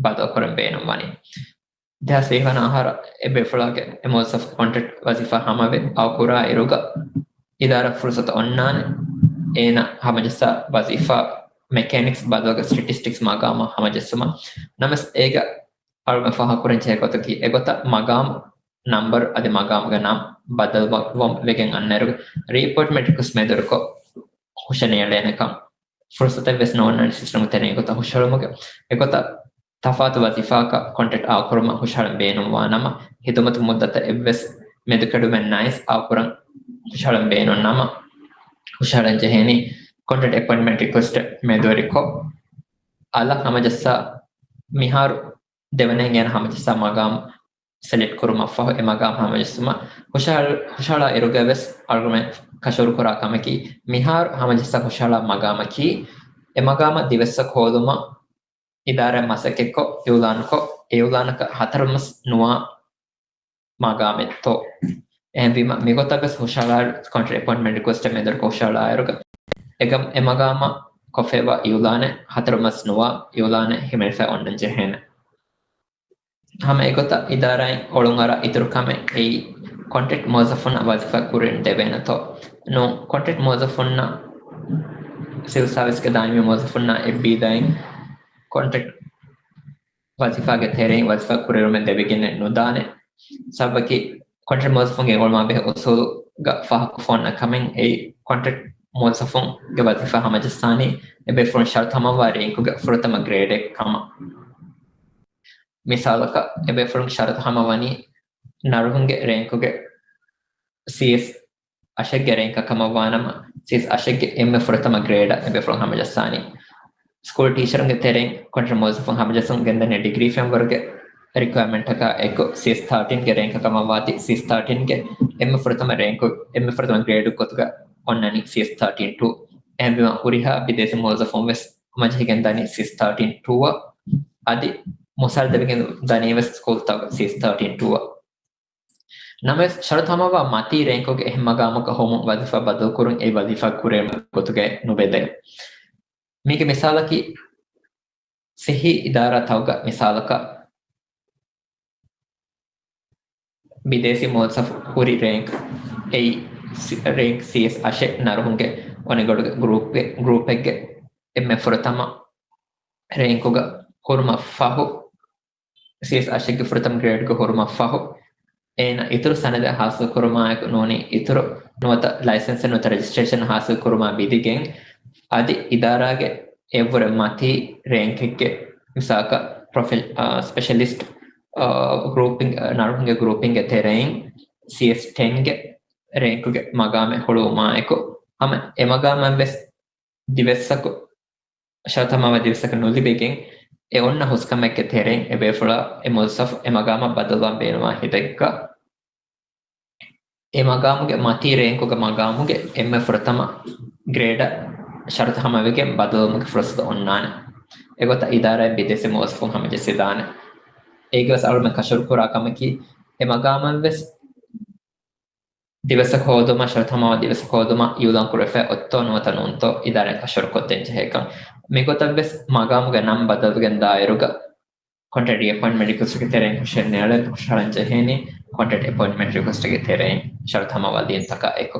ބަދަލު ކުރަން ބޭނުންވަނީ. ދެހާސް ވިހި ވަނަ އަހަރަށް އެ ބޭފުޅާގެ އެ މުވައްޒަފު ކޮންޓްރެކްޓް ވަޒީފާ ހަމަވެ އައުކުރާ އިރުގަ، އިދާރާ ފުރުސަތު އޮންނާނެ އޭނަ ހަމަޖައްސާ ވަޒީފާ މެކޭނިކްސް ބަދަލުގަ ސްޓެޓިސްޓިކްސް މަގާމަށް ހަމަޖެއްސުމަށް. ނަމަވެސް، އޭގަ އަޅުގަނޑު ފާހަގަކުރަން ޖެހޭ ގޮތަކީ، އެގޮތަށް މަގާމު ނަންބަރު އަދި މަގާމުގެ ނަން ބަދަލުވަން ވެގެން އަންނައިރުގަ، ރީއެޕޮއިންޓްމަންޓް ރިކުއެސްޓް މެދުވެރިކޮށް ހުށަނިޔަޅޭނެކަން ފުރުސަތެއް ވެސް ނޯންނާނެ ސިސްޓަމުގެ ތެރެއިން ގޮތަށް ހުށަހެޅުމުގެ. އެގޮތަށް ތަފާތު ވަޒީފާއަކަށް ކޮންޓްރެކްޓް އާކުރުމަށް ހުށަހެޅަން ބޭނުންވާ ނަމަ، ހިދުމަތު މުއްދަތަށް އެއްވެސް މެދުކެޑުމެއް ނައިސް އާކުރަން ހުށަހެޅަން ބޭނުން ނަމަ، ހުށަހެޅަން ޖެހޭނީ ކޮންޓްރެކްޓް އެޕޮއިންޓްމަންޓް ރިކުއެސްޓް މެދުވެރިކޮށް، އަލަށް ހަމަޖައްސާ މިހާރު ދެވަނައިން އޭނަ ހަމަޖައްސާ މަގާމު ސެލެކްޓް ކުރުމަށްފަހު، އެ މަގާމް ހަމަޖެއްސުމަށް ހުށަހަޅ-، ހުށަހަޅާ އިރުގަވެސް އަޅުގަނޑުމެން ކަށަވަރު ކުރާ ކަމަކީ، މިހާރު ހަމަޖައްސާ ހުށަހަޅާ މަގާމަކީ، އެ މަގާމަށް ދިވެއްސަކު ހޯދުމަށް އިދާރާއިން މަސައްކަތްކޮށް، އިއުލާނުކޮށް، އެ އިއުލާނަކަށް ހަތަރު މަސް ނުވާ މަގާމެއްތޯ. އެހެންވީމަ، މިގޮތަށް ވެސް ހުށަހަޅާ ކޮންޓްރެކްޓް އެޕޮއިންޓްމަންޓް ރިކުއެސްޓެއް މެދުވެރިކޮށް ހުށަހަޅާއިރުގަ، އެ ގަ-، އެ މަގާމަށް ކޮށްފައިވާ އިއުލާނެއް ހަތަރު މަސް ނުވާ އިއުލާނެއް ހިމެނިފައި އޮންނަން ޖެހޭނެ. ހަމަ އެގޮތަށް އިދާރާއިން އޮޅުންއަރާ އިތުރު ކަމެއް އެއީ، ކޮންޓްރެކްޓް މުވައްޒަފުންނަށް ވަޒީފާ ކުރިއަރުން ދެވޭނެތޯ؟ ނޫން، ކޮންޓްރެކްޓް މުވައްޒަފުންނަށް، ސިވިލް ސާވިސްގެ ދާއިމީ މުވައްޒަފުންނަށް އެއްބީދައިން ކޮންޓްރެކްޓް ވަޒީފާގެ ތެރެއިން ވަޒީފާ ކުރިއަރުމެއް ދެވިގެން ނުދާނެ. ސަބަބަކީ، ކޮންޓްރެކްޓް މުވައްޒަފުންގެ އެނގުން ބެހޭ އުސޫލު ގ ފާހަގަކޮށްފަ އޮންނަ ކަމެއް އެއީ ކޮންޓްރެކްޓް މުވައްޒަފުންގެ ވަޒީފާ ހަމަޖައްސާނީ އެބޭފުޅުން ޝަރުތު ހަމަވާ ރޭންކުގެ ފުރަތަމަ ގްރޭޑެއް ކަމަށް. މިސާލަކަށް އެބޭފުޅުން ޝަރުތު ހަމަވަނީ ނަރުހުންގެ ރޭންކުގެ ސީއެސް އަށެއްގެ ރޭންކަށް ކަމަށްވާނަމަ، ސީއެސް އަށެއްގެ އެންމެ ފުރަތަމަ ގްރޭޑަށް އެބޭފުޅުން ހަމަޖައްސާނީ. ސްކޫލް ޓީޗަރުންގެ ތެރެއިން ކޮންޓްރެކްޓް މުވައްޒަފުން ހަމަޖައްސަން ގެންދަނީ ޑިގްރީ ފެންވަރުގެ ރިކުއަރމަންޓަކާ އެކު ސީއެސް ތާޓީންގެ ރޭންކަށް ކަމަށްވާތީ، ސީއެސް ތާޓީންގެ އެންމެ ފުރަތަމަ ރޭންކު، އެންމެ ފުރަތަމަ ގްރޭޑު ގޮތުގަ އޮންނަނީ ސީއެސް ތާޓީން ޓޫ. އެހެންވީމަ ހުރިހާ ބިދޭސީ މުވައްޒަފުން ވެސް ހަމަޖެހިގެން ދަނީ ސީއެސް ތާޓީން ޓޫ އަށް. އަދި މުސާލަ ދެވިގެން ދަނީ ވެސް ސްކޫލްތަކުގަ ސީއެސް ތާޓީން ޓޫ އަށް. ނަމަވެސް، ޝަރުތު ހަމަވާ މަތީ ރޭންކުގެ އެހެން މަގާމަކަށް ހޮވުމުން ވަޒީފާ ބަދަލުކުރުން އެއީ ވަޒީފާ ކުރީމަ ގޮތުގައި ނުބެލޭ. މީގެ މިސާލަކީ، ސިއްހީ އިދާރާތަކުގަ މިސާލަކަށް، ބިދޭސީ މުވައްޒަފު ހުރި ރޭންކް އެއީ ސި-، ރޭންކް ސީއެސް އަށެއް ނަރުހުންގެ އޮނިގަޑުގެ ގްރޫޕްގެ، ގްރޫޕެއްގެ އެންމެ ފުރަތަމަ ރޭންކުގަ ހުރުމަށް ފަހު، ސީއެސް އަށެއްގެ ފުރަތަމަ ގްރޭޑްގަ ހުރުމަށް ފަހު، އޭނަ އިތުރު ސަނަދެއް ހާސިލް ކުރުމާއެކު ނޫނީ އިތުރު ނުވަތަ ލައިސެންސެއް ނުވަތަ ރެޖިސްޓްރޭޝަން ހާސިލް ކުރުމާ ބިދިގެން، އަދި އިދާރާގެ އެއްވުރެ މަތީ ރޭންކެއްގެ މިސާލަކަށް ޕްރޮފެ-، އާ، ސްޕެޝަލިސްޓް، އާ، ގްރޫޕިން، އާ، ނަރުހުންގެ ގްރޫޕިންގެ ތެރެއިން ސީއެސް ޓެންގެ ރޭންކުގެ މަގާމެއް ހުޅުވުމާއެކު، ހަމަ އެ މަގާމަށް ވެސް ދިވެއްސަކު ޝަރުތު ހަމަވާ ދިވެއްސަކަށް ނުލިބިގެން، އެ އޮންނަ ހުސްކަމެއްގެ ތެރެއިން އެބޭފުޅާ އެ މުވައްޒަފު އެ މަގާމަށް ބަދަލުވާން ބޭނުންވާ ހިނދެއްގަ، އެ މަގާމުގެ މަތީ ރޭންކުގެ މަގާމުގެ އެންމެ ފުރަތަމަ ގްރޭޑަށް ޝަރުތު ހަމަވެގެން ބަދަލުވުމުގެ ފުރުސަތު އޮންނާނެ. އެގޮތަށް އިދާރާއިން ބިދޭސީ މުވައްޒަފުން ހަމަޖެއްސިދާނެ. އޭގެ ވެސް އަޅުގަނޑުމެން ކަށަވަރު ކުރާ ކަމަކީ، އެ މަގާމަށް ވެސް ދިވެއްސަކު ހޯދުމަށް، ޝަރުތު ހަމަވާ ދިވެއްސަކު ހޯދުމަށް އިއުލާން ކުރެވިފައި އޮތްތޯ ނުވަތަ ނޫންތޯ އިދާރާއިން ކަށަވަރު ކޮށްދޭން ޖެހޭކަން. މިގޮތަށް ވެސް މަގާމުގެ ނަން ބަދަލުވެގެން ދާއިރުގަ ކޮންޓްރެކްޓް އެޕޮއިންޓްމަންޓް ރިކުއެސްޓްގެ ތެރެއިން ހުށަހެޅި ނޭޅެން ހުށަހަޅަން ޖެހޭނީ ކޮންޓްރެކްޓް އެޕޮއިންޓްމަންޓް ރިކުއެސްޓްގެ ތެރެއިން ޝަރުތު ހަމަވާ ލިޔުންތަކާ އެކު.